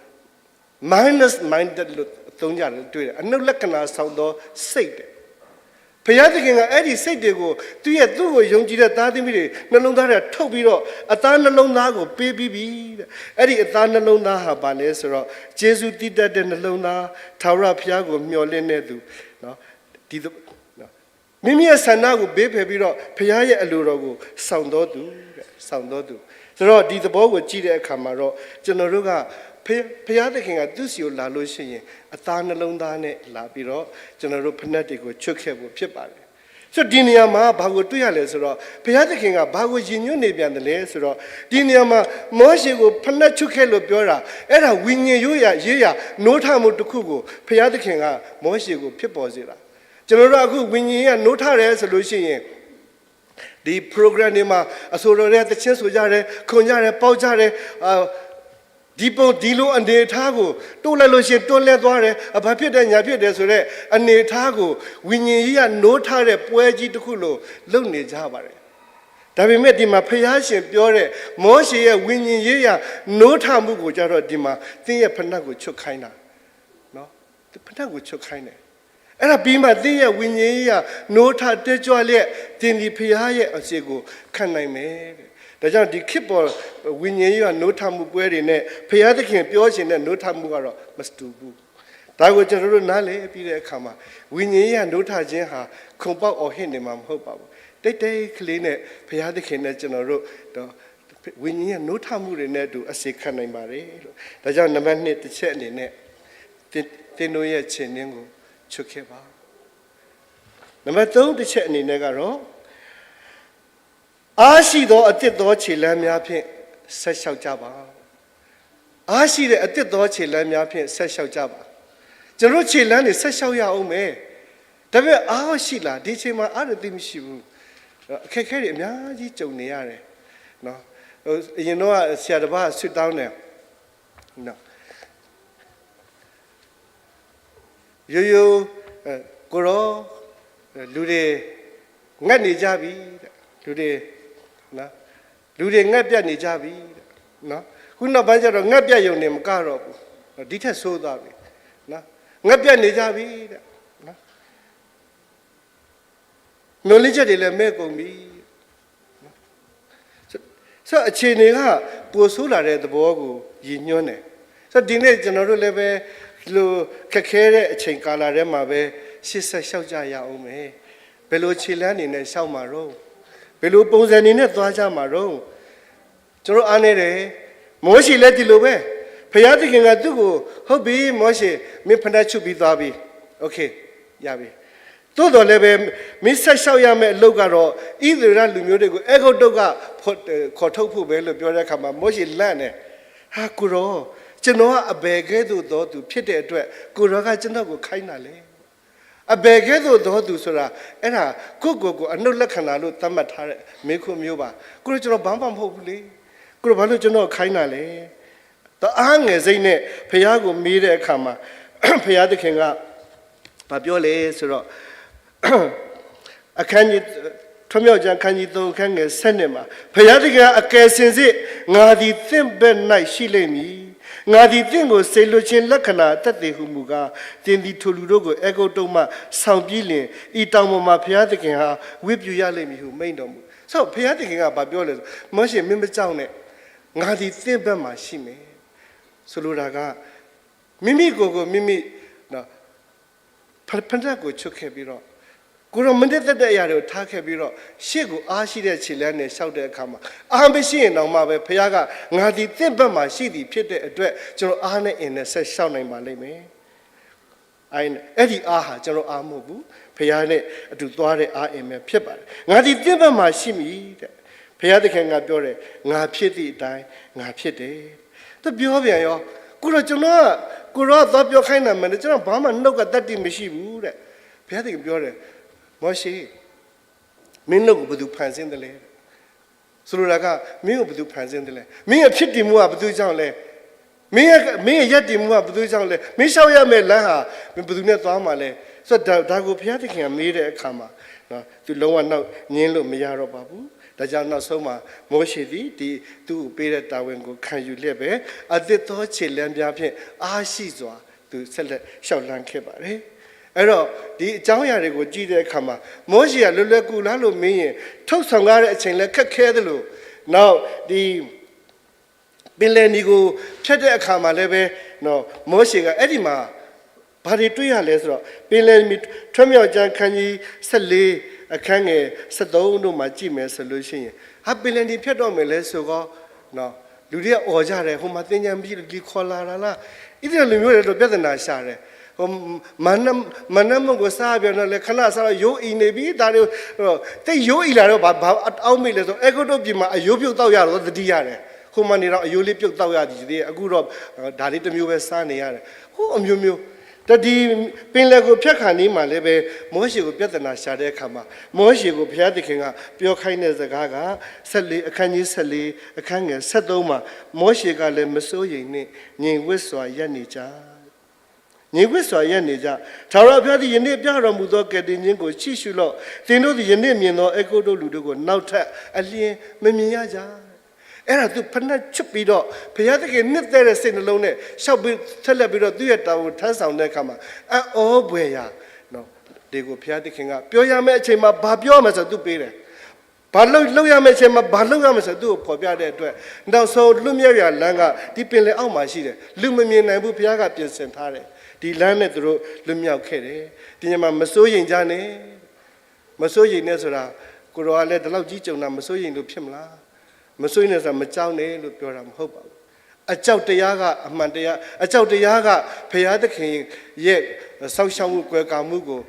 minus minded လို့ သုံးကြတယ် တွေ့တယ်။ အနုတ်လက္ခဏာဆောင်သော စိတ်တဲ့။ ဘုရားသခင်က အဲ့ဒီစိတ်တွေကို သူ့ရဲ့၊ သူ့ကို ယုံကြည်တဲ့ သားသမီးတွေ နှလုံးသားထဲ ထုတ်ပြီးတော့ အသားနှလုံးသားကို ပေးပြီးပြီတဲ့။ အဲ့ဒီအသားနှလုံးသားဟာ ဘာလဲဆိုတော့၊ ကျေးဇူးသီးတတ်တဲ့ နှလုံးသား၊ ထာဝရဘုရားကို မျှော်လင့်တဲ့သူနော်၊ ဒီ၊ မိမိရဲ့ဆန္ဒကို ဘေးဖယ်ပြီးတော့ ဘုရားရဲ့အလိုတော်ကို ဆောင်သောသူတဲ့၊ ဆောင်သောသူ။ ဆိုတော့ ဒီသဘောကို ကြည့်တဲ့အခါမှာတော့ ကျွန်တော်တို့က ဘု၊ ဘုရားသခင်က သူ့ဆီကို လာလို့ရှိရင် အသားနှလုံးသားနဲ့ လာပြီးတော့ ကျွန်တော်တို့ ဖိနပ်တွေကို ချွတ်ခဲ့ဖို့ ဖြစ်ပါတယ်။ ဆိုတော့ ဒီနေရာမှာ ဘာကိုတွေ့ရလဲဆိုတော့၊ ဘုရားသခင်က ဘာကိုရည်ညွှန်းနေပြန်တယ်လဲဆိုတော့၊ ဒီနေရာမှာ မောရှေကို ဖိနပ်ချွတ်ခဲ့လို့ ပြောတာ၊ အဲ့ဒါ ဝိညာဉ်ရေးရာ၊ ရေးရာ နိုးထမှုတစ်ခုကို ဘုရားသခင်က မောရှေကို ဖြစ်ပေါ်စေတာ။ ကျွန်တော်တို့ အခု ဝိညာဉ်ရေးရာ နိုးထတယ်ဆိုလို့ရှိရင် ဒီ program တွေမှာ အဆိုတော်တွေ သီချင်းဆိုကြတယ်၊ ခုန်ကြတယ်၊ ပေါက်ကြတယ်၊ အာ၊ ဒီပုံဒီလို အနေအထားကို တိုးလိုက်လို့ရှိရင် တွန်းလဲသွားတယ်၊ အ၊ ဘာဖြစ်တယ်၊ ညာဖြစ်တယ်ဆိုတဲ့ အနေအထားကို ဝိညာဉ်ရေးရာ နိုးထတဲ့ ပွဲကြီးတစ်ခုလို လုပ်နေကြပါတယ်။ ဒါပေမဲ့ ဒီမှာ ဘုရားရှင်ပြောတဲ့ မောရှေရဲ့ ဝိညာဉ်ရေးရာ နိုးထမှုကို ကျတော့ ဒီမှာ သင်ရဲ့ဖိနပ်ကို ချွတ်ခိုင်းတာနော်။ ဖိနပ်ကို ချွတ်ခိုင်းတယ်။ အဲ့ဒါပြီးမှ သင်ရဲ့ ဝိညာဉ်ရေးရာ နိုးထ တက်ကြွလျက် သင်သည် ဘုရားရဲ့အစီကို ခံနိုင်မယ်တဲ့။ ဒါကြောင့် ဒီခေတ်ပေါ် ဝိညာဉ်ရေးရာ နိုးထမှုပွဲတွေနဲ့ ဘုရားသခင် ပြောချင်တဲ့ နိုးထမှုကတော့ မတူဘူး။ ဒါကို ကျွန်တော်တို့ နားလည်ပြီးတဲ့အခါမှာ ဝိညာဉ်ရေးရာ နိုးထခြင်းဟာ ခုန်ပေါက် အော်ဟစ်နေမှာ မဟုတ်ပါဘူး။ တိတ်တိတ်ကလေးနဲ့ ဘုရားသခင်နဲ့ ကျွန်တော်တို့ ဒီ၊ ဝိညာဉ်ရေးရာ နိုးထမှုတွေနဲ့အတူ အစီခံနိုင်ပါတယ်လို့။ ဒါကြောင့် နံပါတ်နှစ် တစ်ချက်အနေနဲ့ သင်၊ သင်တို့ရဲ့ ခြေနင်းကို ချွတ်ခဲ့ပါ။ နံပါတ်သုံး တစ်ချက်အနေနဲ့ကတော့၊ အားရှိသော အသစ်သော ခြေလမ်းများဖြင့် ဆက်လျှောက်ကြပါ။ အားရှိတဲ့ အသစ်သော ခြေလမ်းများဖြင့် ဆက်လျှောက်ကြပါ။ ကျွန်တော်တို့ ခြေလမ်းတွေ ဆက်လျှောက်ရအောင်မယ်။ ဒါပေမဲ့ အားရှိလား၊ ဒီအချိန်မှာ အားရသိမ်းမရှိဘူး။ အခက်အခဲတွေ အများကြီးကြုံနေရတယ်နော်။ အရင်တော့က ဆရာတစ်ပါး ဆုတောင်းတယ်နော်။ ရိုးရိုး၊ အဲ၊ ကိုယ်တော်၊ အဲ၊ လူတွေငတ်နေကြပြီတဲ့။ လူတွေနော်၊ လူတွေငတ်ပြတ်နေကြပြီတဲ့နော်။ ခုနောက်ပိုင်းကျတော့ ငတ်ပြတ်ရုံတင်မကတော့ဘူး။ ဒီထက်ဆိုးသွားပြီနော်။ ငတ်ပြတ်နေကြပြီတဲ့နော်။ မျှော်လင့်ချက်တွေလည်း မဲ့ကုန်ပြီ။ ဆိုတော့ အခြေအနေက ပိုဆိုးလာတဲ့သဘောကို ရည်ညွှန်းတယ်။ ဆိုတော့ ဒီနေ့ကျွန်တော်တို့လည်းပဲ ဒီလိုခက်ခဲတဲ့အချိန်ကာလထဲမှာပဲ ရှေ့ဆက်လျှောက်ကြရအောင်မယ်။ ဘယ်လိုခြေလှမ်းတွေနဲ့ လျှောက်မှာတော့၊ ဘယ်လိုပုံစံတွေနဲ့ သွားကြမှာတော့။ ကျွန်တော်အားနည်းတယ်။ မောရှေလည်း ဒီလိုပဲ။ ဘုရားသခင်က သူ့ကို ဟုတ်ပြီ၊ မောရှေ၊ မင်းဖိနပ်ချုပ်ပြီးသွားပြီ။ Okay, ရပြီ။ သို့သော်လည်းပဲ မင်းဆက်လျှောက်ရမယ့်အလုပ်ကတော့ ဣသရေလလူမျိုးတွေကို အဲဂုတ္တုက ခေါ်ထုတ်ဖို့ပဲလို့ ပြောတဲ့အခါမှာ မောရှေလန့်တယ်။ ဟာ၊ ကိုယ်တော်၊ ကျွန်တော်ကအဘယ်ကဲသို့သောသူဖြစ်တဲ့အတွက် ကိုယ်တော်က ကျွန်တော်ကို ခိုင်းတာလဲ။ အဘယ်ကဲသို့သောသူဆိုတာ အဲ့ဒါ ကိုယ့်ကိုယ်ကို အနုတ်လက္ခဏာလို့ သတ်မှတ်ထားတဲ့ မေးခွန်းမျိုးပါ။ ကိုယ်တော်၊ ကျွန်တော်ဘာမှမဟုတ်ဘူးလေ။ ကိုယ်တော် ဘာလို့ကျွန်တော်ကို ခိုင်းတာလဲ။ တအားငယ်စိတ်နဲ့ ဘုရားကို မေးတဲ့အခါမှာ ဘုရားသခင်က ဘာပြောလဲဆိုတော့ အခန်းကြီး၊ ထွံ့မြောက်ကျမ်း အခန်းကြီးသုံး အခန်းငယ်ဆယ့်နှစ်မှာ ဘုရားသခင်က အကယ်စင်စစ် ငါသည်သင့်ဘက်၌ရှိလိမ့်မည်။ ငါသည်သင့်ကို စေလွှတ်ခြင်းလက္ခဏာသက်သေဟူမူကား၊ သင်သည်ထိုလူတို့ကို အဲဂုတ္တုမှ ဆောင်ပြီးလျှင်၊ ဤတောင်ပေါ်မှာ ဘုရားသခင်ဟာ ဝတ်ပြုရလိမ့်မည်ဟု မိန့်တော်မူ။ ဆိုတော့ ဘုရားသခင်က ဘာပြောလဲဆို၊ မောရှေ၊ မင်းမကြောက်နဲ့။ ငါသည်သင့်ဘက်မှာရှိမယ်။ ဆိုလိုတာက မိမိကိုယ်ကိုမိမိနော်၊ ဖိ၊ ဖိနပ်ကိုချုပ်ခဲ့ပြီးတော့၊ ကိုယ်တော်မနှစ်သက်တဲ့အရာတွေကို ထားခဲ့ပြီးတော့၊ ရှေ့ကိုအားရှိတဲ့ခြေလှမ်းနဲ့ လျှောက်တဲ့အခါမှာ၊ အားမရှိရင်တောင်မှပဲ ဘုရားက ငါသည်သင့်ဘက်မှာရှိသည်ဖြစ်တဲ့အတွက် ကျွန်တော်အားနဲ့အင်နဲ့ ဆက်လျှောက်နိုင်ပါလိမ့်မယ်။ အဲ့၊ အဲ့ဒီအားဟာ ကျွန်တော်အားမဟုတ်ဘူး။ ဘုရားနဲ့အတူသွားတဲ့အားအင်ပဲဖြစ်ပါတယ်။ ငါသည်သင့်ဘက်မှာရှိမည်တဲ့။ ဘုရားသခင်ကပြောတယ်၊ ငါဖြစ်သည့်အတိုင်း ငါဖြစ်တယ်။ သူပြောပြန်ရော၊ ကိုယ်တော်၊ ကျွန်တော်က ကိုယ်တော်က သွားပြောခိုင်းတာမှန်တယ်။ ကျွန်တော်ဘာမှနှုတ်ကပတ်တတ်တတ်မရှိဘူးတဲ့။ ဘုရားသခင်ပြောတယ်၊ မောရှေ၊ မင်းနှုတ်ကို ဘယ်သူဖန်ဆင်းသလဲ။ ဆိုလိုတာက မင်းကို ဘယ်သူဖန်ဆင်းသလဲ။ မင်းရဲ့ဖြစ်တည်မှုက ဘယ်သူကြောင့်လဲ။ မင်းရဲ့၊ မင်းရဲ့ရပ်တည်မှုက ဘယ်သူကြောင့်လဲ။ မင်းလျှောက်ရမယ့်လမ်းဟာ မင်းဘယ်သူနဲ့သွားမှာလဲ။ ဆိုတော့ ဒါ၊ ဒါကို ဘုရားသခင်က မေးတဲ့အခါမှာနော်၊ သူလုံးဝနောက်၊ ငြင်းလို့မရတော့ပါဘူး။ ဒါကြောင့် နောက်ဆုံးမှာ မောရှေသည် ဒီသူ့ကိုပေးတဲ့တာဝန်ကို ခံယူလျက်ပဲ အသစ်သောခြေလှမ်းများဖြင့် အားရှိစွာ သူဆက်လက်လျှောက်လှမ်းခဲ့ပါတယ်။ အဲ့တော့ ဒီအကြောင်းအရာတွေကို ကြည့်တဲ့အခါမှာ မောရှေက လွယ်လွယ်ကူကူလားလို့မေးရင် ထုတ်ဆောင်ရတဲ့အချိန်လည်း ခက်ခဲသလို၊ နောက်၊ ဒီပင်လယ်နီကို ဖြတ်တဲ့အခါမှာလည်းပဲနော်၊ မောရှေက အဲ့ဒီမှာ ဘာတွေတွေ့ရလဲဆိုတော့၊ ပင်လယ်နီ၊ ထွံ့မြောက်ကျမ်း အခန်းကြီးဆယ့်လေး အခန်းငယ်ဆယ့်သုံးတို့မှာ ကြည့်မယ်ဆိုလို့ရှိရင်၊ ဟာ၊ ပင်လယ်နီဖြတ်တော့မယ်လဲဆိုတော့နော်၊ လူတွေက အော်ကြတယ်။ ဟိုမှာ သင်္ချိုင်းမီးလီ ခေါ်လာတာလား။ ဣသရေလလူမျိုးတွေတော့ ပြဿနာရှာတယ်။ ဟို၊ မန္န၊ မန္နမုန့်ကို စားပြန်တော့လည်း ခဏစားတော့ ယိုးအီနေပြီ။ ဒါတွေတော့ သိပ်ယိုးအီလာတော့ ဘာ၊ ဘာအောက်မေ့လဲဆို၊ အဲဂုတ္တုပြည်မှာ အယိုးပြုတ်သောက်ရတော့ သတိရတယ်။ ဟိုမှာနေတော့ အယိုးလေးပြုတ်သောက်ရသည်။ အခုတော့ ဒါလေးတစ်မျိုးပဲ စားနေရတယ်။ ဟိုအမျိုးမျိုး။ တဒီပင်လယ်ကို ဖြတ်ခါနီးမှာလည်းပဲ မောရှေကို ပြဿနာရှာတဲ့အခါမှာ၊ မောရှေကို ဘုရားသခင်က ပြောခိုင်းတဲ့စကားက ဆယ့်လေး၊ အခန်းကြီးဆယ့်လေး၊ အခန်းငယ်ဆယ့်သုံးမှာ၊ မောရှေကလည်း မစိုးရိမ်နှင့်၊ ငြိမ်ဝပ်စွာရပ်နေကြ။ ငြိမ်ဝပ်စွာရပ်နေကြ။ ထာဝရဘုရားသည် ယနေ့ပြတော်မူသော ကယ်တင်ခြင်းကို ကြည့်ရှုလော့။ သင်တို့သည် ယနေ့မြင်သော အဲဂုတ္တုလူတို့ကို နောက်ထပ်အလျှင်း မမြင်ရကြ။ အဲ့ဒါ သူဖိနပ်ချုပ်ပြီးတော့ ဘုရားသခင်နှစ်သက်တဲ့စိတ်နှလုံးနဲ့ လျှောက်ပြီး၊ ဆက်လက်ပြီးတော့ သူ့ရဲ့တာဝန်ထမ်းဆောင်တဲ့အခါမှာ အံ့ဩဖွယ်ရာနော်၊ တွေကို ဘုရားသခင်က ပြောရမယ့်အချိန်မှာ ဘာပြောရမယ်ဆိုတာ သူပေးတယ်။ ဘာလုပ်၊ လုပ်ရမယ့်အချိန်မှာ ဘာလုပ်ရမယ်ဆိုတာ သူ့ကိုဖော်ပြတဲ့အတွက် နောက်ဆုံးလွတ်မြောက်ရာလမ်းက ဒီပင်လယ်အောက်မှာရှိတယ်။ လူမမြင်နိုင်ဘူး။ ဘုရားက ပြင်ဆင်ထားတယ်။ ဒီလမ်းနဲ့ သူတို့လွတ်မြောက်ခဲ့တယ်။ ဒီညမှာ မစိုးရိမ်ကြနဲ့။ မစိုးရိမ်နဲ့ဆိုတာ ကိုယ်တော်ကလည်း ဒီလောက်ကြီးကြုံတာ မစိုးရိမ်လို့ဖြစ်မလား။ မစိုးရိမ်နဲ့ဆိုတာ မကြောက်နဲ့လို့ ပြောတာမဟုတ်ပါဘူး။ အကြောက်တရားက အမှန်တရား၊ အကြောက်တရားက ဘုရားသခင်ရဲ့ စောင့်ရှောက်မှု၊ ကွယ်ကာမှုကို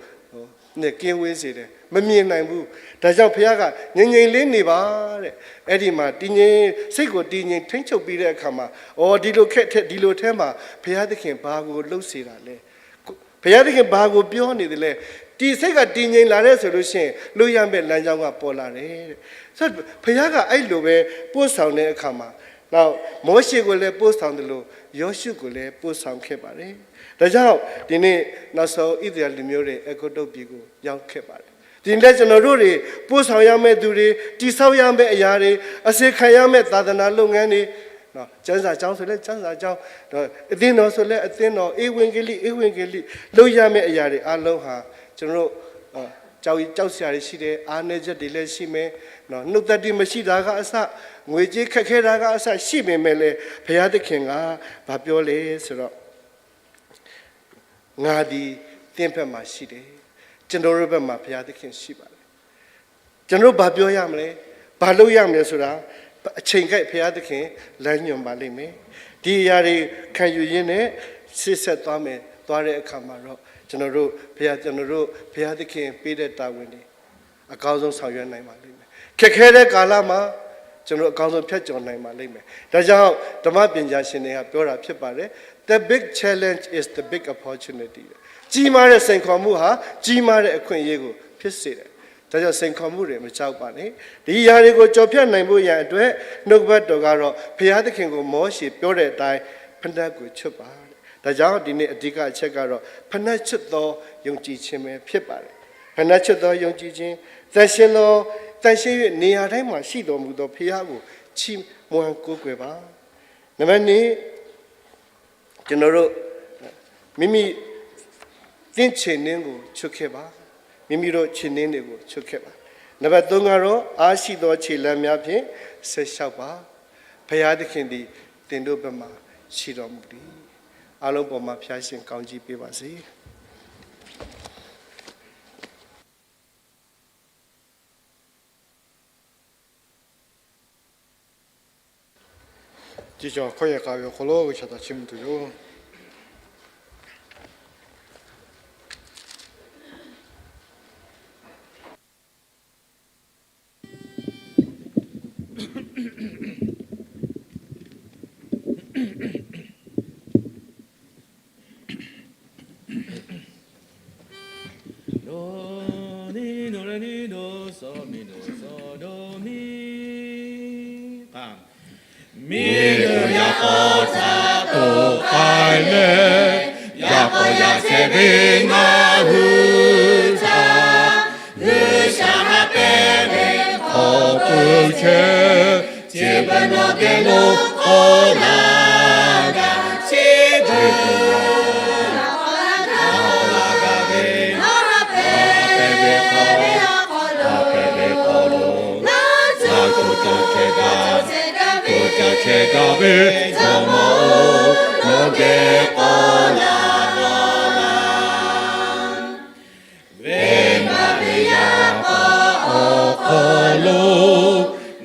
နဲ့ ကင်းဝေးစေတယ်။ မမြင်နိုင်ဘူး။ ဒါကြောင့် ဘုရားက ငြိမ်ငြိမ်လေးနေပါတဲ့။ အဲ့ဒီမှာ တည်ငြိမ်၊ စိတ်ကို တည်ငြိမ်ထိန်းချုပ်ပြီးတဲ့အခါမှာ၊ အော်၊ ဒီလိုခက်ထဲ၊ ဒီလိုထဲမှာ ဘုရားသခင် ဘာကိုလုပ်စေတာလဲ။ ဘုရားသခင် ဘာကိုပြောနေသလဲ။ တည်ဆဲက တည်ငြိမ်လာတဲ့ဆိုလို့ရှိရင် လွတ်ရမယ့်လမ်းကြောင်းက ပေါ်လာတယ်တဲ့။ ဆိုတော့ ဘုရားက အဲ့လိုပဲ ပို့ဆောင်တဲ့အခါမှာ နောက် မောရှေကိုလည်း ပို့ဆောင်သလို ယောရှုကိုလည်း ပို့ဆောင်ခဲ့ပါတယ်။ ဒါကြောင့် ဒီနေ့ နောက်ဆုံး ဣသရေလလူမျိုးတွေ အဲဂုတ္တုပြည်ကို ရောက်ခဲ့ပါတယ်။ ဒီနေ့လည်း ကျွန်တော်တို့တွေ ပို့ဆောင်ရမယ့်သူတွေ၊ တည်ဆောက်ရမယ့်အရာတွေ၊ အစေခံရမယ့် သာသနာလုပ်ငန်းတွေ၊ နော်၊ ကျမ်းစာကျောင်းဆိုလည်း ကျမ်းစာကျောင်း၊ ဒီး အသင်းတော်ဆိုလည်း အသင်းတော်၊ ဧဝံဂေလိ၊ ဧဝံဂေလိ၊ လုပ်ရမယ့်အရာတွေအားလုံးဟာ ကျွန်တော်တို့ ၊ ကြောက်၊ ကြောက်စရာတွေရှိတယ်၊ အားနည်းချက်တွေလည်းရှိမယ်၊ နော်၊ နှုတ်သတ္တိမရှိတာကအစ၊ ငွေကြေးခက်ခဲတာကအစ ရှိပေမဲ့လည်း ဘုရားသခင်က ဘာပြောလဲဆိုတော့ ငါသည်သင့်ဘက်မှာရှိတယ်။ ကျွန်တော်တို့ဘက်မှာ ဘုရားသခင်ရှိပါတယ်။ ကျွန်တော်တို့ ဘာပြောရမလဲ၊ ဘာလုပ်ရမလဲဆိုတာ အချိန်ကိုက် ဘုရားသခင် လမ်းညွှန်ပါလိမ့်မယ်။ ဒီအရာတွေ ခံယူရင်းနဲ့ ရှေ့ဆက်သွားမယ်။ သွားတဲ့အခါမှာတော့ ကျွန်တော်တို့ ဘုရား၊ ကျွန်တော်တို့ ဘုရားသခင်ပေးတဲ့ တာဝန်တွေ အကောင်းဆုံး ဆောင်ရွက်နိုင်ပါလိမ့်မယ်။ ခက်ခဲတဲ့ကာလမှာ ကျွန်တော် အကောင်းဆုံး ဖြတ်ကျော်နိုင်ပါလိမ့်မယ်။ ဒါကြောင့် ဓမ္မပညာရှင်တွေက ပြောတာဖြစ်ပါတယ်။ The big challenge is the big opportunity. ကြီးမားတဲ့ စိန်ခေါ်မှုဟာ ကြီးမားတဲ့ အခွင့်အရေးကို ဖြစ်စေတယ်။ ဒါကြောင့် စိန်ခေါ်မှုတွေ မကြောက်ပါနဲ့။ ဒီຢာတွေကိုကျော်ဖြတ်နိုင်ဖို့ရန်အတွက် နှုတ်ကပတ်တော်ကတော့ ဘုရားသခင်ကို မောရှေပြောတဲ့အတိုင်း ဖိနပ်ကိုချွတ်ပါတဲ့။ ဒါကြောင့် ဒီနေ့ အဓိကအချက်ကတော့ ဖိနပ်ချွတ်သော ယုံကြည်ခြင်းပဲဖြစ်ပါတယ်။ ဖိနပ်ချွတ်သော ယုံကြည်ခြင်း၊ သန့်ရှင်းသော၊ သန့်ရှင်း၍ နေရာတိုင်းမှာ ရှိတော်မူသော ဘုရားကို ချီးမွမ်းကိုးကွယ်ပါ။ နံပါတ်နှစ်၊ ကျွန်တော်တို့ မိမိသင့်ခြေနှင်းကို ချွတ်ခဲ့ပါ။ မိမိတို့ခြေနှင်းတွေကို ချွတ်ခဲ့ပါ။ နံပါတ်သုံးကတော့ အားရှိသောခြေလှမ်းများဖြင့် ဆက်လျှောက်ပါ။ ဘုရားသခင်သည် သင်တို့ဘက်မှာ ရှိတော်မူသည်။ အားလုံးပေါ်မှာ ဘုရားရှင် ကောင်းချီးပေးပါစေ။ ကြွေးကြော်ခွဲးယာ်ကပ် awˬ hk'aw lo G'uiˬsha htaꞈ chiˇ mvuh tuˬ yoˬ. Miˬguiˬ yaꞈ k'aw htaꞈ k'awꞈ k'ai leh, yaꞈ k'aw yaꞈ shehˍ ve ngaˬ hui htaꞈ G'uiˬsha ha pehˇ ve hk'aw pui chehˇ, chi beuꞈ nawˬ geh lo k'awꞈ laˇ gaˇ, chi beuꞈ nawˬ geh lo k'awꞈ laˇ gaˇ ve, ha pehˇ ve hk'aw, ha pehˇ ve hk'aw lo, ngaˬ co co chehˇ gaˇ, co co chehˇ gaˇ ve, Jawˇmawˇ-oˬ, nawˬ geh k'awꞈ laˇ k'awꞈ laˇ. Venˇbaˆ ve yaˇ paˍ awˬ hk'aw lo,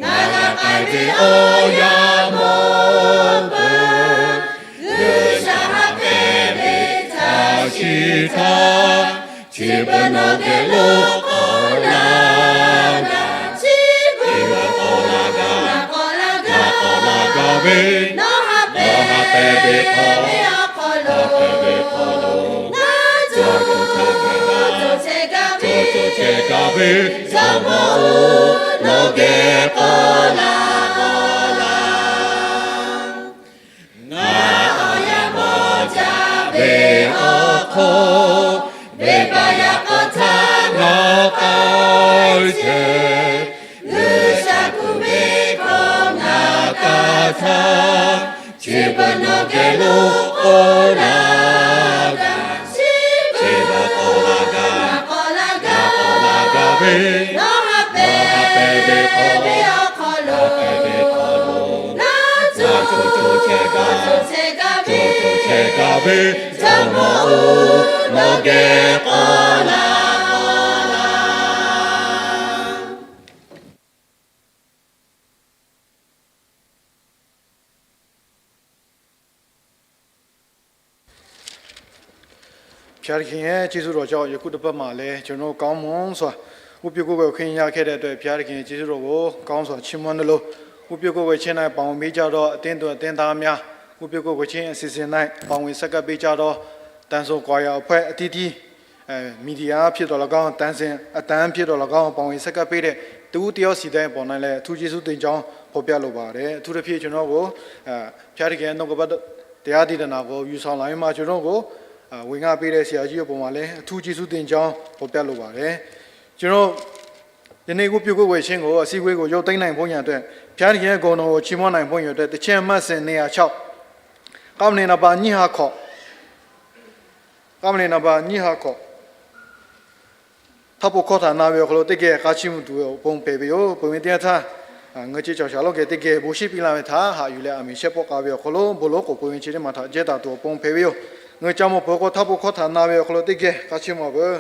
ngaˬ g'a k'ai ve awˬ yaˇ mawˇ peuˬ, G'uiˬsha ha pehˇ ve htaꞈ shiˍ htaˇ, chi beuꞈ nawˬ geh lo k'awꞈ laˇ gaˇ, chi beuꞈ k'awꞈ laˇ gaˇ, k'awꞈ laˇ gaˇ ve, nawˬ ha pehˇ ve hk'aw, ha pehˇ ve hk'aw lo, ngaˬ co co chehˇ gaˇ, co co chehˇ gaˇ ve, Jawˇmawˇ-oˬ, nawˬ geh k'awꞈ laˇ k'awꞈ laˇ. Ngaˬ awˬ yaˇ mawˇ jaˇ ve awˬ hk'aw, venˇbaˆ yaˇ k'aw htaꞈ ngaˬ k'ai chehˇ, G'uiˬsha kuˬ ve hkawˇ ngaˬ kaˇ htaˇ, chi beuꞈ nawˬ geh lo k'awꞈ laˇ gaˇ, chi beuꞈ k'awꞈ laˇ gaˇ, k'awꞈ laˇ gaˇ ve, nawˬ ha pehˇ ve hk'aw, ha pehˇ ve hk'aw lo, ngaˬ co co chehˇ gaˇ, co co chehˇ gaˇ ve, Jawˇmawˇ-oˬ, nawˬ geh k'awꞈ laˇ k'awꞈ laˇ. ဘုရားသခင်ရဲ့ ကျေးဇူးတော်ကြောင့် ယခုတစ်ပတ်မှာလည်း ကျွန်တော်တို့ ကောင်းမွန်စွာ ဝတ်ပြုကိုးကွယ်ခွင့်ရခဲ့တဲ့အတွက် ဘုရားသခင်ရဲ့ ကျေးဇူးတော်ကို ကောင်းစွာ ချီးမွမ်းသလို၊ ဝတ်ပြုကိုးကွယ်ခြင်း၌ ပါဝင်ပေးကြသော အသင်းသူအသင်းသားများ၊ ဝတ်ပြုကိုးကွယ်ခြင်း အစီအစဉ်၌ ပါဝင်ဆက်ကပ်ပေးကြသော သံစုံကွာရာအဖွဲ့အသီးသီး မီဒီယာဖြစ်သော်လည်းကောင်း၊ သံစင်အသံဖြစ်သော်လည်းကောင်း၊ ပါဝင်ဆက်ကပ်ပေးတဲ့ တစ်ဦးတစ်ယောက်စီတိုင်းအပေါ်၌လည်း အထူးကျေးဇူးတင်ကြောင်း ဖော်ပြလိုပါတယ်။ အထူးသဖြင့် ကျွန်တော်ကို အဲ၊ ဖျားတကယ်နှုတ်ကပတ်တရားဒေသနာကို ယူဆောင်လာပြီးမှ ကျွန်တော်ကို အဲ၊ ဝင်ငါပေးတဲ့ ဆရာကြီးအပေါ်မှာလည်း အထူးကျေးဇူးတင်ကြောင်း ဖော်ပြလိုပါတယ်။ ကျွန်တော် ယနေ့ ဝတ်ပြုကိုယ်ဝယ်ခြင်းကို၊ အစည်းအဝေးကို ရုပ်သိမ်းနိုင်ဖို့ရန်အတွက်၊ ဘုရားသခင်ရဲ့ဂုဏ်တော်ကို ချီးမွမ်းနိုင်ဖို့ရန်အတွက် တခြင်းအမှတ်စဉ် နှစ်ရာခြောက်၊ ကမ္ဘာ့နံပါတ် နှစ်ရာခြောက်၊ ကမ္ဘာ့နံပါတ် နှစ်ရာခြောက်၊ ထောက်ပို့ခေါ်သနာဝေ အခေါ်လို့ တကယ် ကားချီးမွမ်းသူအပုံ ဖဲ့ဝေ ပုံဝင်တရားထား၊ ငွေကြေး ချောက်ချားလို့ ကဲ တကယ် ဘိုးရှိ ပြီးလာမယ် ထား ဟာ ယူလဲ အမီး ရှဲ ပေါ့ ကားဝေ အခေါ်လို့ ဘိုးလို့ ကို ပုံဝင် ခြေ တ မှာ ထား ကျဲ တာ သူ အပုံ ဖဲ့ဝေ ငွေကြေး မ ဖို့ ကို ထောက်ပို့ခေါ်သနာဝေ အခေါ်လို့ တကယ် ကားချီးမွမ်း ဘိုး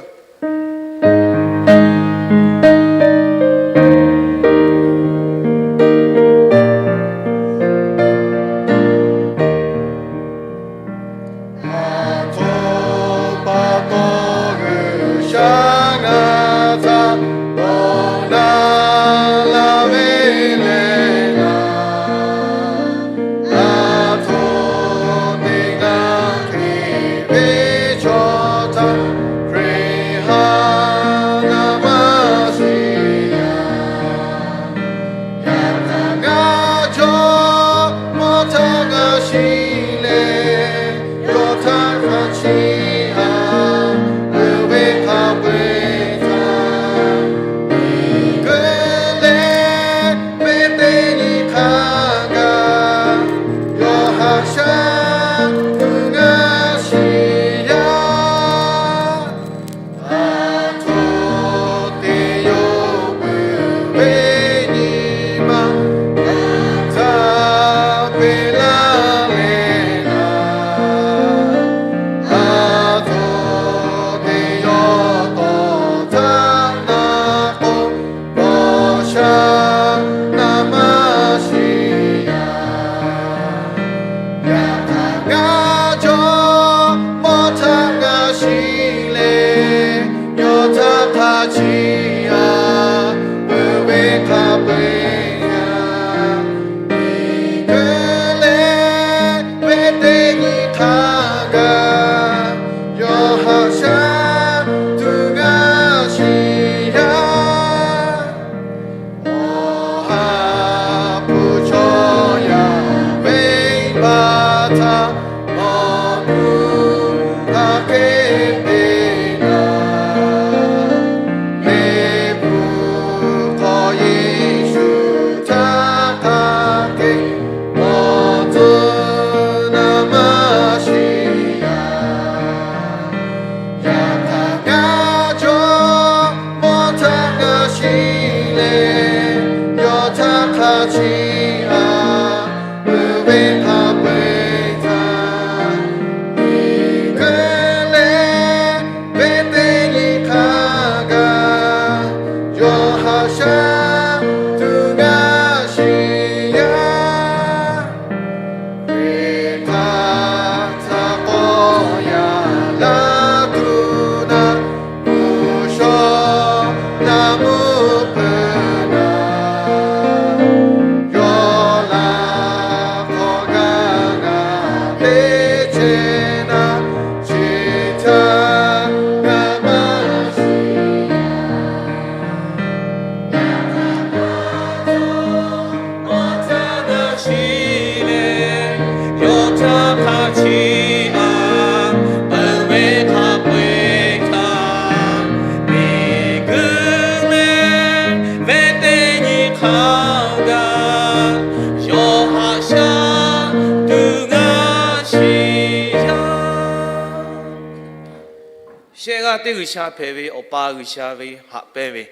Shehˆ g'aˇ teˇ G'uiˬsha hpehꞈ ve Awˬ pa G'uiˬsha ve haꞈ pehnˇ ve,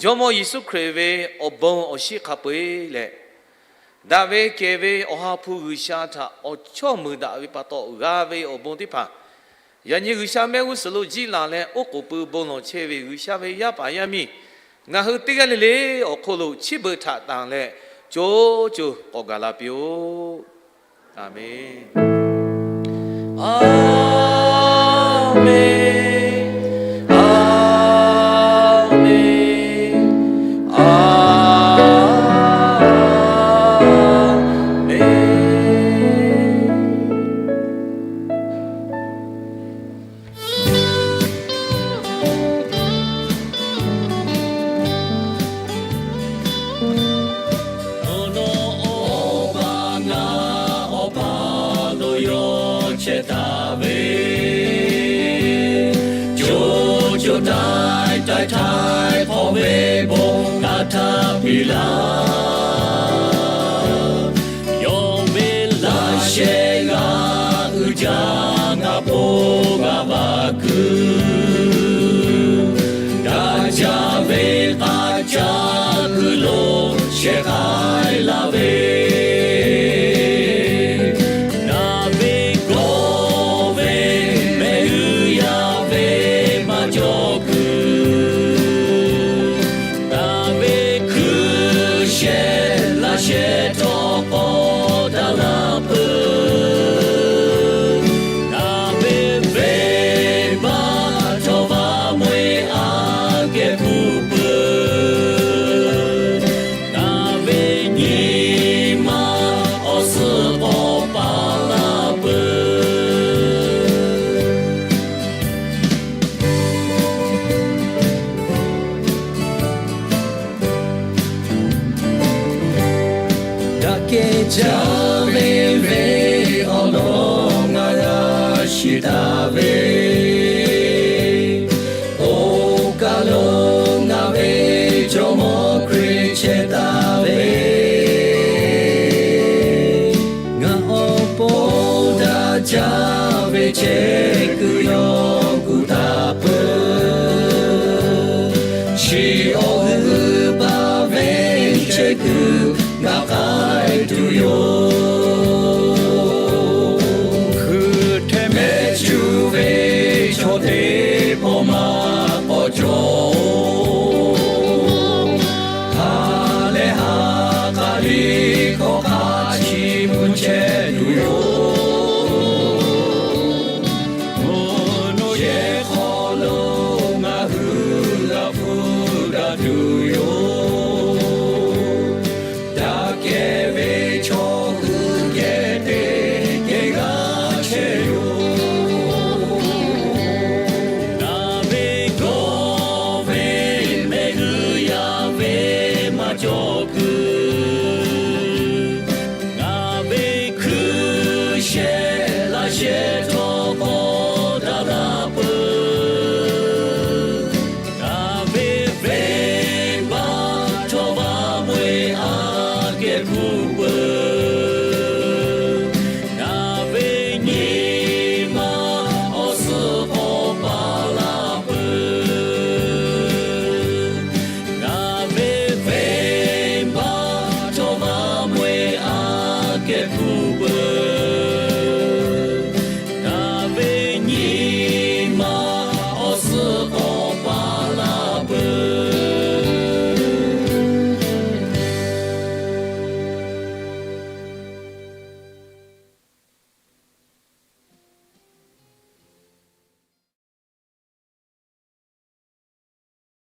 Jawˇmawˇ Yeˍsuˆ Hkriꞈ ve awˬ bon awˬ shiˉ hk'a peu-eˬ leh, daꞈ ve kehˬ ve Awˬ ha hpu G'uiˬsha htaꞈ awˬ chawˇ meuˍ daꞈ ve pa taw g'a ve awˬ bon teˇ hpaˍ, yaꞈ nyi G'uiˬsha mehˆ g'uˇ suhˍ lo jiˇ laˬ leh, oˉ k'oˍ pui bon lawˬ chehˇ ve G'uiˬsha ve yaˇ paˍ yaˇ miˇ, ngaˬ hui teˇ g'aˇ le le awˬ hk'oˆ lo chi beuꞈ htaꞈ tanˬ leh, co co k'awꞈ gaˬ la piˇ-oˆ. Aˍmenˍ. Aˍmenˍ. Aˍmenˍ. Aˍmenˍ. Taiˇ taiˇ htaiˍ hk'awꞈ ve bon g'a htaˇ piˇ laˇ. Yawˇ ve laꞈ sheh g'a uiˍ jaˇ, ngaˬ po g'a vaꞈ kuiˬ. Daꞈ jaˇ ve k'aˇ caˇ kuiˬ lo shehˍ k'ai laˇ ve, naˬ ve gawˇ ve mehˆ g'uˇ yaˇ ve maˇ cawˬ kuiˬ. Ngaˬ ve hkuiˉ shehˍ laꞈ sheh htawˇ k'awꞈ daꞈ la peuˬ. Ngaˬ ve venˇbaˆ htawˇ vaˇ mvuhˇ-e aꞈ kehˬ hpu peuˬ. Ngaˬ ve nyi ma awˬ suhˍ k'awꞈ paˍ laˇ peuˬ. Daꞈ kehˬ jaˇ ve venˇ awˬ lawn ngaˬ g'a shiˍ taˍ ve, oˇ kaˬ lo ngaˬ ve Jawˇmawˇ Hkriꞈ chehˇ taˍ ve, ngaˬ awˬ pon daꞈ jaˇ ve chehˇ kuiˬ yawˇ gu taˍ peuˬ. Chi awˬ g'euˆ baˆ ve chehˇ kuiˬ ngaˬ k'ai tuˬ yoˬ. Hkui hteˇ mehˆ cuˇ ve chaw teˇ pawˆ maˇ k'awꞈ cawˬ-oˬ. Ha lehˬ ha k'aˬ liˇ hkawˇ hk'a chi mvuh chehˇ tuˬ yoˬ. Mvuhˇ naw yehˬ hk'aw lo ngaˬ hui g'a hpuˇ g'a tuˬ